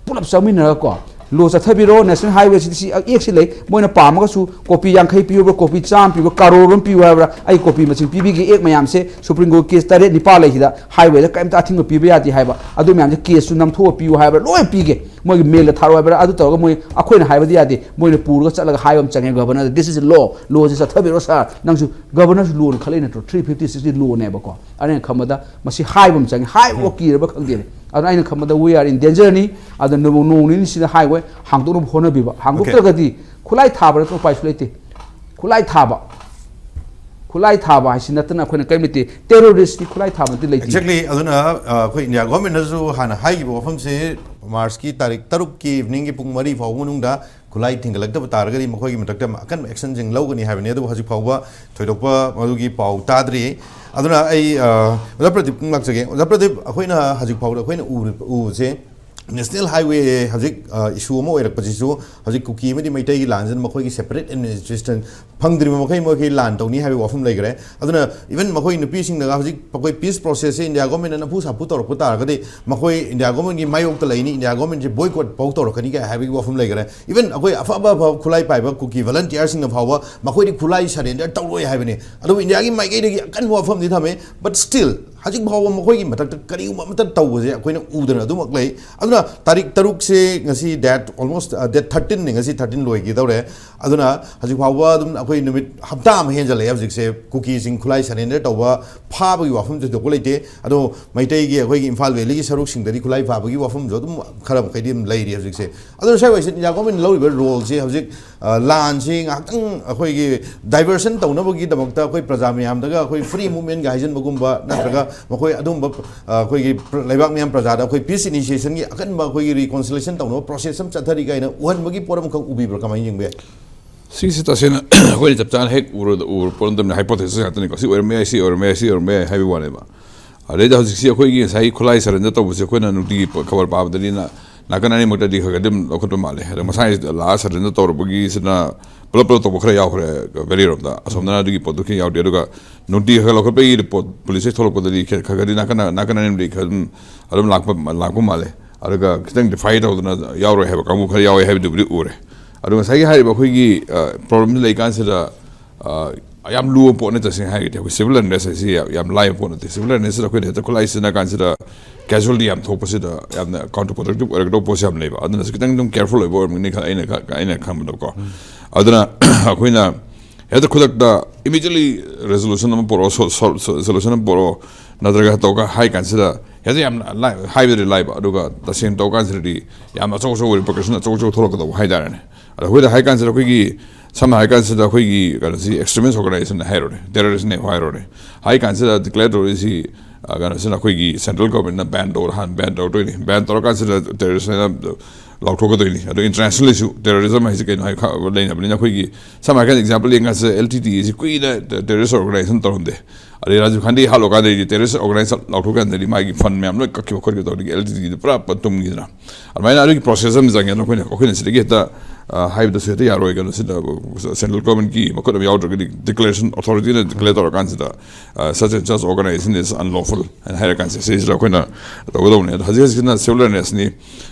ꯄꯨꯂꯞ ꯆꯪꯃꯤꯟꯅꯔꯒꯀꯣ, law ꯆꯠꯊꯕꯤꯔꯣ, national highway ꯁꯤꯗꯤ ꯁꯤ ꯑꯦꯛꯁꯤ ꯂꯩ, ꯃꯣꯏꯅ ꯄꯥꯝꯃꯒꯁꯨ copy ꯌꯥꯡꯈꯩ ꯄꯤꯌꯨꯕ꯭ꯔꯥ, copy ꯆꯥꯝꯃ ꯄꯤꯌꯨꯕ꯭ꯔꯥ, ꯀꯔꯣꯔ ꯑꯃ ꯄꯤꯌꯨ ꯍꯥꯏꯕ꯭ꯔꯥ, ꯑꯩ copy ꯃꯁꯤꯡ ꯄꯤꯕꯤꯒꯦ꯫ Act ꯃꯌꯥꯝꯁꯦ, Supreme Court case ꯇꯔꯦꯠ ꯅꯤꯄꯥꯜ ꯂꯩꯁꯤꯗ highway ꯗ ꯀꯔꯤꯝꯇ ꯑꯊꯤꯡꯕ ꯄꯤꯕ ꯌꯥꯗꯦ ꯍꯥꯏꯕ, ꯑꯗꯨ ꯃꯌꯥꯝꯁꯦ case ꯁꯨ ꯅꯝꯊꯣꯛꯑ ꯄꯤꯌꯨ ꯍꯥꯏꯕ꯭ꯔꯥ, ꯂꯣꯏ ꯄꯤꯒꯦ꯫ ꯃꯣꯏꯒꯤ mail ꯗ ꯊꯥꯔꯛꯑꯣ ꯍꯥꯏꯕ꯭ꯔꯥ, ꯑꯗꯨ ꯇꯧꯔꯒ ꯃꯣꯏ, ꯑꯩꯈꯣꯏꯅ ꯍꯥꯏꯕꯗꯤ ꯌꯥꯗꯦ, ꯃꯣꯏꯅ ꯄꯨꯔꯒ ꯆꯠꯂꯒ ꯍꯥꯏꯕ ꯑꯃ ꯆꯪꯉꯦ governor the, "This is law, law ꯁꯤ ꯆꯠꯊꯕꯤꯔꯣ sir"꯫ ꯅꯪꯁꯨ governor ꯁꯨ law ꯅ ꯈꯜꯂꯛꯏ ꯅꯠꯇ꯭ꯔꯣ? Three fifty six ꯗꯤ law ꯅꯦꯕꯀꯣ꯫ ꯑꯩꯅ ꯈꯟꯕꯗ ꯃꯁꯤ ꯍꯥꯏꯕ ꯑꯃ ꯆꯪꯉꯤ, ꯍꯥꯏꯕ ꯀꯤꯔꯕ ꯈꯪꯗꯦꯅꯦ꯫ ꯑꯗꯨꯅ ꯑꯩꯅ ꯈꯟꯕꯗ we are in danger ꯅꯤ꯫ ꯑꯗꯨ ꯅꯣꯡ, ꯅꯣꯡ ꯅꯤꯅꯤꯁꯤꯗ highway ꯍꯥꯡꯗꯣꯛꯅꯕ ꯍꯣꯠꯅꯕꯤꯕ, ꯍꯥꯡꯗꯣꯛꯇ꯭ꯔꯒꯗꯤ ꯈꯨꯠꯂꯥꯏ ꯊꯥꯕ ꯅꯠꯇꯅ ꯎꯄꯥꯏꯁꯨ ꯂꯩꯇꯦ꯫ ꯈꯨꯠꯂꯥꯏ ꯊꯥꯕ꯫ ꯈꯨꯠꯂꯥꯏ ꯊꯥꯕ ꯍꯥꯏꯁꯤ ꯅꯠꯇꯅ ꯑꯩꯈꯣꯏꯅ ꯀꯔꯤꯝ ꯂꯩꯇꯦ꯫ ꯇꯦꯔꯣꯔꯤꯁꯀꯤ ꯈꯨꯠꯂꯥꯏ ꯊꯥꯕꯗꯤ ꯂꯩꯇꯦ꯫ ꯑꯦꯛꯖꯦꯛꯂꯤ꯫ ꯑꯗꯨꯅ ꯑ, ꯑꯩꯈꯣꯏ ꯏꯟꯗꯤꯌꯥ ꯒꯣꯔꯃꯦꯟꯅꯁꯨ ꯍꯥꯟꯅ ꯍꯥꯏꯈꯤꯕ ꯋꯥꯐꯝꯁꯦ, ꯃꯥꯔꯆꯀꯤ ꯇꯥꯔꯤꯛ ꯇꯔꯨꯛꯀꯤ ꯏꯚꯅꯤꯡꯒꯤ ꯄꯨꯡ ꯃꯔꯤ ꯐꯥꯎꯕ ꯃꯅꯨꯡꯗ ꯈꯨꯠꯂꯥꯏ ꯊꯤꯡꯒꯠꯂꯛꯇꯕ ꯇꯥꯔꯒꯗꯤ ꯃꯈꯣꯏꯒꯤ ꯃꯊꯛꯇ ꯑꯀꯟꯕ ꯑꯦꯛꯁꯟꯁꯤꯡ ꯂꯧꯒꯅꯤ ꯍꯥꯏꯕꯅꯤ꯫ ꯑꯗꯨꯕꯨ ꯍꯧꯖꯤꯛ ꯐꯥꯎꯕ ꯊꯣꯏꯗꯣꯛꯄ ꯃꯗꯨꯒꯤ ꯄꯥꯎ ꯇꯥꯗ꯭ꯔꯤ꯫ ꯑꯗꯨꯅ ꯑꯩ ꯑ, ꯑꯣꯖꯥ ꯄ꯭ꯔꯗꯤꯞ ꯂꯥꯛꯆꯒꯦ꯫ ꯑꯣꯖꯥ ꯄ꯭ꯔꯗꯤꯞ, ꯑꯩꯈꯣꯏꯅ ꯍꯧꯖꯤꯛ ꯐꯥꯎꯗ ꯑꯩꯈꯣꯏꯅ ꯎꯔꯤ- ꯎꯕꯁꯦ, ꯅꯦꯁꯅꯦꯜ ꯍꯥꯏꯋꯦ ꯍꯧꯖꯤꯛ ꯏꯁꯨ ꯑꯃ ꯑꯣꯏꯔꯛꯄꯁꯤꯁꯨ, ꯍꯧꯖꯤꯛ ꯀꯨꯀꯤ ꯑꯃꯗꯤ ꯃꯩꯇꯩꯒꯤ ꯂꯥꯟꯁꯤꯅ ꯃꯈꯣꯏꯒꯤ ꯁꯦꯄꯔꯦꯠ ꯑꯦꯗꯃꯤꯅꯤꯁꯇ꯭ꯔꯦꯁꯟ ꯐꯪꯗ꯭ꯔꯤꯕ ꯃꯈꯩ ꯃꯈꯣꯏꯒꯤ ꯂꯥꯟ ꯇꯧꯅꯤ ꯍꯥꯏꯕꯒꯤ ꯋꯥꯐꯝ ꯂꯩꯈ꯭ꯔꯦ꯫ ꯑꯗꯨꯅ ꯏꯚꯟ ꯃꯈꯣꯏ ꯅꯨꯄꯤꯁꯤꯡꯅꯒ ꯍꯧꯖꯤꯛ ꯑꯩꯈꯣꯏ ꯄꯤꯁ ꯄ꯭ꯔꯣꯁꯦꯁꯁꯦ ꯏꯟꯗꯤꯌꯥ ꯒꯣꯔꯃꯦꯟꯅ ꯅꯝꯐꯨ ꯁꯥꯐꯨ ꯇꯧꯔꯛꯄ ꯇꯥꯔꯒꯗꯤ, ꯃꯈꯣꯏ ꯏꯟꯗꯤꯌꯥ ꯒꯣꯔꯃꯦꯟꯒꯤ ꯃꯥꯌꯣꯛꯇ ꯂꯩꯅꯤ, ꯏꯟꯗꯤꯌꯥ ꯒꯣꯔꯃꯦꯟꯁꯦ ꯕꯣꯏꯀꯣꯠ ꯐꯥꯎ ꯇꯧꯔꯛꯀꯅꯤ ꯀꯥꯏ ꯍꯥꯏꯕꯒꯤ ꯋꯥꯐꯝ ꯂꯩꯈ꯭ꯔꯦ꯫ ꯏꯚꯟ ꯑꯩꯈꯣꯏ ꯑꯐ ꯑꯐꯕ ꯈꯨꯠꯂꯥꯏ ꯄꯥꯏꯕ ꯀꯨꯀꯤ ꯚꯂꯟꯇꯤꯌꯥꯔꯁꯤꯡꯅ ꯐꯥꯎꯕ ꯃꯈꯣꯏꯗꯤ ꯈꯨꯠꯂꯥꯏ ꯁꯔꯦꯟꯗꯔ ꯇꯧꯔꯣꯏ ꯍꯥꯏꯕꯅꯤ꯫ ꯑꯗꯨꯕꯨ ꯏꯟꯗꯤꯌꯥꯒꯤ ꯃꯥꯏꯀꯩꯗꯒꯤ ꯑꯀꯟꯕ ꯋꯥꯐꯝꯗꯤ ꯊꯝꯃꯦ꯫ But still, ꯍꯧꯖꯤꯛ ꯐꯥꯎꯕ ꯃꯈꯣꯏꯒꯤ ꯃꯊꯛꯇ ꯀꯔꯤꯒꯨꯝꯕ ꯑꯃꯠꯇ ꯇꯧꯕꯁꯦ ꯑꯩꯈꯣꯏꯅ ꯎꯗꯅ ꯑꯗꯨꯃꯛ ꯂꯩ꯫ ꯑꯗꯨꯅ ꯇꯥꯔꯤꯛ ꯇꯔꯨꯛꯁꯦ ꯉꯁꯤ, ꯗꯦꯠ ꯑꯣꯜꯃꯣꯁ ꯗꯦꯠ ꯊꯥꯔꯇꯤꯟꯅꯦ, ꯉꯁꯤ ꯊꯥꯔꯇꯤꯟ ꯂꯣꯏꯒꯗꯧꯔꯦ꯫ ꯑꯗꯨꯅ ꯍꯧꯖꯤꯛ ꯐꯥꯎꯕ ꯑꯗꯨꯝ ꯑꯩꯈꯣꯏ ꯅꯨꯃꯤꯠ ꯍꯞꯇꯥ ꯑꯃ ꯍꯦꯟꯖꯜꯂꯛꯑꯦ ꯍꯧꯖꯤꯛꯁꯦ꯫ ꯀꯨꯀꯤꯁꯤꯡ ꯈꯨꯠꯂꯥꯏ ꯁꯔꯦꯟꯗꯔ ꯇꯧꯕ, ꯐꯥꯕꯒꯤ ꯋꯥꯐꯝ ꯊꯣꯏꯗꯣꯛꯄ ꯂꯩꯇꯦ꯫ ꯑꯗꯣ ꯃꯩꯇꯩꯒꯤ ꯑꯩꯈꯣꯏꯒꯤ ꯏꯝꯐꯥꯜ ꯚꯦꯂꯤꯒꯤ ꯁꯔꯨꯛꯁꯤꯡꯗꯗꯤ ꯈꯨꯠꯂꯥꯏ ꯐꯥꯕꯒꯤ ꯋꯥꯐꯝꯁꯨ ꯑꯗꯨꯝ ꯈꯔ ꯃꯈꯩꯗꯤ ꯑꯗꯨꯝ ꯂꯩꯔꯤ ꯍꯧꯖꯤꯛꯁꯦ꯫ ꯑꯗꯨꯅ ꯁ꯭ꯋꯥꯏ ꯋꯥꯏꯁꯤꯗ ꯏꯟꯗꯤꯌꯥ ꯒꯣꯔꯃꯦꯟꯅ ꯂꯧꯔꯤꯕ ꯔꯣꯜꯁꯦ ꯍꯧꯖꯤꯛ, ꯑ, ꯂꯥꯟꯁꯤ ꯉꯥꯏꯍꯥꯛꯇꯪ ꯑꯩꯈꯣꯏꯒꯤ ꯗꯥꯏꯚꯔꯁꯟ ꯇꯧꯅꯕꯒꯤꯗꯃꯛꯇ ꯑꯩꯈꯣꯏ ꯄ꯭ꯔꯖꯥ ꯃꯌꯥꯝꯗꯒ ꯑꯩꯈꯣꯏ ꯐ꯭ꯔꯤ ꯃꯨꯚꯃꯦꯟꯒ ꯍꯥꯏꯖꯟꯕꯒꯨꯝꯕ, ꯅꯠꯇ꯭ꯔꯒ ꯃꯈꯣꯏ ꯑꯗꯨꯝꯕ, ꯑ, ꯑꯩꯈꯣꯏꯒꯤ ꯄ꯭ꯔ-, ꯂꯩꯕꯥꯛ ꯃꯌꯥꯝ ꯄ꯭ꯔꯖꯥꯗ ꯑꯩꯈꯣꯏ ꯄꯤꯁ ꯏꯅꯤꯁꯤꯌꯦꯁꯟꯒꯤ ꯑꯀꯟꯕ ꯑꯩꯈꯣꯏꯒꯤ ꯔꯤꯀꯣꯟꯁꯤꯂꯦꯁꯟ ꯇꯧꯅꯕ ꯄ꯭ꯔꯣꯁꯦꯁ ꯑꯃ ꯆꯠꯊꯔꯤ ꯀꯥꯏꯅ ꯎꯍꯟꯕꯒꯤ ꯄꯣꯠ ꯑꯃꯈꯛ ꯎꯕꯤꯕ꯭ꯔꯥ? ꯀꯃꯥꯏꯅ ꯌꯦꯡꯕ ꯌꯥꯏ? ꯁꯤꯁꯦ ꯇꯁꯦꯡꯅ ꯑꯩꯈꯣꯏꯅ ꯆꯞ ꯆꯥꯅ ꯍꯦꯛ ꯎꯔ-, ꯎꯕ ꯄꯣꯠ ꯅꯠꯇꯕꯅꯤ, ꯍꯥꯏꯄꯣꯊꯦꯁꯤꯁ ꯉꯥꯛꯇꯅꯤꯀꯣ꯫ ꯁꯤ ꯑꯣꯏꯔꯝꯕ ꯌꯥꯏ, ꯁꯤ ꯑꯣꯏꯔꯝꯕ ꯌꯥꯏ, ꯁꯤ ꯑꯣꯏꯔꯝꯕ ꯌꯥꯏ ꯍꯥꯏꯕꯒꯤ ꯋꯥꯅꯦꯕ꯫ ꯑꯗꯩꯗ ꯍꯧꯖꯤꯛꯁꯤ ꯑꯩꯈꯣꯏꯒꯤ ꯉꯁꯥꯏꯒꯤ ꯈꯨꯠꯂꯥꯏ ꯁꯔꯦꯟꯗꯔ ꯇꯧꯕꯁꯦ ꯑꯩꯈꯣꯏꯅ ꯅꯨꯡꯇꯤꯒꯤ ꯄ-, ꯈꯕꯔ ꯄꯥꯕꯗꯗꯤ ꯅ-, ꯅꯥꯀꯟ ꯑꯅꯤꯃꯛꯇꯗꯤ ꯈꯔ ꯈꯔ ꯑꯗꯨꯝ ꯂꯧꯈꯠꯄ ꯃꯥꯜꯂꯦ꯫ ꯑꯗꯣ ꯉꯁꯥꯏ ꯂꯥꯛꯑ ꯁꯔꯦꯟꯗꯔ ꯇꯧꯔꯕꯒꯤꯁꯤꯅ ꯄꯨꯂꯞ ꯄꯨꯂꯞ ꯇꯧꯕ ꯈꯔ ꯌꯥꯎꯈ꯭ꯔꯦ ꯚꯦꯂꯤꯔꯣꯝꯗ꯫ ꯑꯁꯣꯝꯗꯅ ꯑꯗꯨꯒꯤ ꯄꯣꯠꯇꯨ ꯈꯔ ꯌꯥꯎꯗꯦ꯫ ꯑꯗꯨꯒ ꯅꯨꯡꯇꯤ ꯈꯔ ꯈꯔ ꯂꯧꯈꯠꯄꯒꯤ ꯔꯤꯄꯣꯔꯠ ꯄꯨꯂꯤꯁꯇꯒꯤ ꯊꯣꯛꯂꯛꯄꯗꯗꯤ ꯈꯔ ꯈꯔ ꯈꯔꯗꯤ ꯅꯥꯀꯟ ꯅꯥꯀꯟ ꯑꯅꯤꯃꯛꯇꯤ ꯈꯔ ꯑꯗꯨꯝ, ꯑꯗꯨꯝ ꯂꯥꯛꯄ, ꯂꯥꯛꯄ ꯃꯥꯜꯂꯦ꯫ ꯑꯗꯨꯒ ꯈꯤꯇꯪ ꯗꯤꯐꯥꯏ ꯇꯧꯗꯅ ꯌꯥꯎꯔꯣꯏ ꯍꯥꯏꯕ ꯀꯥꯡꯕꯨ ꯈꯔ ꯌꯥꯎꯋꯦ ꯍꯥꯏꯕꯗꯨꯕꯨꯗꯤ ꯎꯔꯦ꯫ ꯑꯗꯣ ꯉꯁꯥꯏꯒꯤ ꯍꯥꯏꯔꯤꯕ ꯑꯩꯈꯣꯏꯒꯤ, ꯑ, ꯄ꯭ꯔꯣꯕ꯭ꯂꯦꯝꯁꯤ ꯂꯩꯀꯥꯟꯁꯤꯗ, ꯑ, ꯌꯥꯝ ꯂꯨꯕ ꯄꯣꯠꯅꯤ꯫ ꯇꯁꯦꯡꯅ ꯍꯥꯏꯔꯒꯗꯤ ꯑꯩꯈꯣꯏ ꯁꯤꯚꯤꯜ ꯑꯟꯔꯦꯁ ꯍꯥꯏꯁꯤ ꯌꯥꯝ, ꯌꯥꯝ ꯂꯥꯏꯕ ꯄꯣꯠ ꯅꯠꯇꯦ꯫ ꯁꯤꯚꯤꯜ ꯑꯟꯔꯦꯁꯁꯤꯗ ꯑꯩꯈꯣꯏꯅ ꯍꯦꯛꯇ ꯈꯨꯠꯂꯥꯏ ꯁꯤꯖꯤꯟꯅ ꯀꯥꯟꯁꯤꯗ ꯀꯦꯖꯨꯋꯦꯜꯇꯤ ꯌꯥꯝ ꯊꯣꯛꯄꯁꯤꯗ ꯌꯥꯝꯅ ꯀꯥꯎꯟꯇꯔ ꯄ꯭ꯔꯗꯛꯇꯤꯞ ꯑꯣꯏꯔꯛꯀꯗꯧꯕ ꯄꯣꯠꯁꯤ ꯌꯥꯝ ꯂꯩꯕ꯫ ꯑꯗꯨꯅꯁꯨ ꯈꯤꯇꯪ ꯑꯗꯨꯝ ꯀꯦꯌꯔꯐꯨꯜ ꯑꯣꯏꯕ ꯑꯣꯏꯔꯝꯒꯅꯤ ꯈꯜ-, ꯑꯩꯅ ꯈ-, ꯑꯩꯅ ꯈꯟꯕꯗꯀꯣ꯫ ꯑꯗꯨꯅ ꯑꯩꯈꯣꯏꯅ ꯍꯦꯛꯇ ꯈꯨꯗꯛꯇ ꯏꯃꯤꯗꯤꯌꯦꯠꯂꯤ ꯔꯦꯖꯣꯂꯨꯁꯟ ꯑꯃ ꯄꯨꯔꯛꯑꯣ, ꯁꯣ-, ꯁꯣ-, ꯁꯣ-, ꯁꯣꯂꯨꯁꯟ ꯑꯃ ꯄꯨꯔꯛꯑꯣ, ꯅꯠꯇ꯭ꯔꯒ ꯇꯧꯔꯒ ꯍꯥꯏ ꯀꯥꯟꯁꯤꯗ ꯍꯦꯛꯇ ꯌꯥꯝ ꯂꯥꯏ-, ꯍꯥꯏꯕꯗꯤ ꯂꯥꯏꯕ, ꯑꯗꯨꯒ ꯇꯁꯦꯡꯅ ꯇꯧ ꯀꯥꯟꯁꯤꯗꯗꯤ ꯌꯥꯝ ꯑꯆꯧ ꯑꯆꯧꯕ ꯔꯤꯄꯔꯀꯁꯟ ꯑꯆꯧ ꯑꯆꯧꯕ ꯊꯣꯛꯂꯛꯀꯗꯧꯕ ꯍꯥꯏꯇꯥꯔꯦꯅꯦ꯫ ꯑꯗꯣ ꯑꯩꯈꯣꯏꯗ ꯍꯥꯏ ꯀꯥꯟꯁꯤꯗ ꯑꯩꯈꯣꯏꯒꯤ ꯁꯝꯅ ꯍꯥꯏꯔ ꯀꯥꯟꯁꯤꯗ ꯑꯩꯈꯣꯏꯒꯤ ꯀꯩꯅꯣꯁꯤ extremist organization ꯍꯥꯏꯔꯨꯔꯦ, terrorist ꯅꯦ ꯍꯥꯏꯔꯨꯔꯦ꯫ ꯍꯥꯏ ꯀꯥꯟꯁꯤꯗ declare ꯇꯧꯔꯤꯁꯤ, ꯑ, ꯀꯩꯅꯣꯁꯤꯅ ꯑꯩꯈꯣꯏꯒꯤ central government ꯅ ban ꯇꯧꯔ, ꯍꯥꯟꯅ ban ꯇꯧꯔꯛꯇꯣꯏꯅꯤ꯫ Ban ꯇꯧꯔꯀꯥꯟꯁꯤꯗ terrorist ꯍꯥꯏꯅ ꯂꯥꯎꯊꯣꯛꯀꯗꯣꯏꯅꯤ꯫ ꯑꯗꯣ international ꯁꯨ terrorism ꯍꯥꯏꯁꯤ ꯀꯩꯅꯣ ꯍꯥꯏ ꯈ-, ꯂꯩꯅꯕꯅꯤꯅ, ꯑꯩꯈꯣꯏꯒꯤ ꯁꯝꯅ ꯍꯥꯏꯔ ꯀꯥꯟꯗ example ꯌꯦꯡꯉꯁꯦ, L T T E ꯁꯤ ꯀꯨꯏꯅ terrorist organization ꯇꯧꯔꯝꯗꯦ꯫ ꯑꯗꯩ ꯔꯥꯖꯤꯕ ꯒꯥꯟꯙꯤ ꯍꯥꯠꯂꯨꯀꯥꯟꯗꯗꯤ terrorist organization ꯂꯥꯎꯊꯣꯛꯀꯥꯟꯗꯗꯤ ꯃꯥꯒꯤ fund ꯃꯌꯥꯝ ꯂꯣꯏ ꯀꯛꯈꯤꯕ ꯈꯣꯠꯈꯤꯕ ꯇꯧꯔꯗꯤ L T T E ꯗꯨ ꯄꯨꯔꯥ ꯄ-, ꯇꯨꯝꯈꯤꯗꯅ꯫ ꯑꯗꯨꯃꯥꯏꯅ ꯑꯗꯨꯒꯤ process ꯑꯃ ꯆꯪꯉꯦ꯫ ꯑꯗꯣ ꯑꯩꯈꯣꯏꯅ, ꯑꯩꯈꯣꯏꯅ ꯁꯤꯗꯒꯤ ꯍꯦꯛꯇ, ꯑ, ꯍꯥꯏꯕꯗꯁꯨ ꯍꯦꯛꯇ ꯌꯥꯔꯣꯏ꯫ ꯀꯩꯅꯣꯁꯤꯗ central government ꯀꯤ ꯃꯈꯨꯠ ꯑꯃ ꯌꯥꯎꯗ꯭ꯔꯒꯗꯤ, declaration, authority ꯅ declare ꯇꯧꯔꯀꯥꯟꯁꯤꯗ, ꯑ, such and such organization is unlawful ꯍꯥꯏꯅ ꯍꯥꯏꯔꯀꯥꯟꯁꯤꯗ ꯁꯤꯁꯤꯗ ꯑꯩꯈꯣꯏꯅ ꯇꯧꯒꯗꯧꯕꯅꯦ꯫ ꯑꯗꯣ ꯍꯧꯖꯤꯛ ꯍꯧꯖꯤꯛꯁꯤꯅ civil unrest ꯅꯤ꯫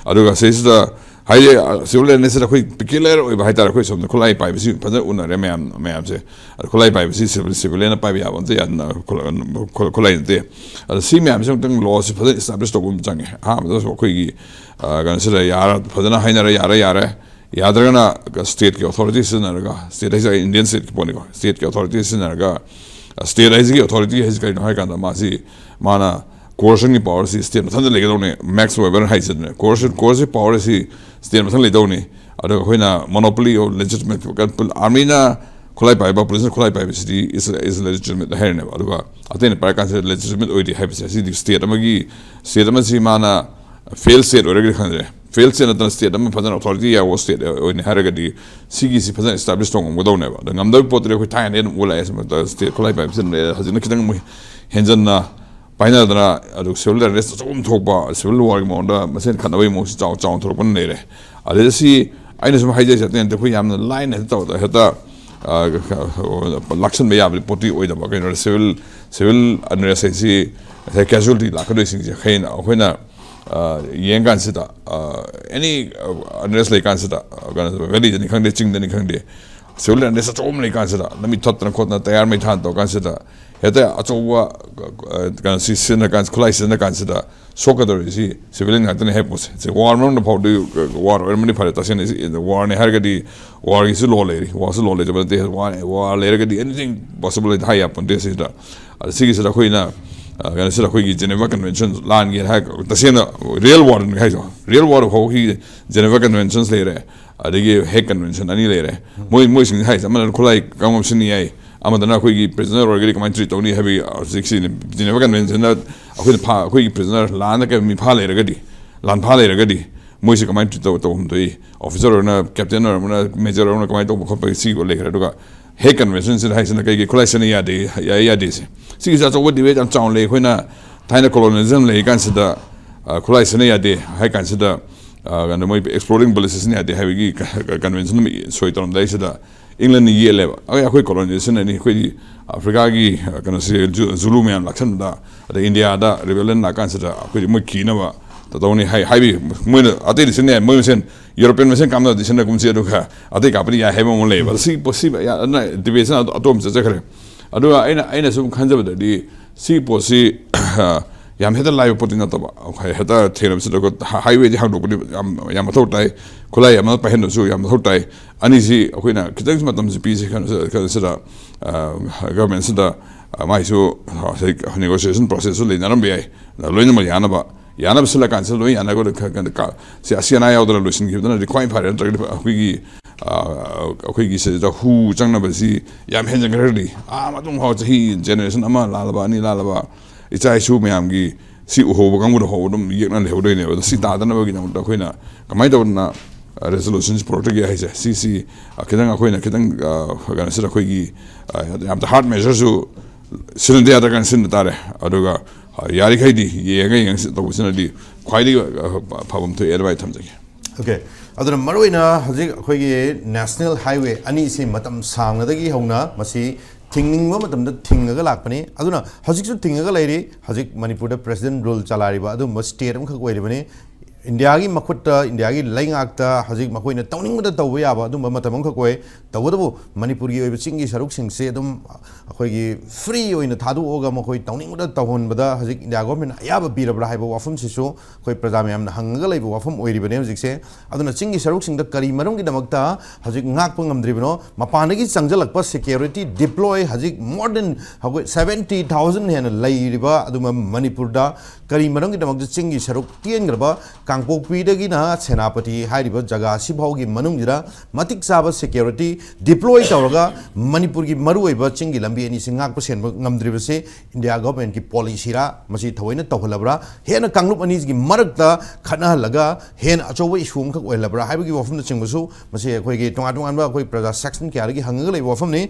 ꯑꯗꯨꯒ ꯁꯤꯁꯤꯗ ꯍꯥꯏꯗꯤ, ꯑ, civil unrest ꯁꯤꯗ ꯑꯩꯈꯣꯏ peculiar ꯑꯣꯏꯕ ꯍꯥꯏꯇꯥꯔꯦ, ꯑꯩꯈꯣꯏ ꯁꯣꯝꯗ ꯈꯨꯠꯂꯥꯏ ꯄꯥꯏꯕꯁꯤ ꯐꯖꯅ ꯎꯅꯔꯦ ꯃꯌꯥꯝ, ꯃꯌꯥꯝꯁꯦ꯫ ꯑꯗꯣ ꯈꯨꯠꯂꯥꯏ ꯄꯥꯏꯕꯁꯤ civil, civilian ꯅ ꯄꯥꯏꯕ ꯌꯥꯕ ꯑꯝꯇ ꯌꯥꯗꯅ, ꯈꯨꯠꯂꯥꯏ, ꯈꯨꯠ-, ꯈꯨꯠꯂꯥꯏ ꯅꯠꯇꯦ꯫ ꯑꯗꯣ ꯁꯤ ꯃꯌꯥꯝꯁꯦ ꯑꯃꯨꯛꯇꯪ law ꯁꯤ ꯐꯖꯅ establish ꯇꯧꯕ ꯑꯃ ꯆꯪꯉꯦ꯫ ꯑꯍꯥꯟꯕꯗꯁꯨ ꯑꯩꯈꯣꯏꯒꯤ, ꯑ, ꯀꯩꯅꯣꯁꯤꯗ ꯌꯥꯔ-, ꯐꯖꯅ ꯍꯥꯏꯅꯔ ꯌꯥꯔꯦ, ꯌꯥꯔꯦ꯫ ꯌꯥꯗ꯭ꯔꯒꯅ state ꯀꯤ authority ꯁꯤꯖꯤꯟꯅꯔꯒ, state ꯍꯥꯏꯁꯦ Indian state ꯀꯤ ꯄꯣꯠꯅꯤꯀꯣ, state ꯀꯤ authority ꯁꯤꯖꯤꯟꯅꯔꯒ, state ꯍꯥꯏꯁꯤꯒꯤ authority ꯍꯥꯏꯁꯤ ꯀꯔꯤꯅꯣ ꯍꯥꯏ ꯀꯥꯟꯗ, ꯃꯥꯁꯤ, ꯃꯥꯅ coercion ꯒꯤ power ꯁꯤ state ꯃꯊꯟꯇ ꯂꯩꯒꯗꯧꯅꯦ꯫ Max Weber ꯍꯥꯏꯁꯤꯗꯅꯦ, coercion, coercive power ꯁꯤ state ꯃꯊꯟꯇ ꯂꯩꯗꯧꯅꯤ꯫ ꯑꯗꯨꯒ ꯑꯩꯈꯣꯏꯅ monopoly of legitimate, army ꯅ ꯈꯨꯠꯂꯥꯏ ꯄꯥꯏꯕ, police ꯅ ꯈꯨꯠꯂꯥꯏ ꯄꯥꯏꯕꯁꯤꯗꯤ is, is legitimate ꯍꯥꯏꯔꯅꯦꯕ꯫ ꯑꯗꯨꯒ ꯑꯇꯩꯅ ꯄꯥꯏꯔ ꯀꯥꯟꯁꯤꯗ legitimate ꯑꯣꯏꯗꯦ ꯍꯥꯏꯕꯁꯦ, ꯑꯁꯤꯗꯤ state ꯑꯃꯒꯤ, state ꯑꯃꯁꯤ ꯃꯥꯅ fail state ꯑꯣꯏꯔꯒꯗꯤ ꯈꯪꯗ꯭ꯔꯦ, fail state ꯅꯠꯇꯅ state ꯑꯃ ꯐꯖꯅ authority ꯌꯥꯎꯕ state ꯑꯣꯏꯅꯤ ꯍꯥꯏꯔꯒꯗꯤ, ꯁꯤꯒꯤꯁꯤ ꯐꯖꯅ establish ꯇꯧ ꯉꯝꯒꯗꯧꯅꯦꯕ꯫ ꯑꯗꯣ ꯉꯝꯗꯕ ꯄꯣꯠꯇꯨꯗꯤ ꯑꯩꯈꯣꯏ ꯊꯥꯏꯅꯗꯤ ꯑꯗꯨꯝ ꯎ ꯂꯥꯛꯑꯦ꯫ ꯁꯨꯃꯥꯏꯅ state ꯈꯨꯠꯂꯥꯏ ꯄꯥꯏꯕꯁꯤꯅ ꯂꯩꯔꯦ꯫ ꯍꯧꯖꯤꯛꯅ ꯈꯤꯇꯪ ꯑꯃꯨꯛ ꯍꯦꯟꯖꯟꯅ ꯄꯥꯏꯅꯗꯅ, ꯑꯗꯨ civil unrest ꯑꯆꯧꯕ ꯑꯃ ꯊꯣꯛꯄ, civil war ꯒꯤ ꯃꯑꯣꯡꯗ ꯃꯁꯦꯟ ꯈꯠꯅꯕꯒꯤ ꯃꯑꯣꯡꯁꯤ ꯆꯥꯎ ꯆꯥꯎꯅ ꯊꯣꯛꯂꯛꯄꯅ ꯂꯩꯔꯦ꯫ ꯑꯗꯩ ꯁꯤ ꯑꯩꯅ ꯁꯨꯝ ꯍꯥꯏꯖꯔꯤꯁꯦ ꯑꯇꯩ ꯅꯠꯇꯦ, ꯑꯩꯈꯣꯏ ꯌꯥꯝꯅ ꯂꯥꯏꯅ ꯍꯦꯛꯇ ꯇꯧꯔꯗ ꯍꯦꯛꯇ, ꯑ, ꯂꯥꯛꯁꯟꯕ ꯌꯥꯕꯗꯤ ꯄꯣꯠꯇꯤ ꯑꯣꯏꯗꯕ꯫ ꯀꯩꯅꯣ, civil, civil unrest ꯍꯥꯏꯁꯤ ꯉꯁꯥꯏ casualty ꯂꯥꯛꯀꯗꯣꯏꯁꯤꯡꯁꯦ ꯍꯦꯟꯅ ꯑꯩꯈꯣꯏꯅ, ꯑ, ꯌꯦꯡꯀꯥꯟꯁꯤꯗ, ꯑ, any, ꯑ, unrest ꯂꯩꯀꯥꯟꯁꯤꯗ, ꯑ, ꯀꯩꯅꯣ, valley ꯗꯅꯤ ꯈꯪꯗꯦ, ꯆꯤꯡꯗꯅꯤ ꯈꯪꯗꯦ, civil unrest ꯑꯆꯧꯕ ꯑꯃ ꯂꯩꯀꯥꯟꯁꯤꯗ, ꯂꯝꯕꯤ ꯊꯠꯇꯅ ꯈꯣꯠꯇꯅ, ꯇꯌꯥꯔ ꯃꯩ ꯊꯥꯅ ꯇꯧꯔ ꯀꯥꯟꯁꯤꯗ, ꯍꯦꯛꯇ ꯑꯆꯧꯕ, ꯑ, ꯀꯩꯅꯣ, ꯁꯤ ꯁꯤꯖꯤꯟꯅ ꯀꯥꯟ-, ꯈꯨꯠꯂꯥꯏ ꯁꯤꯖꯤꯟꯅ ꯀꯥꯟꯁꯤꯗ ꯁꯣꯛꯀꯗꯧꯔꯤꯁꯤ civilian ꯉꯥꯛꯇꯅꯤ ꯍꯥꯏꯕ ꯄꯣꯠꯁꯦ꯫ ꯁꯤ war ꯃꯅꯨꯡꯗ ꯐꯥꯎꯗꯤ, ꯑ, war ꯑꯣꯏꯔꯝꯃꯗꯤ ꯐꯔꯦ, ꯇꯁꯦꯡꯅ ꯁꯤ war ꯅꯤ ꯍꯥꯏꯔꯒꯗꯤ war ꯒꯤꯁꯨ law ꯂꯩꯔꯤ, war ꯁꯨ law ꯂꯩꯇꯕ ꯅꯠꯇꯦ, war, war ꯂꯩꯔꯒꯗꯤ anything possible ꯍꯥꯏ ꯌꯥꯄꯣꯟꯇꯦ ꯁꯤꯗ꯫ ꯑꯗ ꯁꯤꯒꯤꯁꯤꯗ ꯑꯩꯈꯣꯏꯅ ꯑ, ꯀꯩꯅꯣꯁꯤꯗ ꯑꯩꯈꯣꯏꯒꯤ Geneva Convention ꯂꯥꯟꯒꯦ ꯍꯥꯏ, ꯇꯁꯦꯡꯅ real war ꯅꯤ ꯍꯥꯏꯁꯦ, real war ꯐꯥꯎꯕꯒꯤ Geneva Conventions ꯂꯩꯔꯦ, ꯑꯗꯒꯤ Hague Convention ꯑꯅꯤ ꯂꯩꯔꯦ꯫ ꯃꯣꯏ, ꯃꯣꯏꯁꯤꯡ ꯍꯥꯏꯁꯦ ꯑꯃꯅ ꯈꯨꯠꯂꯥꯏ ꯀꯔꯝ ꯁꯤꯖꯤꯟꯅ ꯌꯥꯏ, ꯑꯃꯗꯅ ꯑꯩꯈꯣꯏꯒꯤ prisoner ꯑꯣꯏꯔꯒꯗꯤ ꯀꯃꯥꯏꯅ treat ꯇꯧꯅꯤ ꯍꯥꯏꯕꯒꯤ, ꯍꯧꯖꯤꯛꯁꯤ Geneva Convention ꯗ ꯑꯩꯈꯣꯏꯅ ꯐꯥ-, ꯑꯩꯈꯣꯏꯒꯤ prisoner ꯂꯥꯟꯗ ꯀꯩ ꯃꯤ ꯐꯥ ꯂꯩꯔꯒꯗꯤ, ꯂꯥꯟ ꯐꯥ ꯂꯩꯔꯒꯗꯤ ꯃꯣꯏꯁꯤ ꯀꯃꯥꯏꯅ treat ꯇꯧ-, ꯇꯧꯐꯝ ꯊꯣꯛꯏ, officer ꯑꯣꯏꯔꯒꯅ, captain ꯑꯣꯏꯔꯒꯅ, major ꯑꯣꯏꯔꯒꯅ ꯀꯃꯥꯏꯅ ꯇꯧꯕ ꯈꯣꯠꯄ ꯁꯤ ꯂꯩꯈ꯭ꯔꯦ꯫ ꯑꯗꯨꯒ Hague Convention ꯁꯤꯗ ꯍꯥꯏꯁꯤꯅ ꯀꯩꯒꯤ ꯈꯨꯠꯂꯥꯏ ꯁꯤꯖꯤꯟꯅ ꯌꯥꯗꯦ, ꯌꯥꯏ ꯌꯥꯗꯦ ꯁꯦ, ꯁꯤꯒꯤꯁꯤ ꯑꯆꯧꯕ debate ꯌꯥꯝ ꯆꯥꯎꯅ ꯂꯩ꯫ ꯑꯩꯈꯣꯏꯅ ꯊꯥꯏꯅ colonialism ꯂꯩꯔꯤ ꯀꯥꯟꯁꯤꯗ, ꯑ, ꯈꯨꯠꯂꯥꯏ ꯁꯤꯖꯤꯟꯅ ꯌꯥꯗꯦ ꯍꯥꯏ ꯀꯥꯟꯁꯤꯗ, ꯑ, ꯀꯩꯅꯣ, ꯃꯣꯏ exploding ballistic ꯁꯤꯖꯤꯟꯅ ꯌꯥꯗꯦ ꯍꯥꯏꯕꯒꯤ ꯀ-, ꯀ-, convention ꯑꯃ ꯁꯣꯏ ꯇꯧꯔꯝꯗꯥꯏꯁꯤꯗ England ꯅ ꯌꯦꯠꯂꯦꯕ꯫ "ꯑꯩ, ꯑꯩꯈꯣꯏ colonialism ꯅꯅꯤ, ꯑꯩꯈꯣꯏꯗꯤ Africa ꯒꯤ, ꯑ, ꯀꯩꯅꯣꯁꯤ, ꯖꯨ-, ꯖꯨꯂꯨ ꯃꯌꯥꯝ ꯂꯥꯛꯁꯟꯕꯗ, ꯑꯗꯩ India ꯗ rebellion ꯂꯥꯛꯀꯥꯟꯁꯤꯗ ꯑꯩꯈꯣꯏꯗꯤ ꯃꯣꯏ ꯀꯤꯅꯕ ꯇꯧꯅꯤ" ꯍꯥꯏ, ꯍꯥꯏꯕꯤ꯫ ꯃꯣꯏꯅ ꯑꯇꯩꯗꯤ ꯁꯤꯖꯤꯟꯅ ꯌꯥꯏ, ꯃꯣꯏ ꯃꯁꯦꯟ, European ꯃꯁꯦꯟ ꯀꯥꯞꯅꯕꯗꯤ ꯁꯤꯖꯤꯟꯅ ꯀꯨꯝꯁꯤ, ꯑꯗꯨꯒ ꯑꯇꯩ ꯀꯥꯞꯄꯗꯤ ꯌꯥꯏ ꯍꯥꯏꯕ ꯑꯃ ꯂꯩꯌꯦꯕ꯫ ꯁꯤ ꯄꯣꯠꯁꯤ, ꯑꯗꯨꯅ debate ꯁꯤꯅ ꯑꯇꯣꯞꯄ ꯆꯠꯆꯈ꯭ꯔꯦ꯫ ꯑꯗꯨꯒ ꯑꯩꯅ, ꯑꯩꯅ ꯁꯨꯝ ꯈꯟꯖꯕꯗꯗꯤ, ꯁꯤ ꯄꯣꯠꯁꯤ ꯌꯥꯝ ꯍꯦꯛꯇ ꯂꯥꯏꯕ ꯄꯣꯠꯇꯤ ꯅꯠꯇꯕ꯫ ꯑꯩꯈꯣꯏ ꯍꯦꯛꯇ ꯊꯦꯡꯅꯕꯁꯤꯗ ꯑꯩꯈꯣꯏ ꯍꯥꯏꯋꯦꯗꯤ ꯍꯥꯡꯗꯣꯛꯄꯗꯤ ꯌꯥꯝ, ꯌꯥꯝ ꯃꯊꯧ ꯇꯥꯏ, ꯈꯨꯠꯂꯥꯏ ꯑꯃ ꯄꯥꯏꯍꯟꯕꯁꯨ ꯌꯥꯝ ꯃꯊꯧ ꯇꯥꯏ꯫ ꯑꯅꯤꯁꯤ ꯑꯩꯈꯣꯏꯅ ꯈꯤꯇꯪ ꯃꯇꯝꯁꯤ ꯄꯤꯁꯤ, ꯀꯩꯅꯣꯁꯤꯗ, ꯀꯩꯅꯣꯁꯤꯗ, ꯑ, government ꯁꯤꯗ, ꯑ, ꯃꯥꯏꯁꯨ ꯉꯁꯥꯏ negotiation process ꯁꯨ ꯂꯩꯅꯔꯝꯕ ꯌꯥꯏ, ꯂꯣꯏꯅꯃꯛ ꯌꯥꯅꯕ, ꯌꯥꯅꯕ ꯁꯤꯜꯂꯀꯥꯟꯁꯤꯗ ꯂꯣꯏ ꯌꯥꯅꯒꯗꯕ ꯈ-, ꯈ-, ꯈ-, ꯁꯤ ꯑꯁꯤ ꯑꯅꯥ ꯌꯥꯎꯗꯅ ꯂꯣꯏꯁꯤꯟꯈꯤꯕꯗꯨꯅꯗꯤ ꯈ꯭ꯋꯥꯏ ꯐꯔꯦ꯫ ꯅꯠꯇ꯭ꯔꯒꯗꯤ ꯑꯩꯈꯣꯏꯒꯤ, ꯑ, ꯑꯩꯈꯣꯏꯒꯤ ꯁꯤꯗ ꯍꯨ ꯆꯪꯅꯕꯁꯤ ꯌꯥꯝ ꯍꯦꯟꯖꯟꯈ꯭ꯔꯒꯗꯤ, ꯑꯥ ꯃꯇꯨꯡ ꯐꯥꯎ ꯆꯍꯤ generation ꯑꯃ ꯂꯥꯜꯂꯕ, ꯑꯅꯤ ꯂꯥꯜꯂꯕ, ꯏꯆꯥ ꯏꯁꯨ ꯃꯌꯥꯝꯒꯤ ꯁꯤ ꯎꯍꯧꯕ ꯀꯥꯡꯕꯨꯗ ꯍꯧꯕ ꯑꯗꯨꯝ ꯌꯦꯛꯅ ꯂꯩꯍꯧꯗꯣꯏꯅꯦꯕ꯫ ꯑꯗꯣ ꯁꯤ ꯇꯥꯗꯅꯕꯒꯤꯗꯃꯛꯇ ꯑꯩꯈꯣꯏꯅ ꯀꯃꯥꯏꯅ ꯇꯧꯗꯅ, ꯑ, resolution ꯁꯤ ꯄꯨꯔꯛꯇꯒꯦ ꯍꯥꯏꯁꯦ, ꯁꯤꯁꯤ, ꯑ, ꯈꯤꯇꯪ ꯑꯩꯈꯣꯏꯅ ꯈꯤꯇꯪ, ꯑ, ꯀꯩꯅꯣꯁꯤꯗ ꯑꯩꯈꯣꯏꯒꯤ, ꯑ, ꯌꯥꯝ hard measure ꯁꯨ ꯁꯤꯖꯤꯟꯅꯗ ꯌꯥꯗ꯭ꯔꯀꯥꯟꯗ ꯁꯤꯖꯤꯟꯅ ꯇꯥꯔꯦ꯫ ꯑꯗꯨꯒ, ꯑ, ꯌꯥꯔꯤꯈꯩꯗꯤ ꯌꯦꯡꯉ ꯌꯦꯡꯉ ꯇꯧꯕꯁꯤꯅꯗꯤ ꯈ꯭ꯋꯥꯏꯗꯒꯤ, ꯑ, ꯐꯐꯝ ꯊꯣꯛꯑꯦ ꯑꯗꯨꯃꯥꯏꯅ ꯊꯝꯖꯒꯦ꯫ OK, ꯑꯗꯨꯅ ꯃꯔꯨꯑꯣꯏꯅ ꯍꯧꯖꯤꯛ ꯑꯩꯈꯣꯏꯒꯤ national highway ꯑꯅꯤꯁꯤ ꯃꯇꯝ ꯁꯥꯡꯅꯗꯒꯤ ꯍꯧꯅ ꯃꯁꯤ ꯊꯤꯡꯅꯤꯡꯕ ꯃꯇꯝꯗ ꯊꯤꯡꯉꯒ ꯂꯥꯛꯄꯅꯤ꯫ ꯑꯗꯨꯅ ꯍꯧꯖꯤꯛꯁꯨ ꯊꯤꯡꯉꯒ ꯂꯩꯔꯤ꯫ ꯍꯧꯖꯤꯛ ꯃꯅꯤꯄꯨꯔꯗ president rule ꯆꯂꯥꯏꯔꯤꯕ ꯑꯗꯨꯒꯨꯝꯕ state ꯑꯃꯈꯛ ꯑꯣꯏꯔꯤꯕꯅꯤ꯫ ꯏꯟꯗꯤꯌꯥꯒꯤ ꯃꯈꯨꯠꯇ, ꯏꯟꯗꯤꯌꯥꯒꯤ ꯂꯩꯉꯥꯛꯇ ꯍꯧꯖꯤꯛ ꯃꯈꯣꯏꯅ ꯇꯧꯅꯤꯡꯕꯗ ꯇꯧꯕ ꯌꯥꯕ ꯑꯗꯨꯝꯕ ꯃꯇꯝ ꯑꯃꯈꯛ ꯑꯣꯏ꯫ ꯇꯧꯕꯇꯕꯨ ꯃꯅꯤꯄꯨꯔꯒꯤ ꯑꯣꯏꯕ ꯆꯤꯡꯒꯤ ꯁꯔꯨꯛꯁꯤꯡꯁꯦ ꯑꯗꯨꯝ ꯑꯩꯈꯣꯏꯒꯤ ꯐ꯭ꯔꯤ ꯑꯣꯏꯅ ꯊꯥꯗꯣꯛꯑꯒ ꯃꯈꯣꯏ ꯇꯧꯅꯤꯡꯕꯗ ꯇꯧꯍꯟꯕꯗ ꯍꯧꯖꯤꯛ ꯏꯟꯗꯤꯌꯥ ꯒꯣꯔꯃꯦꯟꯅ ꯑꯌꯥꯕ ꯄꯤꯔꯕ꯭ꯔꯥ ꯍꯥꯏꯕ ꯋꯥꯐꯝꯁꯤꯁꯨ ꯑꯩꯈꯣꯏ ꯄ꯭ꯔꯖꯥ ꯃꯌꯥꯝꯅ ꯍꯪꯉꯒ ꯂꯩꯕ ꯋꯥꯐꯝ ꯑꯣꯏꯔꯤꯕꯅꯦ ꯍꯧꯖꯤꯛꯁꯦ꯫ ꯑꯗꯨꯅ ꯆꯤꯡꯒꯤ ꯁꯔꯨꯛꯁꯤꯡꯗ ꯀꯔꯤ ꯃꯔꯝꯒꯤꯗꯃꯛꯇ ꯍꯧꯖꯤꯛ ꯉꯥꯛꯄ ꯉꯝꯗ꯭ꯔꯤꯕꯅꯣ? ꯃꯄꯥꯟꯗꯒꯤ ꯆꯪꯁꯤꯜꯂꯛꯄ ꯁꯦꯀ꯭ꯌꯨꯔꯤꯇꯤ ꯗꯤꯄ꯭ꯂꯣꯏ ꯍꯧꯖꯤꯛ more than, ꯍꯧꯖꯤꯛ seventy thousand ꯍꯦꯟꯅ ꯂꯩꯔꯤꯕ ꯑꯗꯨꯒꯨꯝꯕ ꯃꯅꯤꯄꯨꯔꯗ ꯀꯔꯤ ꯃꯔꯝꯒꯤꯗꯃꯛꯇ ꯆꯤꯡꯒꯤ ꯁꯔꯨꯛ ꯇꯦꯟꯈ꯭ꯔꯕ ꯀꯥꯡꯄꯣꯛꯄꯤꯗꯒꯤꯅ ꯁꯦꯅꯥꯄꯇꯤ ꯍꯥꯏꯔꯤꯕ ꯖꯒꯥ ꯑꯁꯤꯐꯥꯎꯒꯤ ꯃꯅꯨꯡꯁꯤꯗ ꯃꯇꯤꯛ ꯆꯥꯕ ꯁꯦꯀ꯭ꯌꯨꯔꯤꯇꯤ ꯗꯤꯄ꯭ꯂꯣꯏ ꯇꯧꯔꯒ ꯃꯅꯤꯄꯨꯔꯒꯤ ꯃꯔꯨꯑꯣꯏꯕ ꯆꯤꯡꯒꯤ ꯂꯝꯕꯤ ꯑꯅꯤꯁꯤ ꯉꯥꯛꯄ ꯁꯦꯟꯕ ꯉꯝꯗ꯭ꯔꯤꯕꯁꯤ ꯏꯟꯗꯤꯌꯥ ꯒꯣꯔꯃꯦꯟꯒꯤ ꯄꯣꯂꯤꯁꯤꯔꯥ, ꯃꯁꯤ ꯊꯑꯣꯏꯅ ꯇꯧꯍꯜꯂꯕ꯭ꯔꯥ, ꯍꯦꯟꯅ ꯀꯥꯡꯂꯨꯞ ꯑꯅꯤꯁꯤꯒꯤ ꯃꯔꯛꯇ ꯈꯠꯅꯍꯜꯂꯒ ꯍꯦꯟꯅ ꯑꯆꯧꯕ ꯏꯁꯨ ꯑꯃꯈꯛ ꯑꯣꯏꯍꯜꯂꯕ꯭ꯔꯥ ꯍꯥꯏꯕꯒꯤ ꯋꯥꯐꯝꯅꯆꯤꯡꯕꯁꯨ ꯃꯁꯤ ꯑꯩꯈꯣꯏꯒꯤ ꯇꯣꯉꯥꯟ ꯇꯣꯉꯥꯟꯕ ꯑꯩꯈꯣꯏ ꯄ꯭ꯔꯖꯥ ꯁꯦꯛꯁꯟ ꯀꯌꯥꯗꯒꯤ ꯍꯪꯉꯒ ꯂꯩꯕ ꯋꯥꯐꯝꯅꯤ꯫